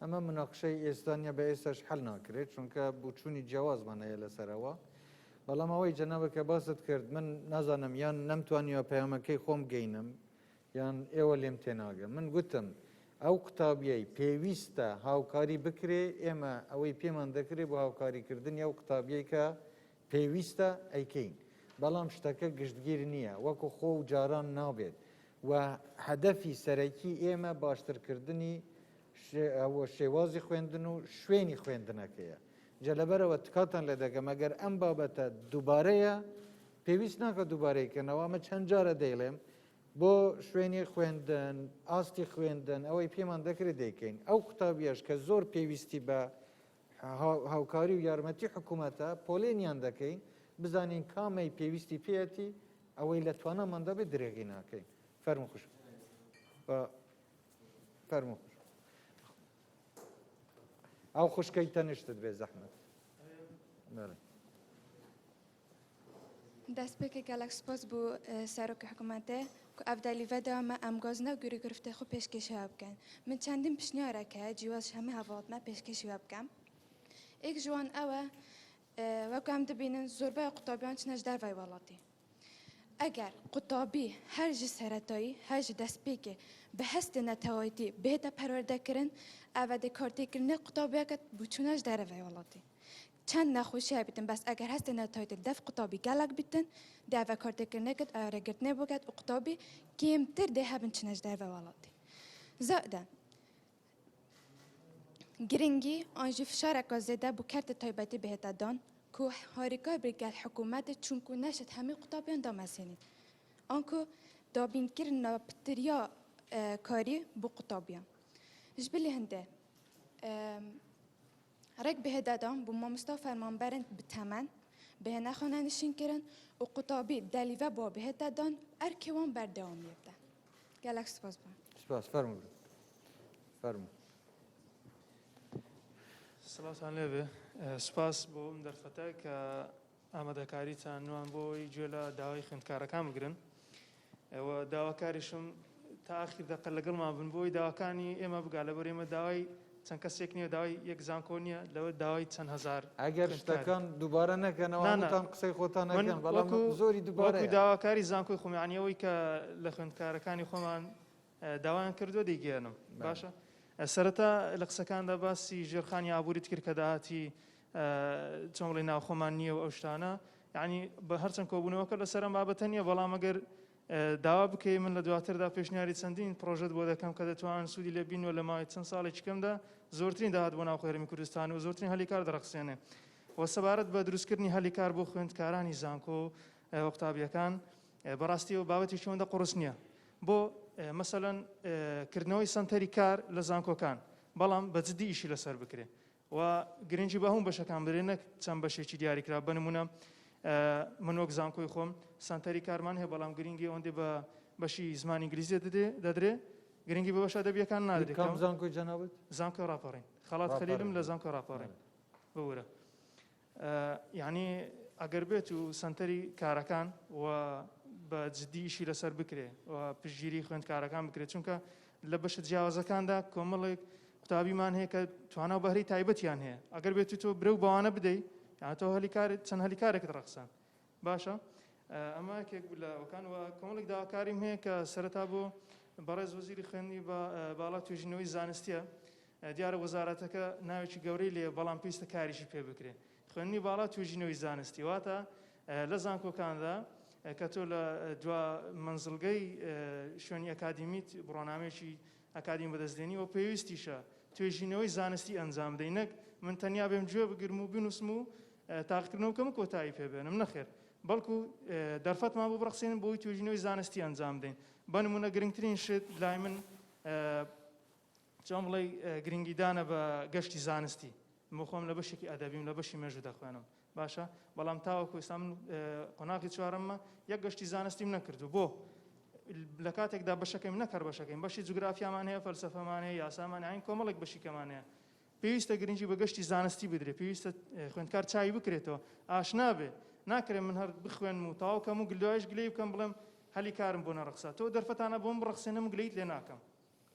ئەمە مناقشەی ئێستا نیە بە ئێستاش حەل ناکرێت چونکە بۆچوونی جیاوازمان هەیە لەسەرەوە بەڵام ئەوەی جەنابت کە باست کرد من نازانم یان نەمتوانیوە پەیامەکەی خۆم گەینم یان ئێوە لێم تێناگەن من گوتم ئەو قوتابیەی پێویستە هاوکاری بکرێ ئێمە ئەوەی پێمان دەکرێ بۆ هاوکاریکردنی ئەو قوتابیەی کە پێویستە ئەیکەین بەڵام شتەکە گشتگیر نییە وەکو خۆ و جاران نابێت و هەدەفی سەرەکی ئێمە باشترکردنی شێوازی خوێندن و شوێنی خوێندنەکەیە. جا لەبەرئەوە تکاتان لێ دەکەم ئەگەر ئەم بابەتە دووبارەیە پێویست ناکە دووبارەی کەنەوە ئەمە چەند جارە دەیڵێم بۆ شوێنی خوێندن ئاستی خوێندن ئەوەی پێمان دەکرێت دەیکەین ئەو قوتابیەش کە زۆر پێویستی بە هاوکاری و یارمەتی حکوومەتە پۆلێنیان دەکەین بزانین کامەی پێویستی پێیەتی ئەوەی لە تواناماندا بێت درێغی ناکەین فەرموو خوش فەرموو خوش ئەو خوشکەی تەنیشتت بێ زەحمەت. بەڵێ. دەستپێکێ گەلەک سپاس بۆ سەرۆکی حکوومەتێ کو ئەڤ دەلیڤە دا مە ئەم گازنە و گوری گرفتێ خو پێشکێشی وە بکەن. من چەندین پشنیارەک هەیە جیواز ژ هەمێ هەڤاڵت مە پێشکێشی وە بکەم. ئێک ژ وان ئەوە وەکو ئەم دبینن زۆربەی قوتابیان چنە ژ دەرڤەی وەڵاتی. ئەگەر قوتابی هەر ژ سەرەتایی هەر ژ دەستپێکێ بە هەستێ نەتەوایتی بهێتە پەروەردە کرن ئەڤە دێ کارتێکردنێ قوتابیەکەت بۆ چوونە ژ دەرەڤەی وەڵاتی. چەند نەخۆشی هەبیتن بەس ئەگەر هەستێ نەتەوایتی دەف قوتابی گەلەک بیتن دێ ئەڤە کارتێکردنێکت ئایارەگرتنێ بکەت و قوتابی کێمتر دێ هەبن چنە ژ دەرڤە وەڵاتی. زائدە گرنگی ئانژی فشارەکە زێدە بۆ کەرتە تایبەتی بهێتە دان کو هاریکار بێت گەل حکوومەت چونکو نەشت هەموو قوتابیان دامەزرێنیت ئانکو دابینکردنا پتریا کاری بۆ قوتابیان ژبلی هەندێ ڕێک بهێدەدان بۆ مامۆستا فەرمانبەرن بتەمەن بهێنە خانەنشین کردن و قوتابی دەلیڤە بۆ بهێتەدان ئەرکی وان بەردەوامیە بدەن گەلەک سپاس بۆ. سپاس فەرموو برا فەرموو. سڵاوتان لێبێ سوپاس بۆ ئەم دەرفەتە کە ئامادەکاریتان نوان بۆ ئەوەی گوێ لە داوای خوێندکارەکان بگرن و داواکاریشم تا ئاخیر دەقە لەگەڵمان بن بۆی داواکانی ئێمە بگا لەبەر ئێمە داوای چەند کەسێک نییە داوای یەک زانکۆ نییە لەوە داوای چەند هەزار ئەگەر شتەکان دووبارە نەکەنەوە هەمووتان قسەی خۆتان نەکەن بەڵام زۆری دووبارەیە. وەکو داواکاری زانکۆی خۆم یانی ئەوەی کە لە خوێندکارەکانی خۆمان داوایان کردووە دەیگەیەنم باشە سەرەتا لە قسەکاندا باسی ژێرخانی ئابووریت کرد کە داهاتی چۆن بڵێ ناوخۆمان نییە و ئەو شتانە یعنی بە هەرچەند کۆبوونەوەکە لەسەر ئەم بابەتە نییە بەڵام ئەگەر داوا بکەی من لە دواتردا پێشنیاری چەندین پرۆژەت بۆ دەکەم کە دەتوانن سوودی لێ بینەوە لە ماوەی چەند ساڵێکی کەمدا زۆرترین داهات بۆ ناوخۆی هەرێمی کوردستان و زۆرترین هەلی کار دەڕەخسێنێ و سەبارەت بە دروستکردنی هەلی کار بۆ خوێندکارانی زانکۆ و قوتابیەکان بەڕاستی و بابەتێکی ئەوەندە قوڕس نییە بۆ مەسەلەن کردنەوەی سەنتەری کار لە زانکۆکان بەڵام بە جدی ئیشی لەسەر بکرێ و گرنگی بە هەموو بەشەکان بدرێت نەک چەند بەشێکی دیاریکرا بە نمونە من وەک زانکۆی خۆم سەنتەری کارمان هەیە بەڵام گرنگی ئەوەندێ بە بەشی زمانی ئینگلیزی دەدرێ گرنگی بە بەشە ئەدەبیەکان نادرێت کام زانکۆی جەنابت؟ زانکۆی ڕاپەڕین خەڵات خەلیلم لە زانکۆی ڕاپەڕین ببورە یانی ئەگەر بێت و سەنتەری کارەکان و بە جدی ئیشی لەسەر بکرێ و پشتگیری خوێندکارەکان بکرێت چونکە لە بەشە جیاوازەکاندا کۆمەڵێک قوتابیمان هەیە کە توانا و بەهرەی تایبەتیان هەیە ئەگەر بێت تۆ برەو بەوانە بدەیت یان تۆ هەلی کار چەند هەلی کارێکت ڕەخسان باشە ئەمە یەکێک بوو لە ئەوکان و کۆمەڵێک داواکاریم هەیە کە سەرەتا بۆ بەڕێز وەزیری خوێندنی باڵا توێژینەوەی زانستیە دیارە وەزارەتەکە ناوێکی گەورەی لێ بەڵام پێویستە کاریشی پێ بکرێ خوێندنی باڵا توێژینەوەی زانستی واتە لە زانکۆکاندا کە تۆ لە دوا مەنزڵگەی شوێنی ئەکادیمیت بڕوانامەیەکی ئەکادیم بەدەست دێنی و پێویستیشە توێژینەوەی زانستی ئەنجام بدەی نەک من تەنیا بێم گوێ بگرم و بنووسم و تاقیکردنەوە بکەم و کۆتایی پێ بێنم نەخێر بەڵکو دەرفەتمان بۆ بڕەخسێنن بۆی توێژینەوەی زانستی ئەنجام بدەین بە نمونە گرنگترین شت لای من چۆن بڵێ گرنگیدانە بە گەشتی زانستی من خۆم لە بەشێکی ئەدەبیم لە بەشی مێژوو دەخوێنم باشە بەڵام تاوەکو ئێستا من قۆناغی چوارەممە یەک گەشتی زانستیم نەکردو بۆ لە کاتێکدا بەشەکەیم نەکەر بەشەکەیم بەشی جوگرافیامان هەیە فەلسەفەمان هەیە یاسامان هەیە کۆمەڵێک بەشی کەمان هەیە پێویستە گرنگی بە گەشتی زانستی بدرێت پێویستە خوێندکار چاوی بکرێتەوە ئاشنا بێ ناکرێت من هەر بخوێنم و تەواو کەم و گلدوایش گلەی بکەم بڵێم هەلی کارم بۆ نەڕەخسا تۆ دەرفەتانە بۆم بڕەخسێنم گلەیت لێ ناکەم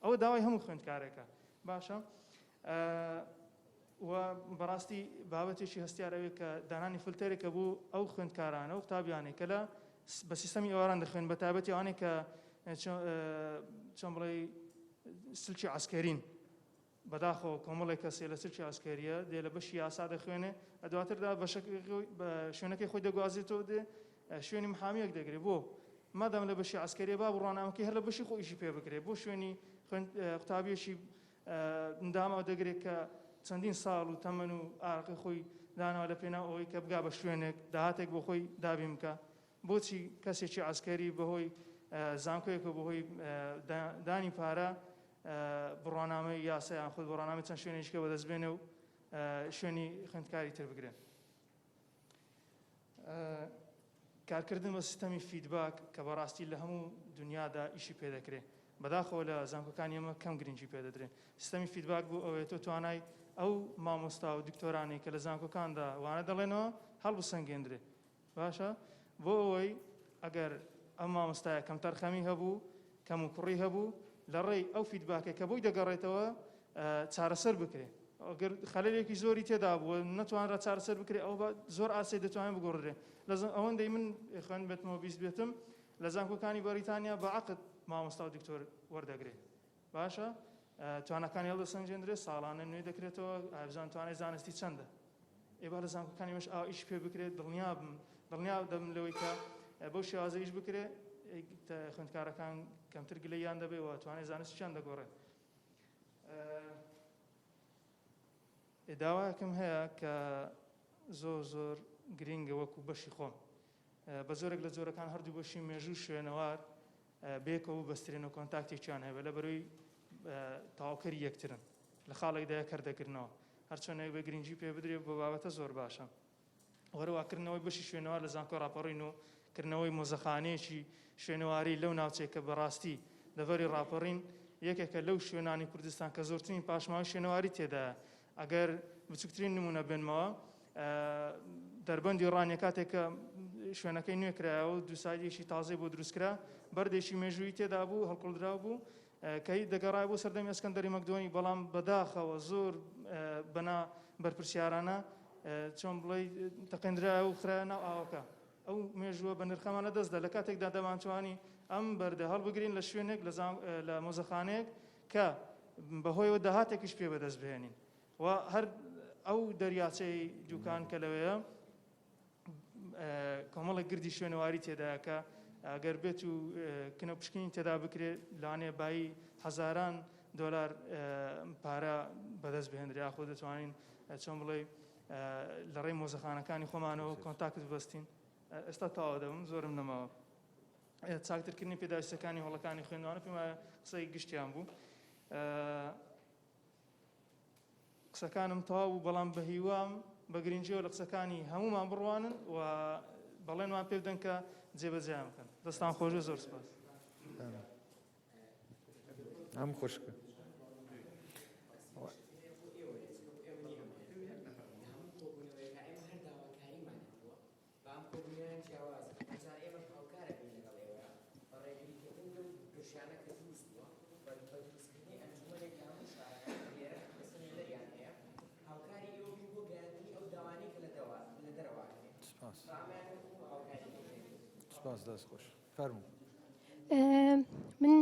ئەوە داوای هەموو خوێندکارێکە باشە و بەڕاستی بابەتێکی هەستیار ئەوێ کە دانانی فلتەرێکە بۆ ئەو خوێندکارانە و قوتابیانەی کە لە بە سیستەمی ئێواران دەخوێن بە تایبەتی ئەوانەی کە چۆن بڵێ سلکی عسکەرین بەداخەوە کۆمەڵێک کەسێ لە سلکی عسکەریە دێ لە بەشی یاسا دەخوێنێ دواتردا بە شوێنەکەی خۆی دەگوازێتەوە دێ شوێنی محامیەک دەگرێ بۆ مادام لە بەشی عسکەریە با بڕوانامەکەی هەر لە بەشی خۆ ئیشی پێ بکرێ بۆ شوێنی قوتابیەکی داما دەگرێت کە چەندین ساڵ و تەمەن و ئارەقەی خۆی داناوە لە پێناو ئەوەی کە بگا بە شوێنێک داهاتێک بۆ خۆی دابین بکا؟ بۆچی کەسێکی عەسکەری بەهۆی زانکۆیەکەوە بەهۆی دانی پارە بڕوانامەی یاسا یان خود بڕوانامەی چەند شوێنێکی کە بەدەست بێنێ و شوێنی خوێندکاری تر بگرێ؟ کارکردن بە سیستەمی feedback کە بەڕاستی لە هەموو دنیادا ئیشی پێدەکرێ بەداخەوە لە زانکۆکانی ئێمە کەم گرنگی پێدەدرێ سیستەمی feedback بۆ ئەوەیە تۆ توانای ئەو مامۆستا و دکتۆرانەی کە لە زانکۆکاندا وانە دەڵێنەوە هەڵبسەنگێندرێ باشە بۆ ئەوەی ئەگەر ئەم مامۆستایە کەمتەرخەمی هەبوو کەم و کوڕی هەبوو لە ڕێی ئەو feedback ە کە بۆی دەگەڕێتەوە چارەسەر بکرێ ئەگەر خەلەلێکی زۆری تێدا بووە نەتوانرا چارەسەر بکرێ ئەو زۆر ئاسایی دەتوانێت بگۆڕدرێ لە ئەوەندەی من خوێن بێتمەوە 20 بێتم لە زانکۆکانی بەریتانیا بە عقد مامۆستا و دکتۆر وەردەگرێ باشە تواناکانی هەڵدەسەنگێندرێ ساڵانە نوێ دەکرێتەوە ئابزان توانای زانستی چەندە ئێ با لە زانکۆکانی ئێمەش ئاوا ئیش پێ بکرێت دڵنیا بم دڵنیا دەبم لەوەی کە بەو شێوازە ئیش بکرێت خوێندکارەکان کەمتر گلەیان دەبێ و توانای زانستیان دەگۆڕێت داوایەکم هەیە کە زۆر زۆر گرینگە وەکو بەشی خۆم بە جۆرێک لە جۆرەکان هەردوو بەشی مێژوو شوێنەوار بەیەکەوە ببەسترێن و کۆنتاکتێکیان هەبێت لە بەرەی تەواوکەری یەکترن لە خاڵێکدا یەک دەگرنەوە هەرچۆنێک بە گرنگی پێ بدرێ بۆ بابەتە زۆر باشە وەرەوا کردنەوەی بەشی شوێنەوار لە زانکۆ ڕاپەڕین و کردنەوەی مۆزەخانەیەکی شوێنەواری لەو ناوچەیە کە بەڕاستی دەڤەری ڕاپەڕین یەکێکە لەو شوێنانی کوردستان کە زۆرترین پاشماوەی شوێنەواری تێدایە ئەگەر بچووکترین نمونە بێنمەوە دەربەندی ڕانیە کاتێک کە شوێنەکەی نوێ کرایەوە و دووسایدێکی تازەی بۆ دروستکرا بەردێکی مێژووی تێدا بوو هەڵکۆڵدراو بوو کە دەگەڕای بۆ سەردەمی ئەسکەندەری مەکدۆنی بەڵام بەداخەوە زۆر بەنا بەرپرسیارانە چۆن بڵێ تەقێنرایە و خرایە ناو ئاوەکە ئەو مێژووە بە نرخەمان لە دەستدا لە کاتێکدا دەمانتوانی ئەم بەردە هەڵبگرین لە شوێنێک لە مۆزەخانەیەک کە بەهۆیەوە داهاتێکیش پێ بەدەست بهێنین و هەر ئەو دەریاچەی دوکان کە لەوەیە کۆمەڵێک گردی شوێنەواری تێدایە کە ئەگەر بێت و کنە پشکنین تێدا بکرێت لانێ بایی هەزاران دۆلار پارە بەدەست بهێنرێ یاخۆ دەتوانین چۆن بڵێ لە ڕێی مۆزەخانەکانی خۆمانەوە کۆنتاکت ببەستین ئێستا تەواو دەبم زۆرم نەماوە چاکترکردنی پێداویستەکانی هۆڵەکانی خوێندوانە پێم وایە قسەی گشتیان بوو قسەکانم تەواو بوو بەڵام بە هیوام بە گرنگیەوە لە قسەکانی هەمومان بڕوانن و بەڵێنمان پێ بدەن کە جێبەجێیان بکەن دەستان خۆش زۆر سپاس. ئەم خوشکە. بام کۆبوونەوەیان جیاوازە، هەرچەند ئێمەش هاوکار ئەبین لەگەڵ ئێوە بە ڕێگریکردن لەو گرژانە کە دروست بووە بە بە دروستکردنی ئەنجومەنێک لە هەموو شارەکان کە لێرە ئێستا نوێنەریان هەیە هاوکاری ئێوە بین بۆ گەیاندنی ئەو داوانەی کە لە دەوا لە دەرەوە ئەکرێ سپاس. با ئەمەیان وەکوو هاوکاری بکرێت. سپاس دەست خۆش. فەرموو. من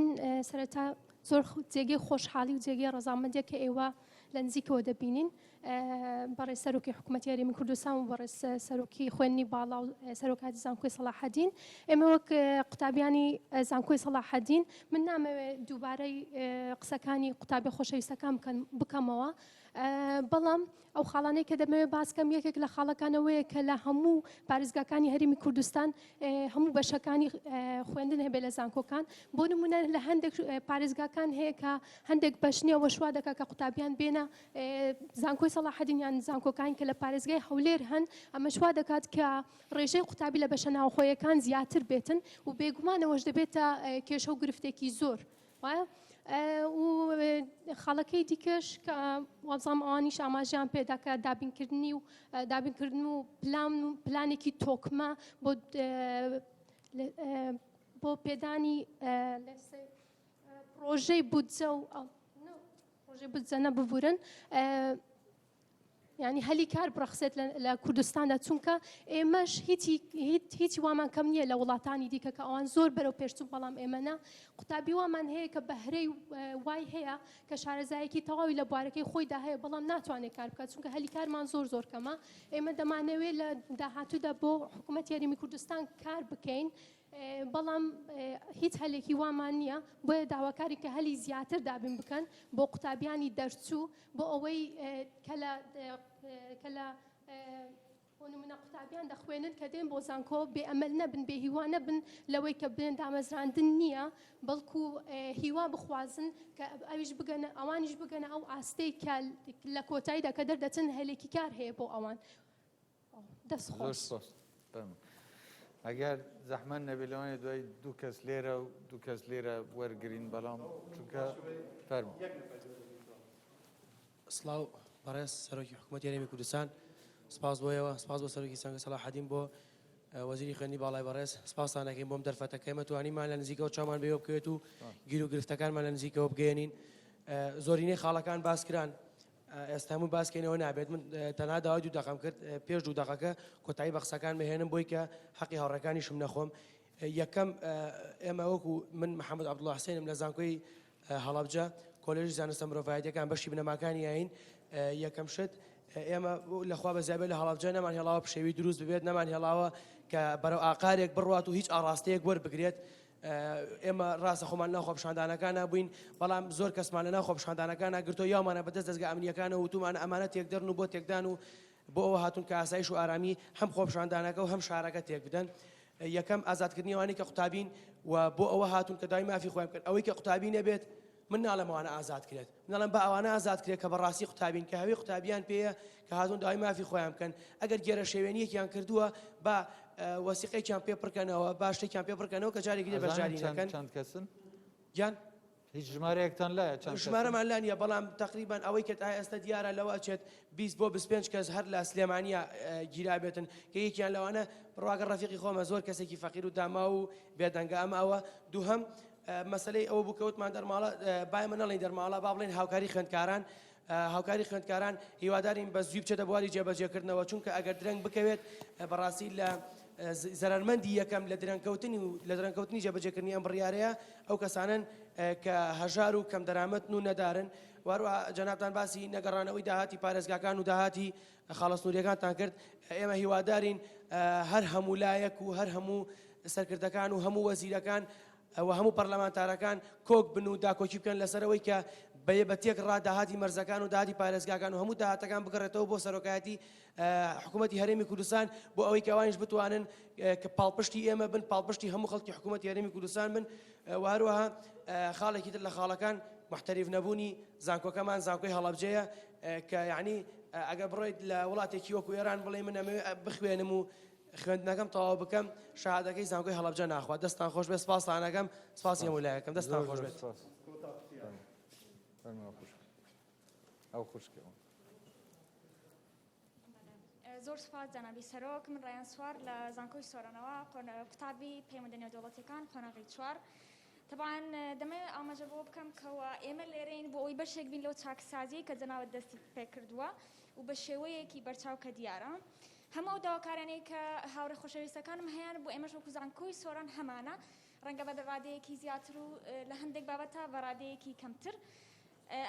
سەرەتا زۆر جێگەی خۆشحاڵی و جێگەی ڕەزامەندیە کە ئێوە لە نزیکەوە دەبینین بەڕێز سەرۆکی حکوومەتی هەرێمی کوردستان و بەڕێز سەرۆکی خوێندنی باڵا و سەرۆکاتی زانکۆی سەڵاحەدین ئێمە وەک قوتابیانی زانکۆی سەڵاحەدین من نامەوێت دووبارەی قسەکانی قوتابی خۆشەویستەکان بکەن بکەمەوە بەڵام ئەو خاڵانەی کە دەمەوێت باس کەم یەکێک لە خاڵەکانەوەیە کە لە هەموو پارێزگاکانی هەرێمی کوردستان هەموو بەشەکانی خوێندن هەبێت لە زانکۆکان بۆ نمونە لە هەندێک پارێزگاکان هەیە کە هەندێک بەش نییە وەشوا دەکات کە قوتابیان بێنە زانکۆی سەڵاحەدین یان زانکۆکان کە لە پارێزگای هەولێر هەن ئەمەش وا دەکات کە ڕێژەی قوتابی لە بەشە ناوخۆیەکان زیاتر بێتن و بێگومانەوەش دەبێتە کێشە و گرفتێکی زۆر وایە و خاڵەکەی دیکەش کە وابزانم ئەوانیش ئاماژەیان پێدا کە دابینکردنی و دابینکردن و پلان و پلانێکی تۆکمە بۆ بۆ پێدانی پرۆژەی بودجە و پرۆژەی بودجە نە ببورن یانی هەلی کار بڕەخسێت لە کوردستاندا چونکە ئێمەش هیچی هیچی وامان کەم نییە لە وڵاتانی دیکە کە ئەوان زۆر بەرەو پێشچون بەڵام ئێمە نا قوتابی وامان هەیە کە بەهرەی وای هەیە کە شارەزایەکی تەواوی لە بوارەکەی خۆیدا هەیە بەڵام ناتوانێت کار بکات چونکە هەلی کارمان زۆر زۆر کەمە ئێمە دەمانەوێت لە داهاتوودا بۆ حکوومەت هەرێمی کوردستان کار بکەین بەڵام هیچ هەلێکی وامان نییە بۆیە داواکاری کە هەلی زیاتر دابین بکەن بۆ قوتابیانی دەرچوو بۆ ئەوەی کە لە کە لە. بۆ نمونە قوتابیان دەخوێنن کە دێن بۆ زانکۆ بێ ئەمەل نەبن بێ هیوا نەبن لەوەی کە بڵێن دامەزراندن نییە بەڵکو هیوا بخوازن کە ئەویش بگەنە ئەوانیش بگەنە ئەو ئاستەی کە لە کۆتاییدا کە دەردەچن هەلێکی کار هەیە بۆ ئەوان دەست زۆر خۆش. سپاس. فەرموو. ئەگەر زەحمەت نەبێت لەوانەیە دوای دوو کەس لێرە و دوو کەس لێرە وەرگین بەڵام چونکە فەرموو. سڵاو بەڕێز سەرۆکی حکوومەتی هەرێمی کوردستان سپاس بۆ ئێوە سپاس بۆ سەرۆکی زانکۆی سەڵاحەدین بۆ وەزیری خوێندنی باڵای بەڕێز سپاستان دەکەین بۆم دەرفەتە کە ئێمە توانیمان لە نزیکەوە چاومان بێوە بکەوێت و گیر و گرفتەکانمان لە نزیکەوە بگەێنین زۆرینەی خاڵەکان باس کران ئێستا هەموو باسکەینەوە نابێت من تەنها داوای دوو دەقەم کرد پێش دوو دەقەکە کۆتایی بە قسەکان بهێنم بۆی کە حەقی هاوڕێکانیشم نەخۆم یەکەم ئێمە وەکو من محەممەد عەبدوڵڵا حسێنم لە زانکۆی هەڵەبجە، کۆلێژی زانستە مرۆڤایەتیەکان بەشی بنەماکانی ئایین، یەکەم شت ئێمە لەخوا بەزیابێت لە هەڵەبجە نەمان هێڵاوە پشێوی دروست ببێت نەمان هێڵاوە کە بەرەو ئاقارێک بڕوات و هیچ ئاڕاستەیەک وەربگرێت ئێمە ڕاستە خۆمان ناو خۆپیشاندانەکانە بووین بەڵام زۆر کەسمان لە ناو خۆپیشاندانەکانە گرتۆ یاومانە بەدەست دەزگا ئەمنیەکانەوە وتومانە ئەمانە تێکدەرن و بۆ تێکدان و بۆ ئەوە هاتوون کە ئاسایش و ئارامی هەم خۆپیشاندانەکە و هەم شارەکە تێک بدەن یەکەم ئازادکردنی ئەوانەی کە قوتابین و بۆ ئەوە هاتوون کە داوای مافی خۆیان بکەن ئەوەی کە قوتابی نەبێت من ناڵێم ئەوانە ئازاد کرێت من ئەڵێم با ئەوانە ئازاد کرێت کە بەڕاستی قوتابین کە هەوی قوتابیان پێیە کە هاتوون داوای مافی خۆیان بکەن ئەگەر گێرە شێوێنیەکیان کردووە با وەسیقێکیان پێ پڕکەنەوە با شتێکیان پێ پڕکەنەوە کە جارێکی تر بەشداری نەکەن چەند کەسن گیان هیچ ژمارەیەکتان لایە چەند کەسن؟ ژمارەمان لا نییە بەڵام تەقریبەن ئەوەی کە تا ئێستا دیارە لەوە ئەچێت 20 بۆ 25 کەس هەر لە سلێمانیە گیرابێتن کە یەکیان لەوانە بڕواگە ڕەفیقی خۆمە زۆر کەسێکی فەقیر و داماو و بێدەنگە ئەمە ئەوە دووهەم مەسەلەی ئەوە بوو کە وتمان دەرماڵە با ئێمە نەڵێین دەرماڵە با بڵێین هاوکاری خوێندکاران هاوکاری خوێندکاران هیوادارین بە زووی بچێتە بواری جێبەجێکردنەوە چونکە ئەگەر درەنگ بکەوێت بەڕاستی لە زەرەرمەندی یەکەم لە درەنگکەوتنی و لە درەنگکەوتنی جێبەجێکردنی ئەم بڕیارەیە ئەو کەسانەن کە هەژار و کەم دەرامەتن و نەدارن واروە جەنابتان باسی نەگەڕانەوەی داهاتی پارێزگاکان و داهاتی خاڵە سنووریەکانتان کرد ئێمە هیوادارین هەر هەموو لایەک و هەر هەموو سەرکردەکان و هەموو وەزیرەکان و هەموو پەرلەمانتارەکان کۆک بن و داکۆکی بکەن لەسەر ئەوەی کە بە بە تێکڕا داهاتی مەرزەکان و داهاتی پارێزگاکان و هەموو داهاتەکان بگەڕێتەوە بۆ سەرۆکایەتی حکوومەتی هەرێمی کوردستان بۆ ئەوەی کە ئەوانیش بتوانن کە پاڵپشتی ئێمە بن پاڵپشتی هەموو خەڵکی حکوومەتی هەرێمی کوردستان بن و هەروەها خاڵێکی تر لە خاڵەکان محتەریف نەبوونی زانکۆکەمان زانکۆی هەڵەبجەیە کە یعنی ئەگەر بڕۆیت لە وڵاتێکی وەکو ئێران بڵێ من ئەمەوێ بخوێنم و خوێندنەکەم تەواو بکەم شەهادەکەی زانکۆی هەڵەبجە ناخوات دەستتان خۆش بێت سپاستان ئەکەم سپاسی هەموو لایەکەم دەستتان خۆش بێت. زۆر سوپاس جەنابی سەرۆک من ڕەیان سوار لە زانکۆی سۆرانەوە قوتابی پەیوەندە نێودەوڵەتیەکان قۆناغی چوار تەبعەن دەمەوێت ئاماژە بەوە بکەم کەوا ئێمە لێرەین بۆ ئەوەی بەشێک بین لەو چاکسازیەی کە جەنابت دەستی پێکردووە و بە شێوەیەکی بەرچاو کە دیارە هەموو ئەو داواکاریانەی کە هاوڕێ خۆشەویستەکانم هەیان بۆ ئێمەش وەکو زانکۆی سۆران هەمانە ڕەنگە بە ڕادەیەکی زیاتر و لە هەندێک بابەتە بە ڕادەیەکی کەمتر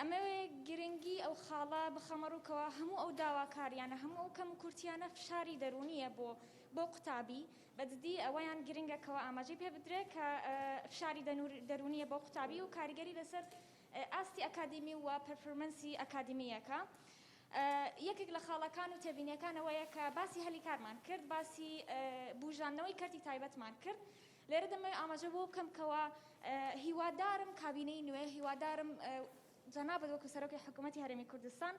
ئەمەوێ گرنگی ئەو خاڵە بخەمە ڕوو کەوا هەموو ئەو داواکاریانە هەموو ئەو کەم و کورتیانە فشاری دەروونیە بۆ بۆ قوتابی بە جدی ئەوەیان گرنگە کەوا ئاماژەی پێ بدرێ کە فشاری دەروونیە بۆ قوتابی و کاریگەری لەسەر ئاستی ئەکادیمی و performance ی ئەکادیمییەکە. یەکێک لە خاڵەکان و تێبینیەکان ئەوەیە کە باسی هەلی کارمان کرد، باسی بوژاندنەوەی کەرتی تایبەتمان کرد. لێرە دەمەوێت ئاماژە بەوە بکەم کەوا هیوادارم کابینەی نوێ، هیوادارم جەنابت وەکو سەرۆکی حکوومەتی هەرێمی کوردستان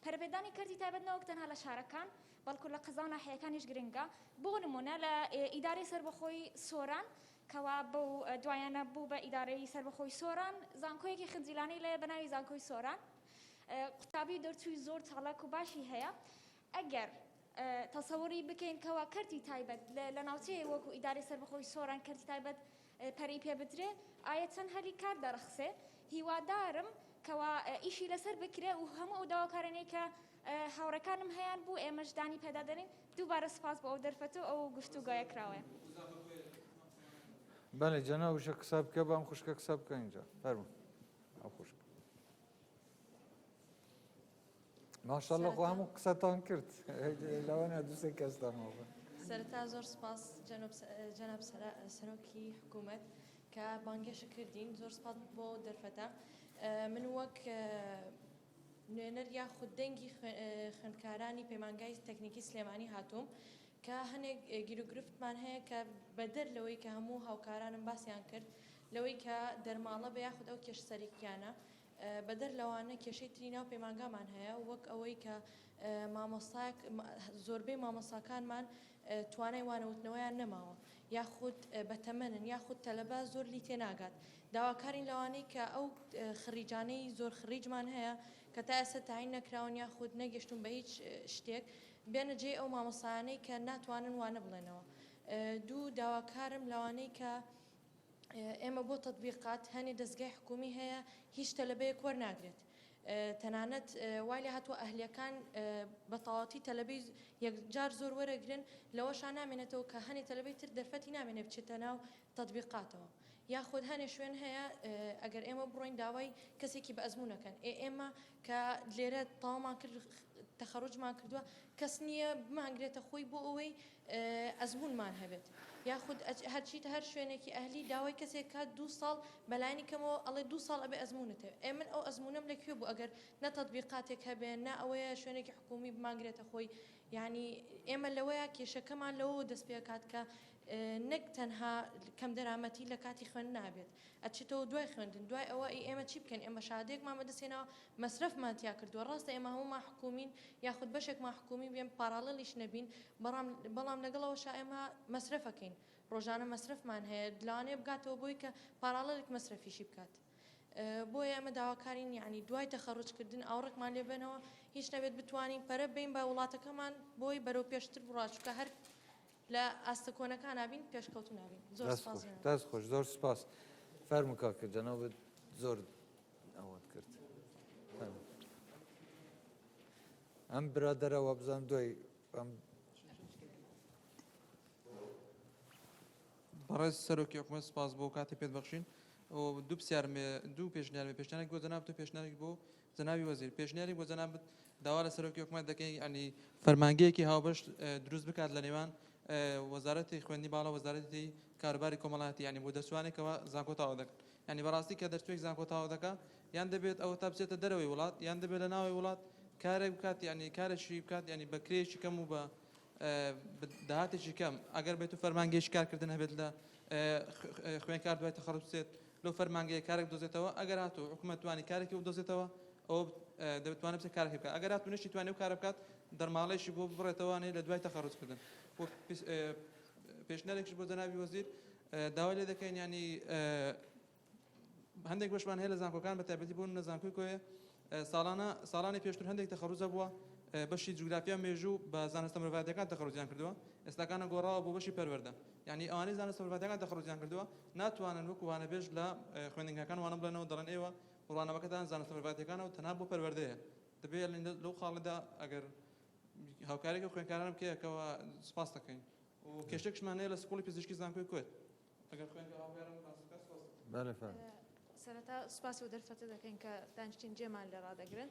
پەرەپێدانی کەرتی تایبەت نەوەک تەنها لە شارەکان بەڵکو لە قەزا و ناحیەکانیش گرنگە. بۆ نموونە لە ئیدارەی سەربەخۆی سۆران کەوا بەو دوایانە بوو بە ئیدارەی سەربەخۆی سۆران، زانکۆیەکی خنجیلانەی لێیە بە ناوی زانکۆی سۆران. قوتابی و دەرچووی زۆر چالاک و باشی هەیە. ئەگەر تەسەوری بکەین کەوا کەرتی تایبەت لە ناوچەیەک وەکو ئیدارەی سەربەخۆی سۆران کەرتی تایبەت پەرەی پێ بدرێ، ئایا چەند هەلی کار دەڕەخسێ؟ هیوادارم کەوا ئیشی لەسەر بکرێ و هەموو ئەو داواکارانەی کە هاوڕێکانم هەیان بوو ئێمەش دانی پێدا دەنێین. دووبارە سوپاس بۆ ئەو دەرفەت و ئەو گفتوگۆیە کراوەیە. بەڵێ جەنابیشە قسە بکە با ئەم خوشکە قسە بکە ئینجا فەرموو ئەو خوشک. ماشاءاللە خۆ هەموو قسەتان کرد لەوانە دوسێ کەستان مابن. سەرەتا زۆر سپاس جەناب سەرۆکی حکوومەت کە بانگێشە کردین زۆر سپاس بۆ دەرفەتە من وەک. نوێنەر یاخود دەنگی خوێندکارانی پەیمانگای تەکنیکی سلێمانی هاتووم کە هەنێک گیروگرفتمان هەیە کە بەدەر لەوەی کە هەموو هاوکارانم باسیان کرد لەوەی کە دەرماڵە بە یاخود ئەو کێشە سەرەکیانە بەدەر لەوانە کێشەی تری ناو پەیمانگامان هەیە وەک ئەوەی کە مامۆستایەک زۆربەی مامۆستاکانمان توانای وانەوتنەوەیان نەماوە یاخود بەتەمەنن یاخود تەلەبە زۆر لی تێناگات داواکارین لەوانەی کە ئەو خڕیجانەی زۆر خڕیجمان هەیە کە تا ئێستا تاین نەکراون یاخود نەگەشتون بە هیچ شتێک بێنە جێی ئەو مامۆستایانەی کە ناتوانن وانە بڵێنەوە دوو داواکارم لەوانەی کە ئێمە بۆ تەتبیقات هەنێ دەزگای حکومی هەیە هیچ تەلەبەیەک وەرناگرێت تەنانەت وای لێ هاتووە ئەهلیەکان بە تەواوەتی تەلەبەی یەکجار زۆر وەرەگرن لەوەشا نامێنێتەوە کە هەنێ تەلەبەی تر دەرفەتی نامێنێ بچێتە ناو تەتبیقاتەوە یاخود هەنێ شوێن هەیە ئەگەر ئێمە بڕۆین داوای کەسێکی بە ئەزموونەکەن ئێ ئێمە کە لێرە تەواومان کرد تەخەروجمان کردووە کەس نییە بمانگرێتە خۆی بۆ ئەوەی ئەزموونمان هەبێت یاخود هەرچیتە هەر شوێنێکی ئەهلی داوای کەسێک کات دوو ساڵ بەلایەنی کەمەوە ئەڵێ دوو ساڵ ئەبێ ئەزموونت هەبێ ئێ من ئەو ئەزموونەم لە کوێ بوو ئەگەر نە تەتبیقاتێک هەبێ نە ئەوەیە شوێنێکی حکوومی بمانگرێتە خۆی یعنی ئێمە لەوەیە کێشەکەمان لەوەوە دەست پێکات کە نەک تەنها کەم دەرامەتی لە کاتی خوێندنا بێت ئەچێتەوە دوای خوێندن دوای ئەوە ئی ئێمە چی بکەین ئێمە شادێکمان بەدەست هێناوە مەسرەفمان تیا کردووە ڕاستە ئێمە هەموومان حکومین یاخود بەشێکمان حکومی بێن پاراڵێلیش نەبین بەڵام بەڵام لەگەڵ ئەوەشا ئێمە مەسرەفەکەین ڕۆژانە مەسرەفمان هەیە لەوانەیە بگاتەوە بۆی کە پاراڵێلێک مەسرەفیشی بکات بۆیە ئێمە داواکارین یعنی دوای تەخەڕوجکردن ئاوڕێکمان لێ بەنەوە هیچ نەبێت بتوانین پەرە بین بە وڵاتەکەمان بۆی بەرەو پێشتر بڕات چونکە هەر لە ئاستە کۆنەکانا بین پێشکەوتوو نابین زۆر دەست سپاس خۆش دەست خۆش زۆر سپاس فەرموو کاکە جەنابت زۆر ئەوەت کرد فەرموو. ئەم برادەرە وابزانم دوای ئەم بەڕێز سەرۆکی حکومەت سپاس بۆ کاتی پێت بەخشین و دوو پرسیارم هەیە دوو پێشنیارم هەیە پێشنیارێک بۆ جەنابت و پێشنیارێک بۆ جەنابی وەزیر پێشنیارێک بۆ جەنابت داوا لە سەرۆکی حکومەت دەکەین یانی فەرمانگەیەکی هاوبەش دروست بکات لە نێوان وەزارەتی خوێندنی باڵا وەزارەتی کاروباری کۆمەڵایەتی یانی بۆ دەرچوانێکەوە زانکۆ تەواو دەکەن یانی بەڕاستی کە دەرچوێک زانکۆ تەواو دەکا یان دەبێت ئەوە تا بچێتە دەرەوەی وڵات یان دەبێت لە ناوەوەی وڵات کارێک بکات یانی کارێکی بکات یانی بە کرێیەکی کەم و بە داهاتێکی کەم ئەگەر بێت و فەرمانگەیەکی کارکردن هەبێت لە خوێنکار دوای تەخەڕوج بچێت لەو فەرمانگەیە کارێک بدۆزێتەوە ئەگەر هاتوو حکومەت توانی کارێکی بدۆزێتەوە ئەوە دەتوانێت بچێت کارێکی بکات ئەگەر هاتوو نەشی توانی ئەو کارە بکات دەرماڵەیەکی بۆ ببڕێتەوە لە دوای تەخەڕوج کردن و پێشنیارێکیش بۆ جەنابی وەزیر داوای لێ دەکەین ینی هەندێک بەشمان هەیە لە زانکۆکان بە تایبەتی بۆ نمونە زانکۆی کۆیە ساڵانە ساڵانی پێشتر هەندێک تەخەروجە بووە بەشی جوگرافیا مێژوو بە زانستە مرۆڤایەتیەکان تەخەروجیان کردووە ئێستاکانە گۆڕاوە بۆ بەشی پەروەردە یعنی ئەوانەی زانستە مرۆڤایەتیەکان تەخەروجیان کردووە ناتوانن وەکو وانەبێژ لە خوێندنگاکان وانە بڵێنەوە دەڵێن ئێوە بڕوانامەکەتان زانستە مرۆڤایەتیەکانە و تەنها بۆ پەروەردەیە دەبێت لەو خاڵەدا ئەگەر هاوکارێکی خوێندکاران بکەیەکەوە سپاس دەکەین و کێشێکشمان هەیە لە سکوڵی پزیشکی زانکۆی کۆیە ئەگەر خوێندکار هاوکارم باس بکات سپاس دەکەم. بەڵێ فەرموو. سەرەتا سوپاسی ئەو دەرفەتە دەکەین کە دانیشتین جێمان لێ ڕادەگرن.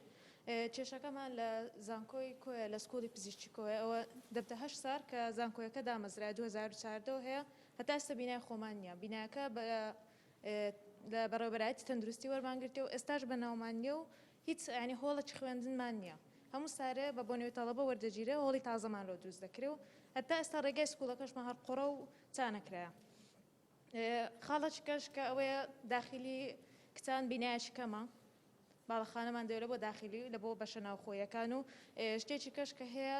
کێشەکەمان لە زانکۆی کۆیە لە سکوڵی پزیشکی کۆیە ئەوە دەبتە هەشت سار کە زانکۆیەکە دامەزرایە 2014 هەیە هەتا ئێستا بینای خۆمان نییە بینایەکە بە لە بەڕێوەبەرایەتی تەندروستی وەرمان گرتیە و ئێستاش بە ناومان نییە و هیچ یانی هۆڵێکی خوێندنمان نییە هەموو سارێ بە بۆنەوەی تەڵەبە وەردەگیرێ هۆڵی تازەمان لۆ دروست دەکرێ و هەتا ئێستا ڕێگای سکوڵەکەشمان هەر قوڕە و چا نەکرایە خاڵێکی کەش کە ئەوەیە داخیلی کچان بینایەکی کەمە باڵەخانەمان دەوێت لە بۆ داخیلی لە بۆ بەشە ناوخۆیەکان و شتێکی کەش کە هەیە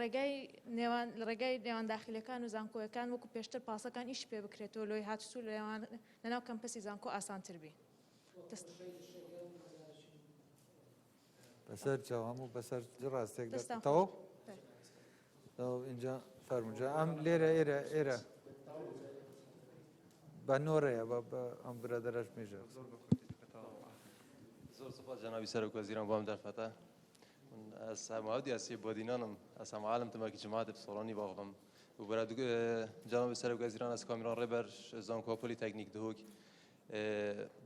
ڕێگای نێوان لە ڕێگای نێوان داخیلەکان و زانکۆیەکان وەکو پێشتر پاسەکان ئیش پێ بکرێتەوە لۆی هاتوچوو لە نێوان لەناو کەمپەسی زانکۆ ئاسانتر بی. دەست. بەسەر چاو هەموو بەسەر ڕاستێک دەستان خۆش. تەواو تەواو ئینجا فەرموو جا ئەم لێرە ئێرە ئێرە بە نۆرەیە بە بە ئەم برادەرەش مێژە زۆر سوپاس جەنابی سەرۆک وەزیران بۆ ئەم دەرفەتە من ئەس ماودی ئەسی بۆدینانم ئەس عالم تماکی جماعت بسۆرانی باخم و برا جەنابی سەرۆک وەزیران ئەس کامیران ڕێبەر زانکۆ پۆلی تەکنیک دهۆک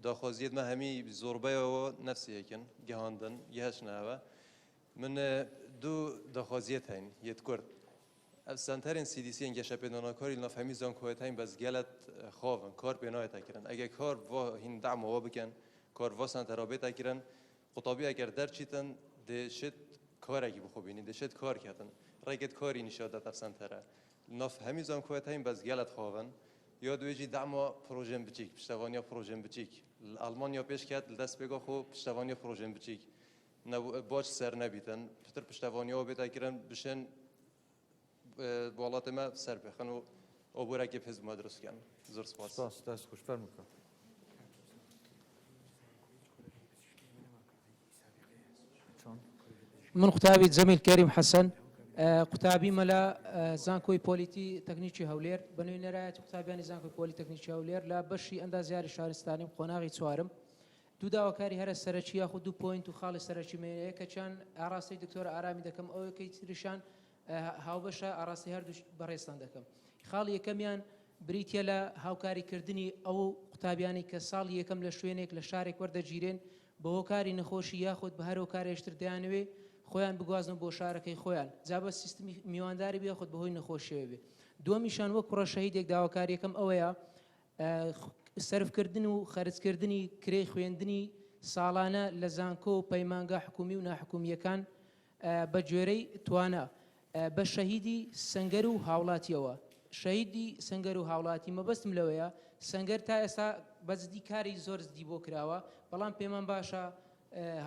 داخوازیت مە هەمی زۆربەیەوە نەفسی یەکن گەهاندن گەهشنەوە من دوو داخوازیت هەین یەت کورد ئەف سەنتەرên CDC گەشە پێداناکاری لە فەمی زانکۆیەت هەین بەس گەلت خاون کار پێ نایەتە کردن ئەگەر کار وا هین دەعمەوە بکەن کار وا سەنتەرا بێتە کردن. قوتابی ئەگەر دەرچیتن دێشێت کارێکی بخۆ بینی دێشێت کار کەتن ڕێگەت کاری نیشا دەت ئەف سەنتەرە ناف هەمی زانکۆیەت هەین بەس گەلەت خاون یا دوێژی دەعما پرۆژێن بچیک پشتەوانیا پرۆژێن بچیک لە ئەڵمانیا پێش کەت لە دەست پێگا خۆ پشتەوانیا پرۆژێن بچیک باج سەر نەبیتن پتر پشتەوانیەوە بێتە کرن بشێن وڵاتێ مە سەر بخن و ئۆبورەکی حزب مە دروست کەن. زۆر سپاس. سپاس دەست خوش فەرموو کاک. من قوتابی جەمیل کەریم حەسەن قوتابی مەلا زانکۆی پۆلیتی تەکنیکی هەولێر بە نوێنەرایەتی قوتابیانی زانکۆی پۆلی تەکنیکی هەولێر لە بەشی ئەندازیاری شارستانیم قۆناغی چوارم دوو داواکاری هەرە سەرەکی یاخود دوو point و خاڵی سەرەکی مێیە کەچیان ئاراستەی دکتۆر ئارامی دەکەم ئەوەکەی تریشان هاوبەشە ئاراستەی هەردوو بەڕێزتان دەکەم. خاڵی یەکەمیان بریتیە لە هاوکاریکردنی ئەو قوتابیانەی کە ساڵی یەکەم لە شوێنێک لە شارێک وەردەگیرێن بە هۆکاری نەخۆشی یاخود بە هەر هۆکارێکتر دەیانەوێ خۆیان بگوازنەوە بۆ شارەکەی خۆیان جا بە سیستمی میوانداری بێ یاخود بەهۆی نەخۆشیەوە بێ. دووەمیشان وەک کوڕە شەهیدێک داواکاریەکەم ئەوەیە سەرفکردن و خەرجکردنی کرێی خوێندنی ساڵانە لە زانکۆ و پەیمانگا حکومی و ناحکومییەکان بە گوێرەی توانا بە شەهیدی سەنگەر و هاوڵاتیەوە شەهیدی سەنگەر و هاوڵاتی مەبەستم لەوەیە سەنگەر تا ئێستا بەجدی کاری زۆر جدی بۆ کراوە بەڵام پێمان باشە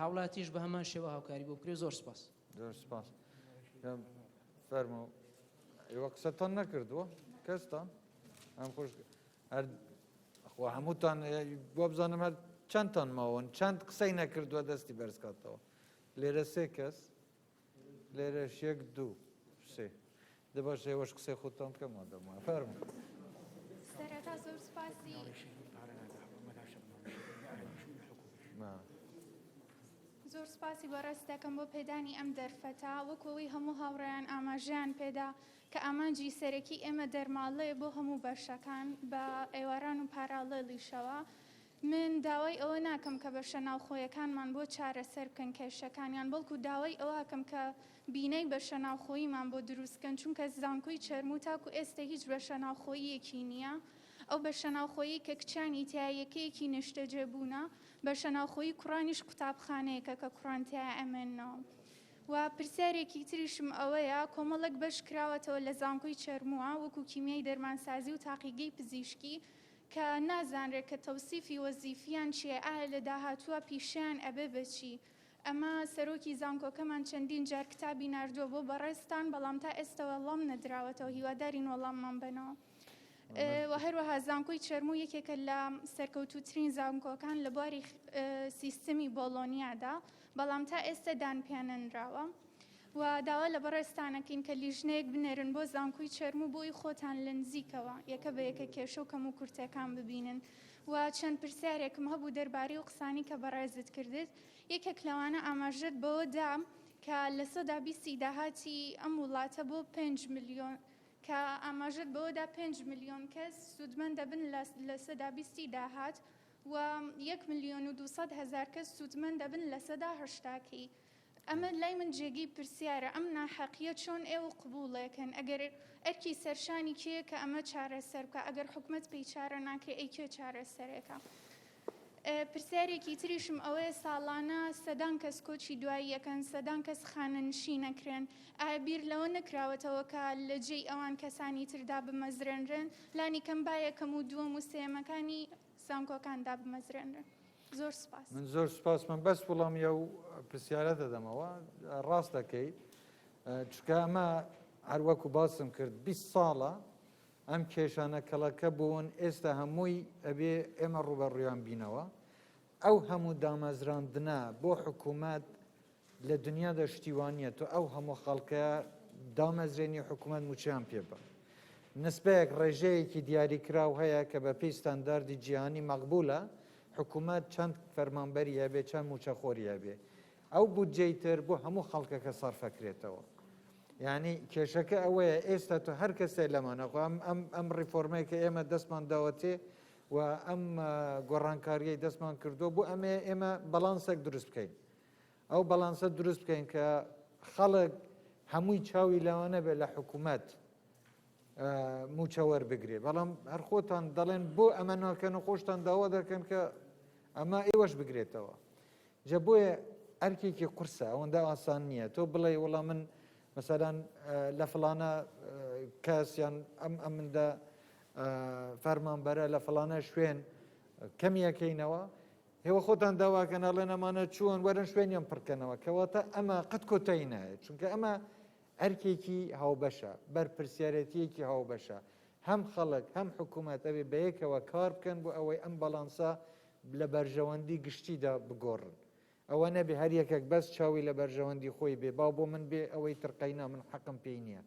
هاوڵاتیش بە هەمان شێوە هاوکاری بۆ بکرێت زۆر سپاس. زۆر سپاس. فەرموو ئێوە قسەتان نەکردووە کەستان ئەم خۆش هەر خوا هەمووتان بۆ بزانم هەر چەندتان ماون چەند قسەی نەکردووە دەستی بەرز کاتەوە لێرە سێ کەس لێرەش یەک دوو سێ دە باش ئێوەش قسەی خۆتان بکەم مادەم وایە فەرموو. سەرەتا زۆر سوپاسی زۆر سوپاسی بەڕێز دەکەم بۆ پێدانی ئەم دەرفەتە وەکو ئەوەی هەموو هاوڕێیان ئاماژەیان پێدا کە ئامانجی سەرەکی ئێمە دەرماڵەیە بۆ هەموو بەشەکان بە ئێواران و پاراڵێڵیشەوە من داوای ئەوە ناکەم کە بەشە ناوخۆیەکانمان بۆ چارەسەر بکەن کێشەکانیان، بەڵکو داوای ئەوە ئەکەم کە بینای بەشە ناوخۆییمان بۆ دروست بکەن، چونکە زانکۆی چەرموو تاکو ئێستە هیچ بەشە ناوخۆییەکی نییە، ئەو بەشە ناوخۆیەی کە کچانی تیایە یەکەیەکی نیشتەجێبوونە، بەشە ناوخۆیی کوڕانیش قوتابخانەیەکە کە کوڕان تیایا ئەمێننەوە. وە پرسیارێکی تریشم ئەوەیە کۆمەڵێک بەش کراوەتەوە لە زانکۆی چەرمووە وەکو کیمیای دەرمانسازی و تاقیگەی پزیشکی، کە نازانرێ کە تەوسیفی وەزیفیان چیە ئایا لە داهاتووا پیشەیان ئەبێ بە چی؟ ئەمە سەرۆکی زانکۆکەمان چەندین جار کتابی ناردووە بۆ بەڕێزتان بەڵام تا ئێستە وەڵام نەدراوەتەوە هیوادارین وەڵاممان بەنەوە وە هەروەها زانکۆی چەرموو یەکێکە لە سەرکەوتووترین زانکۆکان لە بواری سیستمی بۆڵۆنیادا بەڵام تا ئێستە دانپیانەنراوە. و داوا لە بەڕێزتان ئەکەین کە لیژنەیەک بنێرن بۆ زانکۆی چەرموو بۆی خۆتان لە نزیکەوە یەکە بە یەکە کێشە و کەموکورتیەکان ببینن و چەند پرسیارێکم هەبوو دەربارەی ئەو قسانەی کە بەڕێزت کردت یەکێک لەوانە ئاماژەت بەوە دا کە 20% ی داهاتی ئەم وڵاتە بۆ 5 ملیۆن کە ئاماژەت بەوە دا 5 ملیۆن کەس سوودمەند دەبن لە 20% ی داهات و 1 ملیۆن و 200 هەزار کەس سوودمەند دەبن 80% کەی ئەمە لای من جێگەی پرسیارە، ئەم ناحەقییە چۆن ئێوە قبوڵێکەن؟ ئەگەر ئەرکی سەرشانی کێیە کە ئەمە چارەسەر بکا؟ ئەگەر حکومەت پێی چارە ناکرێ ئەی کێ چارەسەرێکا؟ پرسیارێکی تریشم ئەوەیە ساڵانە سەدان کەس کۆچی دوایی ئەکەن، سەدان کەس خانەنشین ئەکرێن، ئایا بیر لەوە نەکراوەتەوە کە لە جێی ئەوان کەسانی تر دابمەزرێنرێن؟ لانی کەم با یەکەم و دووەم و سێیەمەکانی زانکۆکان دابمەزرێنرێن. زۆر سوپاس. من زۆر سوپاس من بەس وڵامی ئەو پرسیارە دەدەمەوە ڕاست دەکەی چکە ئەمە هەر وەکو باسم کرد 20 ساڵە ئەم کێشانە کەڵەکە بوون ئێستا هەمووی ئەبێ ئێمە ڕوبەڕویان بینەوە ئەو هەموو دامەزراندنە بۆ حکوومەت لە دنیادا شتی وا نییە تۆ ئەو هەموو خەڵکە دامەزرێنی حکوومەت مووچەیان پێ بە. نسبەیەک ڕێژەیەکی دیاریکراو هەیە کە بە پێی ستانداردی جیهانی مەقبولە حکوومەت چەند فەرمانبەری هەبێ چەند مووچەخۆری هەبێ ئەو بودجەی تر بۆ هەموو خەڵکەکە سەرفەکرێتەوە. یعنی کێشەکە ئەوەیە ئێستا تۆ هەر کەسێ لەمانە خۆ ئەم ئەم ئەم ڕیفۆرمەیە کە ئێمە دەستمان داوەتێ و ئەم گۆڕانکاریەی دەستمان کردووە بۆ ئەمەیە ئێمە بەڵانسێک دروست بکەین. ئەو بەڵانسە دروست بکەین کە خەڵک هەمووی چاوی لەوە نەبێت لە حکوومەت موچە وەربگرێ بەڵام هەر خۆتان دەڵێن بۆ ئەمە ناکەن و خۆشتان داوا دەکەن کە ئەمە ئێوەش بگرێتەوە. جا بۆیە ئەرکێکی قورسە ئەوەندە ئاسان نییە تۆ بڵێ وەڵا من مەسەلەن لە فڵانە کەس یان ئەم ئەمندە فەرمانبەرە لە فڵانە شوێن کەمیەکەینەوە هێوە خۆتان داواکەن ئەڵێن ئەمانە چوون وەرن شوێنیان پڕکەنەوە کەواتە ئەمە قەت کۆتایی نایەت چونکە ئەمە ئەرکێکی هاوبەشە بەرپرسیارەتیەکی هاوبەشە هەم خەڵک هەم حکوومەت ئەبێ بەیەکەوە کار بکەن بۆ ئەوەی ئەم بەڵانسە لە بەرژەوەندی گشتیدا بگۆڕن ئەوە نەبێ هەر یەکەک بەس چاوی لە بەرژەوەندی خۆی بێ با بۆ من بێ ئەوەی تر قەینا من حەقم پێی نییە.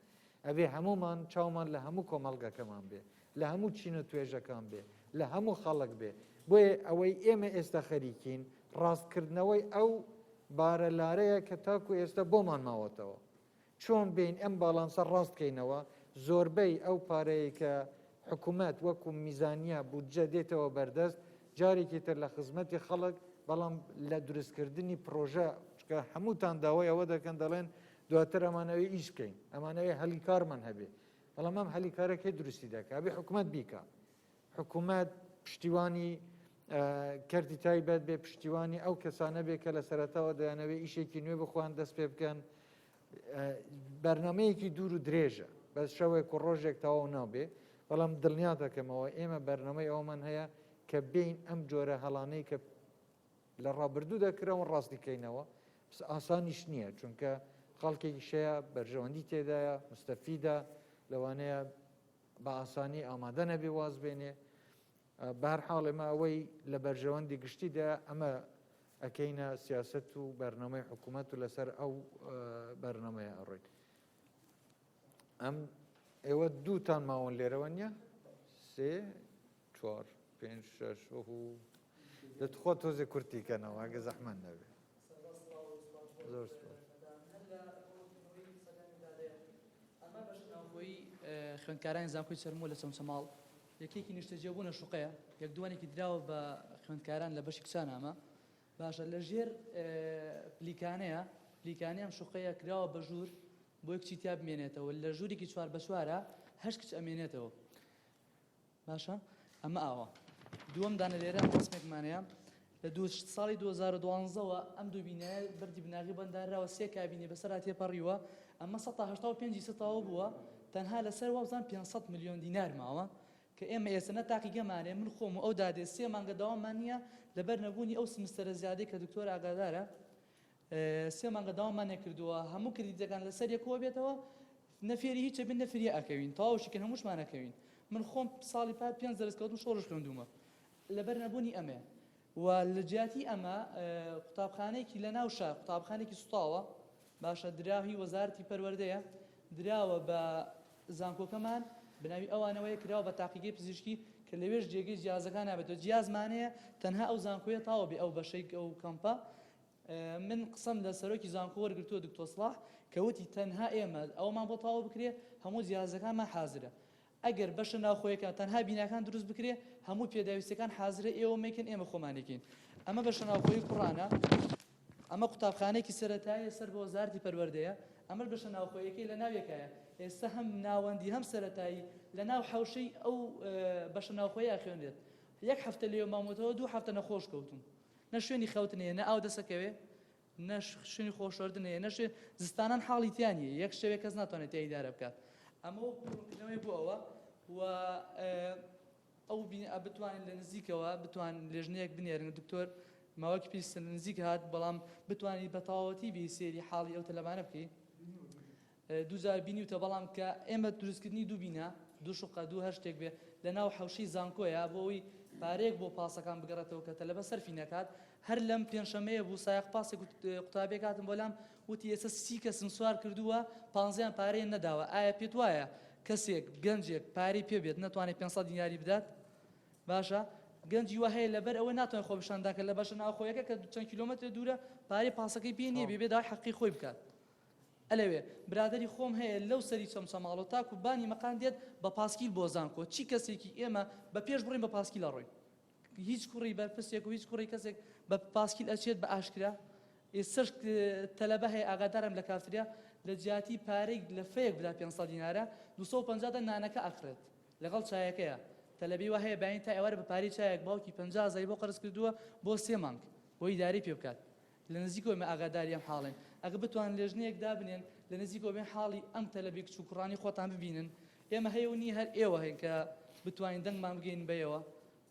ئەبێ هەموومان چاومان لە هەموو کۆمەڵگەکەمان بێ، لە هەموو چین و توێژەکان بێ، لە هەموو خەڵک بێ. بۆیە ئەوەی ئێمە ئێستا خەریکین ڕاستکردنەوەی ئەو بارە لارەیە کە تاکو ئێستا بۆمان ماوەتەوە. چۆن بێین ئەم باڵانسە ڕاست کەینەوە، زۆربەی ئەو پارەیەی کە حکومەت وەکو میزانیە، بودجە، دێتەوە بەردەست، جارێکی تر لە خزمەتی خەڵک، بەڵام لە دروستکردنی پڕۆژە، چونکە هەمووتان داوای ئەوە دەکەن دەڵێن دواتر ئەمانەوێ ئیش بکەین، ئەمانەوێ هەلی کارمان هەبێ، بەڵام ئەم هەلی کارە کێ دروستی دەکا؟ ئەبێ حکومەت بیکا. حکومەت پشتیوانی کەرتی تایبەت بێ، پشتیوانی ئەو کەسانە بێ کە لە سەرەتاوە دەیانەوێ ئیشێکی نوێ بخۆیان دەست پێ بکەن. بەرنامەیەکی دوور و درێژە، بەس شەوێک و ڕۆژێک تەواو نابێ، بەڵام دڵنیا دەکەمەوە ئێمە بەرنامەی ئەوەمان هەیە کە بێین ئەم جۆرە هەڵانەی کە لە ڕابردوودا کراون ڕاستی کەینەوە. بەس ئاسانیش نییە، چونکە خەڵکێکیش هەیە بەرژەوەندی تێدایە، مستەفیدە، لەوانەیە بە ئاسانی ئامادە نەبێ واز بێنێ. بەهەرحاڵ ئێمە ئەوەی لە بەرژەوەندی گشتیدا ئەمە ئەکەینە سیاسەت و بەرنامەی حکوومەت و لەسەر ئەو بەرنامەیە ئەڕۆین. ئەم ئێوە دووتان ماون لێرەوە نییە؟ سێ چوار پێنج شەش وەکو دەتخوا تۆزێ کورتی کەنەوە ئەگە زەحمەت نەبێ. زۆر سپاس. ئەمە بەشە ناوخۆیی خوێندکارانی زانکۆی چەرمووە لە چەمچەماڵ، یەکێکی نیشتەجێبوونە شوقەیە، یەک دووانێکی دراوە بە خوێندکاران لە بەشی کچان ئەمە باشە لە ژێر پلیکانەیە، پلیکانەی ئەم شوقەیە کراوە بە ژوور بۆی کچی تیا بمێنێتەوە، لە ژوورێکی چوار بە چوارە هەشت کچ ئەمێنێتەوە. باشە ئەمە ئاوا. دووەم دانە لێرە ڕسمێکمان هەیە لە دوو ساڵی 2012 وە ئەم دوو بینایە بەردی بناغی بەنداراوە سێ کابینەی بەسەرا تێپەڕیوە ئەمە 185 ی تەواو بووە تەنها لەسەر وابزان 500 ملیۆن دینار ماوە کە ئێمە ئێستا نە تاقیگەمانێ من خۆم و ئەو دادێ سێ مانگە داوامان نییە لەبەر نەبوونی ئەو سمستەرە زیادەی کە دکتۆر ئاگادارە سێ مانگە داوامان نەکردووە هەموو کردیتەکان لەسەر یەکەوە بێتەوە نە فێری هیچ ئەبین نە فریا ئەکەوین تەواوشی کەن هەمووشمان ئەکەوین من خۆم ساڵی پار پێنج دەرس کەوتم شۆڕش خوێندوومە لەبەر نەبوونی ئەمەیە و لە جیاتی ئەمە قوتابخانەیەکی لە ناو شار قوتابخانێکی سوتاوە باشە دراوی وەزارەتی پەروەردەیە دراوە بە زانکۆکەمان بەناوی ئەوانەوەیە کراوە بە تاقیگەی پزیشکی کە لەوێش جێگەی جیازەکان نابێتەوە جیازمانەیە تەنها ئەو زانکۆیە تاوە بێ ئەو بەشەی ئەو کەمپە من قسەم لە سەرۆکی زانکۆ وەرگرتووە دکتۆر سڵاح کە وتی تەنها ئێمە ئەوەمان بۆ تەواو بکرێ هەموو جیهازەکانمان حازرە ئەگەر بەشە ناوخۆیەکان تەنها بیناکان دروست بکرێ هەموو پێداویستەکان حازرە ئێوە مەیکەن ئێمە خۆمانێکین ئەمە بەشە ناوخۆی کوڕانە ئەمە قوتابخانەیەکی سەرەتاییە سەر بە وەزارەتی پەروەردەیە ئەمەش بەشە ناوخۆیەکەی لە ناوێکایە ئێستا هەم ناوەندی هەم سەرەتایی لە ناو حەوشەی ئەو بەشە ناوخۆیە ئەخوێنرێت یەک هەفتە لێ مامۆتەوە دوو هەفتە نەخۆش کەوتوم نە شوێنی خەوتن هەیە، نە ئاو دەسەکەوێ، نە شوێنی خۆشۆردن هەیە، نە شوێن زستانان حاڵی تیا نییە، یەک شەوێ کەس ناتوانێت تیا ئیدارە بکات. ئەمە وەکو ڕوونکردنەوەی بۆ ئەوە و ئەو بتوانین لە نزیکەوە بتوان لێژنەیەک بنێرن دکتۆر ماوەکی پێویستە لە نزیک هات بەڵام بتوانیت بە تەواوەتی بێی سەیری حاڵی ئەو تەلەبانە بکەی. دووجار بینیوتە بەڵام کە ئێمە دروستکردنی دوو بینا دوو شوقە دوو هەر شتێک بێ لە ناو حەوشەی زانکۆیە بۆ ئەوەی پارەیەک بۆ پاسەکان بگەڕێتەوە کە تەلەبە سەرفی نەکات هەر لەم پێنجشەممەیە بوو سایەق پاسێک قوتابیەک هاتن بۆ لام وتی ئێستا سی کەسم سوار کردووە پانزەیان پارەیان نەداوە ئایا پێت وایە کەسێک گەنجێک پارەی پێ بێت نەتوانێت 500 دیناری بدات باشە گەنجی وا هەیە لەبەر ئەوە ناتوانێت خۆپیشاندان کە لە بەشە ناوخۆیەکە کە چەند کیلۆمەتر دوورە پارەی پاسەکەی پێ نییە بێ بێ داوای حەقی خۆی بکات ئەلەوێ برادەری خۆم هەیە لەو سەری چەمچەماڵۆ تاکو بانی مەقان دێت بە پاسکیل بۆ زانکۆ چی کەسێکی ئێمە بە پێش بڕین بە پاسکیل ئەڕۆین هیچ کوڕی بەرپرسێک و هیچ کوڕی کەسێک بە پاسکیل ئەچێت بە ئاشکرا ئێستەش تەلەبە هەیە ئاگادارم لە کافتریا لە جیاتی پارەی لە فەیەک بدا 500 دینارە 250 دە نانەکە ئەکڕێت لەگەڵ چایەکەیە تەلەبەی وا هەیە بەیانی تا ئێوارە بە پارەی چایەک باوکی 50 هەزاری بۆ قەرز کردووە بۆ سێ مانگ بۆ ئیدارەی پێ بکات. لە نزیکەوە ئێمە ئاگاداری ئەم حاڵین ئەگە بتوان لێژنەیەک دابنێن لە نزیکەوە بێن حاڵی ئەم تەلەبی کچ و کوڕانی خۆتان ببینن ئێمە هەیە و نییە هەر ئێوە هەین کە بتوانین دەنگمان بگەین بەیەوە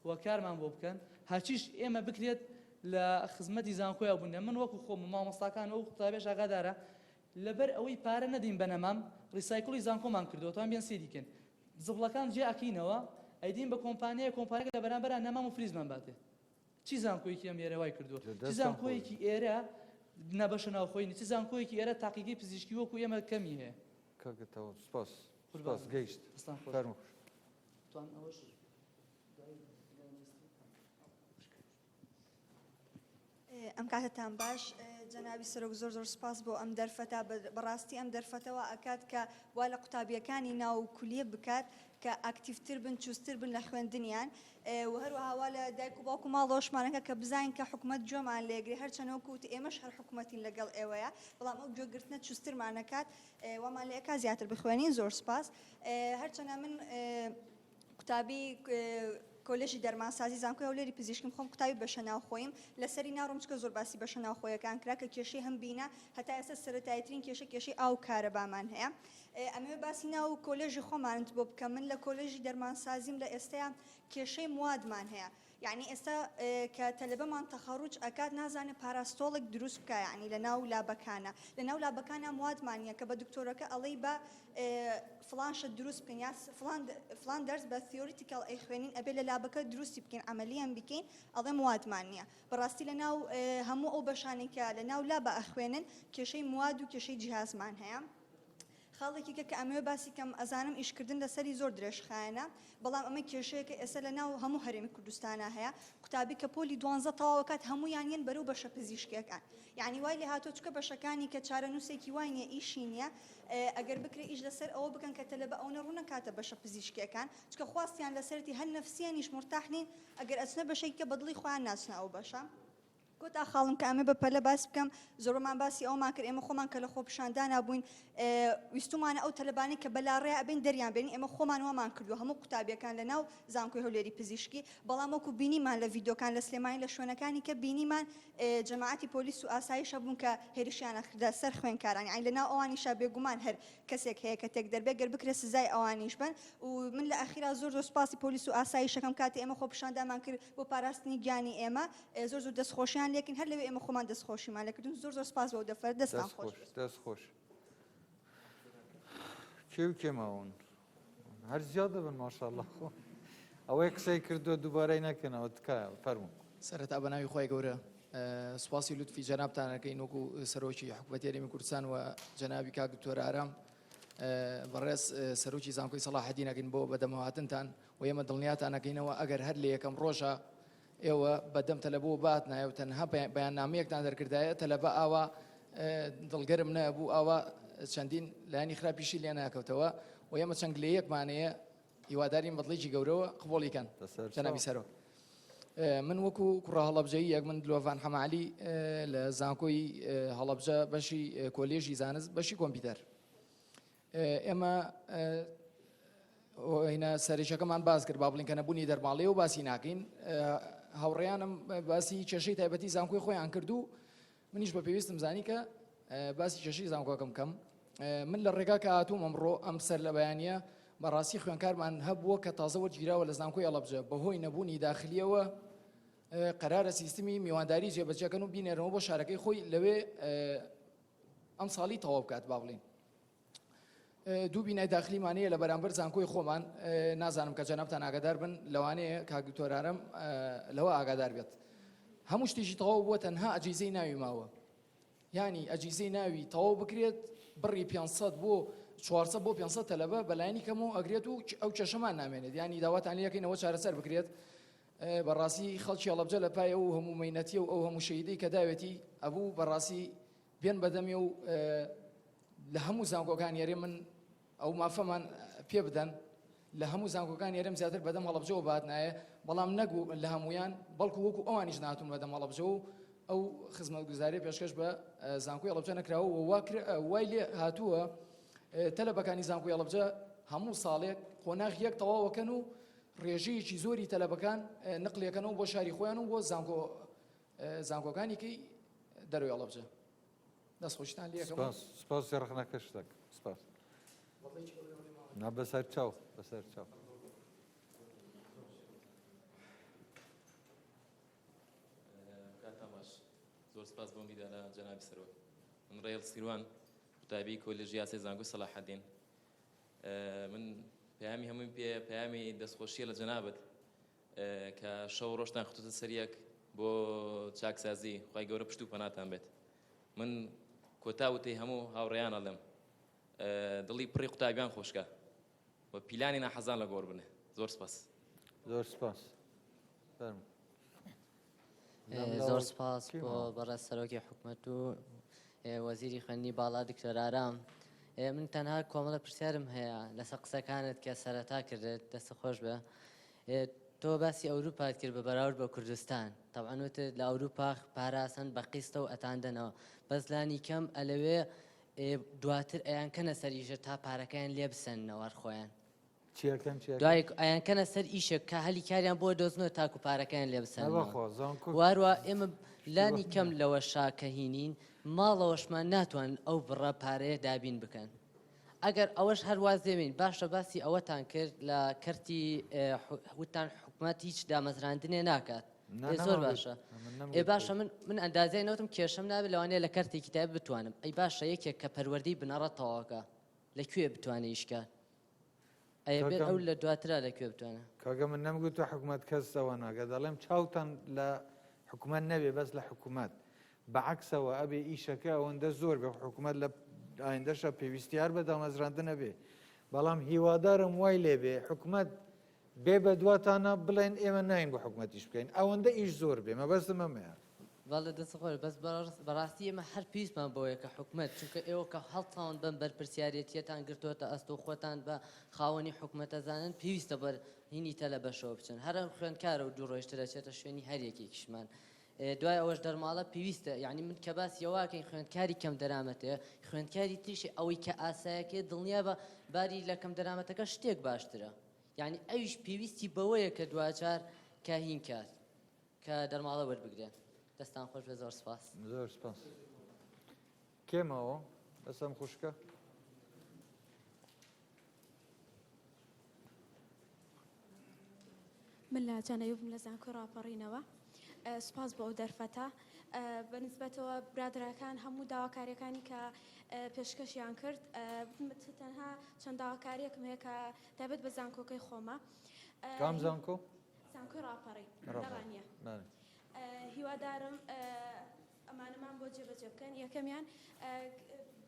و کارمان بۆ بکەن هەرچیش ئێمە بکرێت لە خزمەتی زانکۆیا بوون من وەکو خۆم و مامۆستاکان و قوتابیش ئاگادارە لەبەر ئەوەی پارە نەدەین بە نەمام ڕیسایکڵی زانکۆمان کردووە توان بێن سەیری کەن زبڵەکان جێ ئەکەینەوە ئەیدین بە کۆمپانیای کۆمپانیاکە لە بەرامبەرا نەمام و فریزمان باتێ چی زانکۆیەکی ئەم ئێرە وای کردووە چی زانکۆیەکی ئێرە نەبەشە ناوخۆی چی زانکۆیەکی ئێرە تاقیگەی پزیشکی وەکو ئێمە کەمی هەیە کاکە تەواو سپاس سپاس گەیشت فەرموو توان ئەوەش ئەم کاتەتان باش جەنابی سەرۆک زۆر زۆر سپاس بۆ ئەم دەرفەتە بەڕاستی ئەم دەرفەتەوە ئەکات کە وا لە قوتابیەکانی ناو کولیە بکات کە ئاکتیڤتر بن چوستتر بن لە خوێندنیان و هەروەها وا لە دایک و باوک و ماڵەوەشمانەکە کە بزانین کە حکومەت گوێمان لێگرێ هەرچەند وەکو وتی ئێمەش هەر حکومەتین لەگەڵ ئێوەیە بەڵام ئەو گوێگرتنە چوستترمانەکات وامان لێ ئەکات زیاتر بخوێنین زۆر سپاس هەرچەنە من قوتابی کۆلێژی دەرمانسازی زانکۆی هەولێری پزیشکیم خۆم قوتابی بەشە ناوخۆییم لەسەری ناڕۆم چکە زۆر باسی بەشە ناوخۆیەکان کرا کە کێشەی هەم بینا هەتا ئێستا سەرەتاییترین کێشە کێشەی ئاو و کارەبامان هەیە ئەمەوێ باسی ناو کۆلێژی خۆمانت بۆ بکەم من لە کۆلێژی دەرمانسازیم لە ئێستەیا کێشەی موادمان هەیە یەعنی ئێستا کە تەلەبەمان تەخەڕوج ئەکات نازانێ پاراستۆڵێک دروست بکا یەعنی لە ناو لابەکانا لە ناو لابەکانا موادمان نیە کە بە دکتۆرەکە ئەڵێی با فڵان شت دروست بکەین یا فڵان فڵان دەرس بە theoretical ئەیخوێنین ئەبێ لە لابەکە دروستی بکەین عەمەلیەن بیکەین ئەڵێ موادمان نیە بەڕاستی لە ناو هەموو ئەو بەشانەی کە لە ناو لابە ئەخوێنن کێشەی مواد و کێشەی جیهازمان هەیە. خاڵێکی کە کە ئەمەوێ باسی کەم ئەزانم ئیشکردن لەسەری زۆر درێژخایەنە بەڵام ئەمە کێشەیەکە ئێستا لە ناو هەموو هەرێمی کوردستانا هەیە قوتابی کە پۆلی دوانزە تەواوەکات هەموویان یەن بەرەو بەشە پزیشکیەکان یعنی وای لێ هاتووە چونکە بەشەکانی کە چارەنووسێکی وای نیە ئیشی نیە ئەگەر بکرێ ئیش لەسەر ئەوە بکەن کە تەلەبە ئەونە ڕوونەکاتە بەشە پزیشکیەکان چونکە خواستیان لەسەرتی هەر نەفسیەنیش مورتاح نین ئەگەر ئەچنە بەشێکی کە بەدڵی خۆیان ناچنە ئەو بەشە. کۆتا خاڵم کە ئەمێ بە پەلە باس بکەم، زۆربەمان باسی ئەوەمان کرد، ئێمە خۆمان کە لە خۆپیشاندانا بووین، ویستوومانە ئەو تەلەبانەی کە بە لاڕێیا ئەبێن دەریان بێنین، ئێمە خۆمان وامان کردووە، هەموو قوتابییەکان لە ناو زانکۆی هەولێری پزیشکی، بەڵام وەکو بینیمان لە ڤیدیۆکان لە سلێمانی لە شوێنەکانی کە بینیمان جەماعەتی پۆلیس و ئاسایش هەبوون کە هێرشیان ئەکردە سەر خوێندکاران، یەعنی لە ناو ئەوانیشا بێگومان هەر کەسێک هەیە کە تێکدەر بێ، گەر بکرێ سزای ئەوانیش بەن و من لە ئەخیرا زۆر زۆر سوپاسی پۆلیس و ئاسایشەکەم کاتێ ئێمە خۆپیشاندانمان کرد بۆ پاراستنی گیانی ئێمە زۆر زۆر دەست خۆشیان لێکن هەر لەوێ ئێمە خۆمان دەست خۆشیمان لێکردن زۆر زۆر سپاس بۆ دەفەر دەستان خۆش دەست خۆش کێ و کێ ماون هەر زیاد دەبن ماشاءاللە خۆ ئەوەی قسەی کردووە دووبارەی نەکەنەوە تکایە فەرموو. سەرەتا بە ناوی خوای گەورە سوپاسی لوتفی جەنابتان ئەکەین وەکو سەرۆکی حکومەتی هەرێمی کوردستان و جەنابی کاک دکتۆر ئارام بەڕێز سەرۆکی زانکۆی سەڵاحەدین ئەکەین بۆ بەدەمهاتنتان و ئێمە دڵنیاتان ئەکەینەوە ئەگەر هەر لە یەکەم ڕۆژە ئێوە بەدەم تەلەبەوە باتنایە و تەنها بەیاننامەیەکتان دەرکردایە تەلەبە ئاوا دڵگەرم نەبوو ئاوا چەندین لایەنی خراپیشی لێ ناکەوتەوە و ئێمە چەند گلەیەکمان هەیە هیوادارین بەدڵێکی گەورەوە قبوڵی کەن جەنابی سەرۆک. من وەکو کوڕە هەڵەبجەیی یەک من دلۆڤان حەمەعەلی لە زانکۆی هەڵەبجە بەشی کۆلێژی زانست بەشی کۆمپیوتەر ئێمە هینە سەرێکەکەمان باس کرد با بڵین کە نەبوونی دەرماڵەیە و باسی ناکەین هاوڕێیانم باسی کێشەی تایبەتی زانکۆی خۆیان کرد و منیش بە پێویستم زانی کە باسی کێشەی زانکۆکەم کەم من لە ڕێگا کە هاتووم ئەمڕۆ ئەم سەر لە بەیانە بەڕاستی خوێنکارمان هەبووە کە تازە وەرگیراوە لە زانکۆی هەڵەبجە بەهۆی نەبوونی داخلیەوە قەرارە سیستمی میوانداری جێبەجێکەن و بینێرەوە بۆ شارەکەی خۆی لەوێ ئەم ساڵی تەواو بکات با بڵین دوو بینای داخلیمان هەیە لە بەرامبەر زانکۆی خۆمان نازانم کە جەنابتان ئاگادار بن لەوانەیە کاک دکتۆر ئارام لەوە ئاگادار بێت هەموو شتێکی تەواو بووە تەنها ئەجیزەی ناوی ماوە یانی ئەجیزەی ناوی تەواو بکرێت بڕی 500 بۆ 400 بۆ 500 تەلەبە بەلایانی کەمەوە ئەگرێت و ئەو کێشەمان نامێنێت ینی داواتان لەکەینەوە چارەسەر بکرێت بەڕاستی خەڵکی هەڵەبجە لە پای ئەو هەموو مەینەتیە و ئەو هەموو شەهیدەی کە داوێتی ئەبوو بەڕاستی بێن بەدەمێ و لە هەموو زانکۆکانی هەرێم من ئەو مافەمان پێ بدەن لە هەموو زانکۆکانی هەرێم زیاتر بەدەم هەڵەبجەوە باتنایە بەڵام نەک لە هەمویان بەڵکو وەکو ئەوانیش ناتون بەدەم هەڵەبجە و ئەو خزمەتگوزاری پێشکەش بە زانکۆی هەڵەبجە نەکراوە و وای لێ هاتووە تەلەبەکانی زانکۆی هەڵەبجە هەموو ساڵێک قۆناغ یەک تەواوەکەن و ڕێژەیەکی زۆری تەلەبەکان نقلەکەنەوە بۆ شاری خۆیان و بۆ زانکۆ زانکۆکانی کەی دەروی هەڵەبجە. دەست خۆشتان لێ ئەکەم. سپاس سپاسی ڕەخنەکەشت دەکەم. سپاس. نا بەسەر چاو بەسەر چاو. کاتتان باش زۆر سپاس بۆم دیدارە جەنابی سەرۆک من ڕێڵ سیروان قوتابی کۆلێژی یاسای زانکۆی سەلاحەدین من پەیامی هەمووی پێ پەیامی دەستخۆشیە لە جەنابت کە شەو ڕۆژتان خستوتە سەر یەک بۆ چاکسازی خوای گەورە پشت و پەناتان بێت من کۆتا وتەی هەموو هاوڕێیان ئەڵێم دڵی پڕی قوتابیان خۆشکە و پیلانی ناحەزان لە گۆڕ بنێ زۆر سپاس. زۆر سپاس. زۆر سپاس بۆ بەڕێز سەرۆکی حکومەت و وەزیری خوێندنی باڵا دکتۆر ئارام من تەنها کۆمەڵە پرسیارم هەیە لەسەر قسەکانت کە سەرەتا کردت دەست خۆش بێ تۆ باسی ئەوروپات کرد بە بەراورد بە کوردستان تەبعەن وتت لە ئەوروپا پاراسن بە قیستە و ئەتاندەنەوە بەس لانی کەم ئەلەوێ دواتر ئەیانکەنە سەر ئیشە تا پارەکەیان لێ بسەننەوە هەر خۆیان چیەکەن چیەکەن؟ دوای ئەیانکەنە سەر ئیشێک کە هەلی کاریان بۆ دۆزنەوە تاکو پارەکەیان لێ بسەننەوە نەبەخوا زانکۆ واروا ئێمە لانی شتی کەم لەوە شاکەهینین ماڵەوەشمان ناتوانن ئەو بڕە پارەیە دابین بکەن ئەگەر ئەوەش هەر واز لێبێنین باشە باسی ئەوەتان کرد لە کەرتی وتان حکومەت هیچ دامەزراندنێ ناکات نا ئێ زۆر نەمانگوت. باشە من ئێ نەمگوت باشە من من ئەندازیای نەوتم کێشەم نابێت لەوانەیە لە کەرتێکی تایبەت بتوانم ئەی باشە یەکێک کە پەروەردەی بنەڕەت تەواوکە لە کوێ بتوانێ ئیش کات ئەیە بێت کاکەم ئەو لە دواترا لە کوێ بتوانێ کاکە من نەمگوتوە حکومەت کەس ئەوە ناکە دەڵێم چاوتان لە حکومەت نەبێ بەس لە حکومەت بە عەکسەوە ئەبێ ئیشەکە ئەوەندە زۆر بێ حکومەت لە ئایندەشە پێویستی هەر بە دامەزراندن ئەبێ بەڵام هیوادارم وای لێبێ حکومەت بێ بە دواتانە بڵێن ئێمە ناین بۆ حکومەت ئیش بکەین ئەوەندە ئیش زۆر بێ مەبەستم ئەمەیە. بەڵێ دەست خۆش بەس بەڕاستی ئێمە هەر پێویستمان بەوەیە کە حکومەت چونکە ئێوە کە هەڵساون بەم بەرپرسیارێتیەتان گرتۆتە ئەستۆ خۆتان بە خاوەنی حکومەتەزانن پێویستە بەر هینی تەلەبەشەوە بچن هەر ئەم خوێندکارە و دوو ڕۆیشتر ئەچێتە شوێنی هەر یەکێکیشمان دوای ئەوەش دەرماڵە پێویستە یعنی من کە باسی ئەوەکەین خوێندکاری کەم دەرامەتێ خوێندکاری تریشی ئەوەی کە ئاسایەکەی دڵنیا بە باری لە کەم دەرامەتەکە شتێک باشترە یعنی ئەویش پێویستی بەوەیە کە دواجار کە هین کات کە دەرماڵە وەربگرێن دەستان خۆش بێ زۆر سپاس. زۆر سپاس. کێ ماوە؟ بەس ئەم خوشکە. من لە جان ئەیوبم لە زانکۆی ڕاپەڕینەوە سوپاس بۆ ئەو دەرفەتە بە نسبەتەوە برادەرەکان هەموو داواکاریەکانی کە پێشکەشیان کرد تەنها چەند داواکاریەکم هەیە کە تایبەت بە زانکۆکەی خۆمە کام زانکۆ؟ زانکۆی ڕاپەڕین لە ڕانیە هیوادارم ئەمانەمان بۆ جێبەجێ بکەن یەکەمیان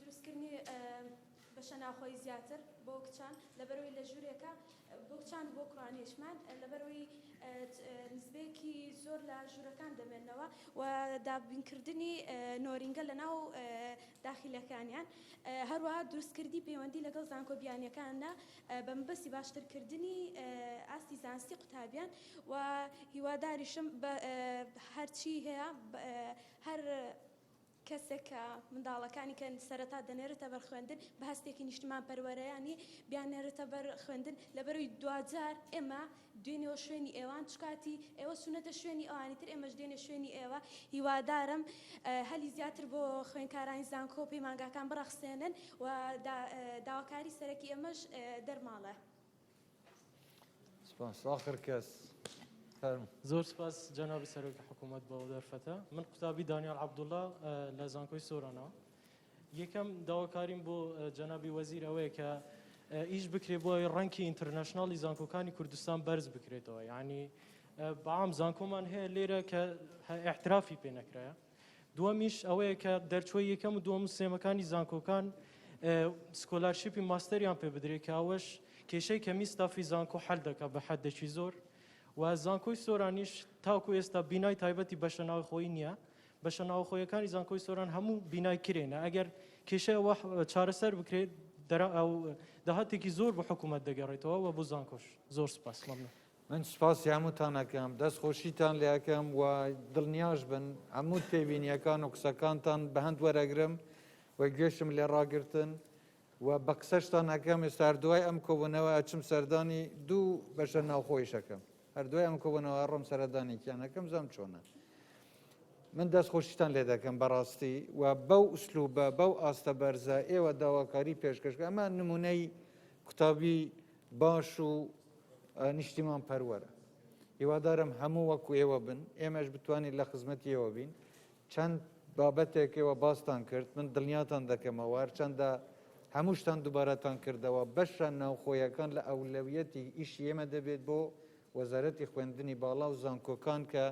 دروستکردنی بەشە ناوخۆی زیاتر بۆ کچان لەبەرەوەی لە ژوورێکە بۆ کچان بۆ کوڕانیشمان لەبەرەوەی نسبەیەکی زۆر لە ژوورەکان دەمێنەوە و دابینکردنی نۆرینگە لە ناو داخیلەکانیان هەروەها دروستکردنی پەیوەندی لەگەڵ زانکۆ بیانیەکاندا بە مەبەستی باشترکردنی ئاستی زانستی قوتابیان و هیواداریشم بە هەرچی هەیە هەر کەسێک کە منداڵەکانی کە سەرەتا دەنێرێتە بەر خوێندن بە هەستێکی نیشتمان پەروەرەیانی بیاننێرێتە بەر خوێندن لەبەرەوەی دواجار ئێمە دوێنێوە شوێنی ئێوان چکاتی ئێوە چونەتە شوێنی ئەوانی تر ئێمەش دێنە شوێنی ئێوە هیوادارم هەلی زیاتر بۆ خوێندکارانی زانکۆ و پەیمانگاکان بڕەخسێنن و داواکاری سەرەکی ئێمەش دەرماڵە. سپاس ئاخر کەس فەرموو. زۆر سپاس جەنابی سەرۆکی حکوومەت بۆ ئەو دەرفەتە. من قوتابی دانیال عەبدوڵا لە زانکۆی سۆرانەوە. یەکەم داواکاریم بۆ جەنابی وەزیر ئەوەیە کە ئیش بکرێ بۆ ئەوەی ڕەنکی international ی زانکۆکانی کوردستان بەرز بکرێتەوە یعنی بەعام زانکۆمان هەیە لێرە کە احترافی پێ نەکرایە دووەمیش ئەوەیە کە دەرچووی یەکەم و دووەم و سێمەکانی زانکۆکان scholarship ی ماستەریان پێ بدرێت کە ئەوەش کێشەی کەمی ستافی زانکۆ حل دەکات بە حدێکی زۆر و زانکۆی سۆرانیش تاکو ئێستا بینای تایبەتی بەشە ناوخۆیی نییە بەشە ناوخۆیەکانی زانکۆی سۆران هەموو بینای کرێنە ئەگەر کێشەی ئەوە چارەسەر بکرێت ئەو داهاتێکی زۆر بۆ حکوومەت دەگەڕێتەوە و بۆ زانکۆش زۆر سپاس مەمنون. من سوپاسی هەمووتان ئەکەم دەست خۆشیتان لێ ئەکەم و دڵنیاش بن هەموو تێبینیەکان و قسەکانتان بە هەند وەرەگرم و گوێشم لێ ڕاگرتن و بە قسەشتان ئەکەم ئێستا هەر دوای ئەم کۆبوونەوە ئەچم سەردانی دوو بەشە ناوخۆیش ئەکەم هەر دوای ئەم کۆبوونەوە ئەڕۆم سەردانێکیان ئەکەم زام چۆنە. من دەست خۆشیتان لێ دەکەم بەڕاستی و بەو ئوسلوبە بەو ئاستە بەرزە ئێوە داواکاری پێشکەش ئەمە نمونەی قوتابی باش و نیشتیمان پەروەرە هیوادارم هەموو وەکو ئێوە بن ئێمەش بتوانین لە خزمەتی ئێوە بین چەند بابەتێک ئێوە باستان کرد من دڵنیاتان دەکەمەوە هەرچەندە هەمووشتان دووبارەتان کردەوە بەشە ناوخۆیەکان لە ئەولەویەتی ئیشی ئێمە دەبێت بۆ وەزارەتی خوێندنی باڵا و زانکۆکان کە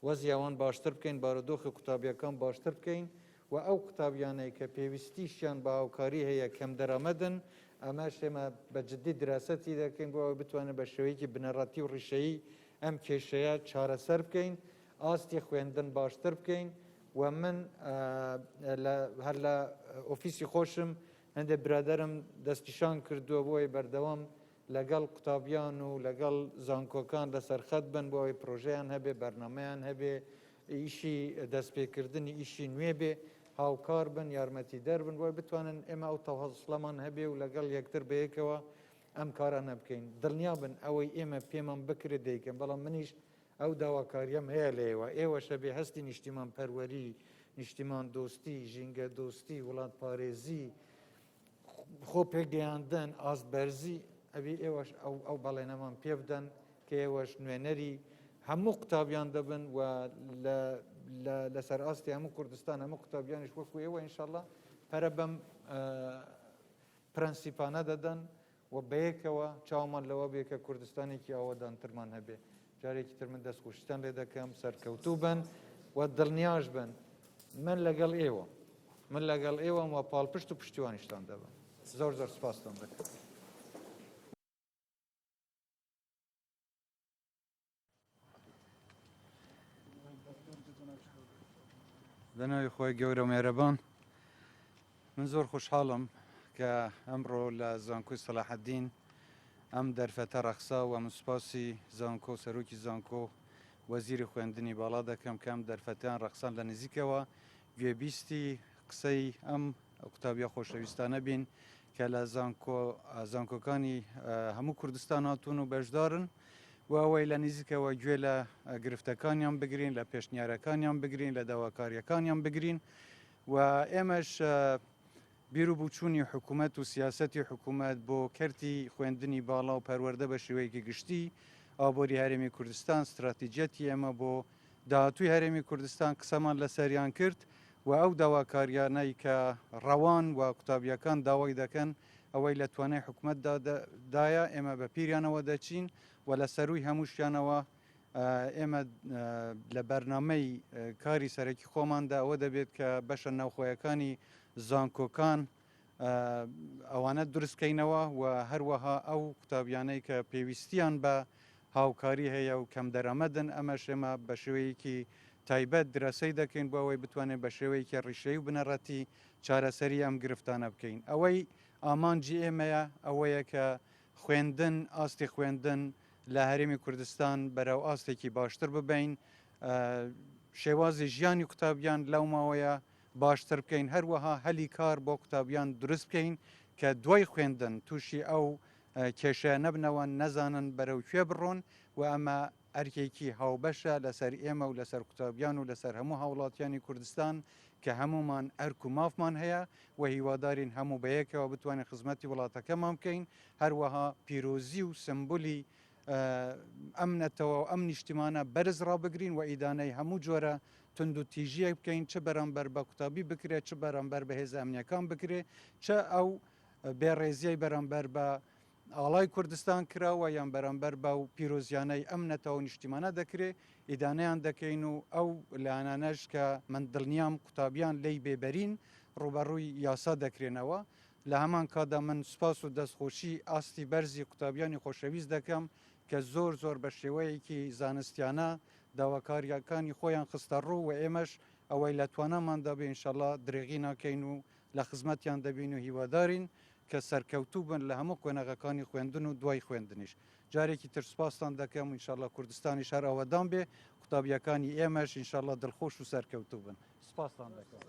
وەزی ئەوان باشتر بکەین، بارودۆخی قوتابییەکان باشتر بکەین و ئەو قوتابیانەی کە پێویستیشیان بە هاوکاری هەیە کەمدەرامەدن، ئەمەش ئێمە بە جددی دراسەتی دەکەین بۆ ئەوەی بتوانین بە شێوەیەکی بنەڕەتی و ڕیشەیی ئەم کێشەیە چارەسەر بکەین، ئاستی خوێندن باشتر بکەین و من هەر لە ئۆفیسی خۆشم هەندێک برادەرم دەستنیشان کردووە بۆ ئەوەی بەردەوام لەگەڵ قوتابیان و لەگەڵ زانکۆکان لەسەر خەت بن بۆ ئەوەی پرۆژەیان هەبێ، بەرنامەیان هەبێ، ئیشی دەستپێکردنی ئیشی نوێ بێ، هاوکار بن، یارمەتیدەر بن بۆ ئەوەی بتوانن ئێمە ئەو تەواصلەمان هەبێ و لەگەڵ یەکتر بەیەکەوە ئەم کارانە بکەین. دڵنیا بن ئەوەی ئێمە پێمان بکرێت دەیکەن، بەڵام منیش ئەو داواکارییەم هەیە لە ئێوە، ئێوەش ئەبێ هەستی نیشتیمانپەروەری، نیشتیماندۆستی، ژینگەدۆستی، وڵاتپارێزی، خۆ پێگەیاندن، ئاست بەرزی، ئەبی ئێوەش ئەو ئەو بەڵێنەمان پێ بدەن کە ئێوەش نوێنەری هەموو قوتابیان دەبن و لە لەسەر ئاستی هەموو کوردستان هەموو قوتابیانیش وەکو ئێوە ئینشەڵا پەرە بەم پرەنسیپانە دەدەن و بەیەکەوە چاومان لەوە بێ کە کوردستانێکی ئاوەدانترمان هەبێ. جارێکی تر من دەستخۆشیتان لێ دەکەم، سەرکەوتوو بن و دڵنیاش بن من لەگەڵ ئێوەم. من لەگەڵ ئێوەم و پاڵپشت و پشتیوانیشتان دەبم. زۆر زۆر سپاستان دەکەم. بە ناوی خۆی گەورە و مێرەبان من زۆر خۆشحاڵم کە ئەمڕۆ لە زانکۆی سەلاحەدین ئەم دەرفەتە ڕەخسا و من سوپاسی زانکۆ و سەرۆکی زانکۆ وەزیری خوێندنی باڵا دەکەم کە ئەم دەرفەتیان ڕەخسان لە نزیکەوە گوێبیستی قسەی ئەم قوتابیە خۆشەویستانە بین کە لە زانکۆ زانکۆکانی هەموو کوردستان هاتوون و بەشدارن و ئەوەی لە نزیکەوە گوێ لە گرفتەکانیان بگرین لە پێشنیارەکانیان بگرین لە داواکاریەکانیان بگرین و ئێمەش بیر و بوچوونی حکوومەت و سیاسەتی حکوومەت بۆ کەرتی خوێندنی باڵا و پەروەردە بە شێوەیەکی گشتی ئابووری هەرێمی کوردستان ستراتیجیەتی ئێمە بۆ داهاتووی هەرێمی کوردستان قسەمان لەسەریان کرد و ئەو داواکاریانەی کە ڕەوان و قوتابیەکان داوای دەکەن ئەوەی لە توانای حکومەتدا دایە ئێمە بە پیریانەوە دەچین و لە سەرووی هەمووشیانەوە ئێمە لە بەرنامەی کاری سەرەکی خۆماندا ئەوە دەبێت کە بەشە ناوخۆیەکانی زانکۆکان ئەوانە دروستکەینەوە و هەروەها ئەو قوتابیانەی کە پێویستیان بە هاوکاری هەیە و کەم دەرامەدن ئەمەش ئێمە بە شێوەیەکی تایبەت درەسەی دەکەین بۆ ئەوەی بتوانین بە شێوەیەکی ڕیشەیی و بنەڕەتی چارەسەری ئەم گرفتانە بکەین. ئەوەی ئامانجی ئێمەیە ئەوەیە کە خوێندن، ئاستی خوێندن لە هەرێمی کوردستان بەرەو ئاستێکی باشتر ببەین، شێوازی ژیانی قوتابیان لەو ماوەیە باشتر بکەین، هەروەها هەلی کار بۆ قوتابیان دروست بکەین کە دوای خوێندن تووشی ئەو کێشەیە نەبنەوە، نەزانن بەرەو کوێ بڕۆن و ئەمە ئەرکێکی هاوبەشە لەسەر ئێمە و لەسەر قوتابیان و لەسەر هەموو هاوڵاتیانی کوردستان کە هەموومان ئەرک و مافمان هەیە و هیوادارین هەموو بەیەکەوە بتوانین خزمەتی وڵاتەکەمان بکەین، هەروەها پیرۆزی و سمبولی ئەم نەتەوە و ئەم نیشتیمانە بەرز ڕابگرین و ئیدانەی هەموو جۆرە توندوتیژییەک بکەین چ بەرامبەر بە قوتابی بکرێت چ بەرامبەر بە هێزە ئەمنییەکان بکرێت چ ئەو بێڕێزیەی بەرامبەر بە ئاڵای کوردستان کراوە یان بەرامبەر بەو پیرۆزیانەی ئەم نەتەوە و نیشتیمانە دەکرێ ئیدانەیان دەکەین و ئەو لایەنانەش کە من دڵنیام قوتابیان لێی بێبەرین ڕووبەڕووی یاسا دەکرێنەوە. لە هەمان کاتدا من سوپاس و دەستخۆشی ئاستی بەرزی قوتابیانی خۆشەویست دەکەم کە زۆر زۆر بە شێوەیەکی زانستیانە داواکارییەکانی خۆیان خستەڕوو و ئێمەش ئەوەی لە تواناماندا بێ ئینشەڵا درێغی ناکەین و لە خزمەتیان دەبین و هیوادارین کە سەرکەوتوو بن لە هەموو قۆناغەکانی خوێندن و دوای خوێندنیش. جارێکی تر سوپاستان دەکەم و ئینشەڵا کوردستانیش هەر ئاوەدان بێ، قوتابییەکانی ئێمەش ئینشەڵا دڵخۆش و سەرکەوتوو بن. سوپاستان دەکەم.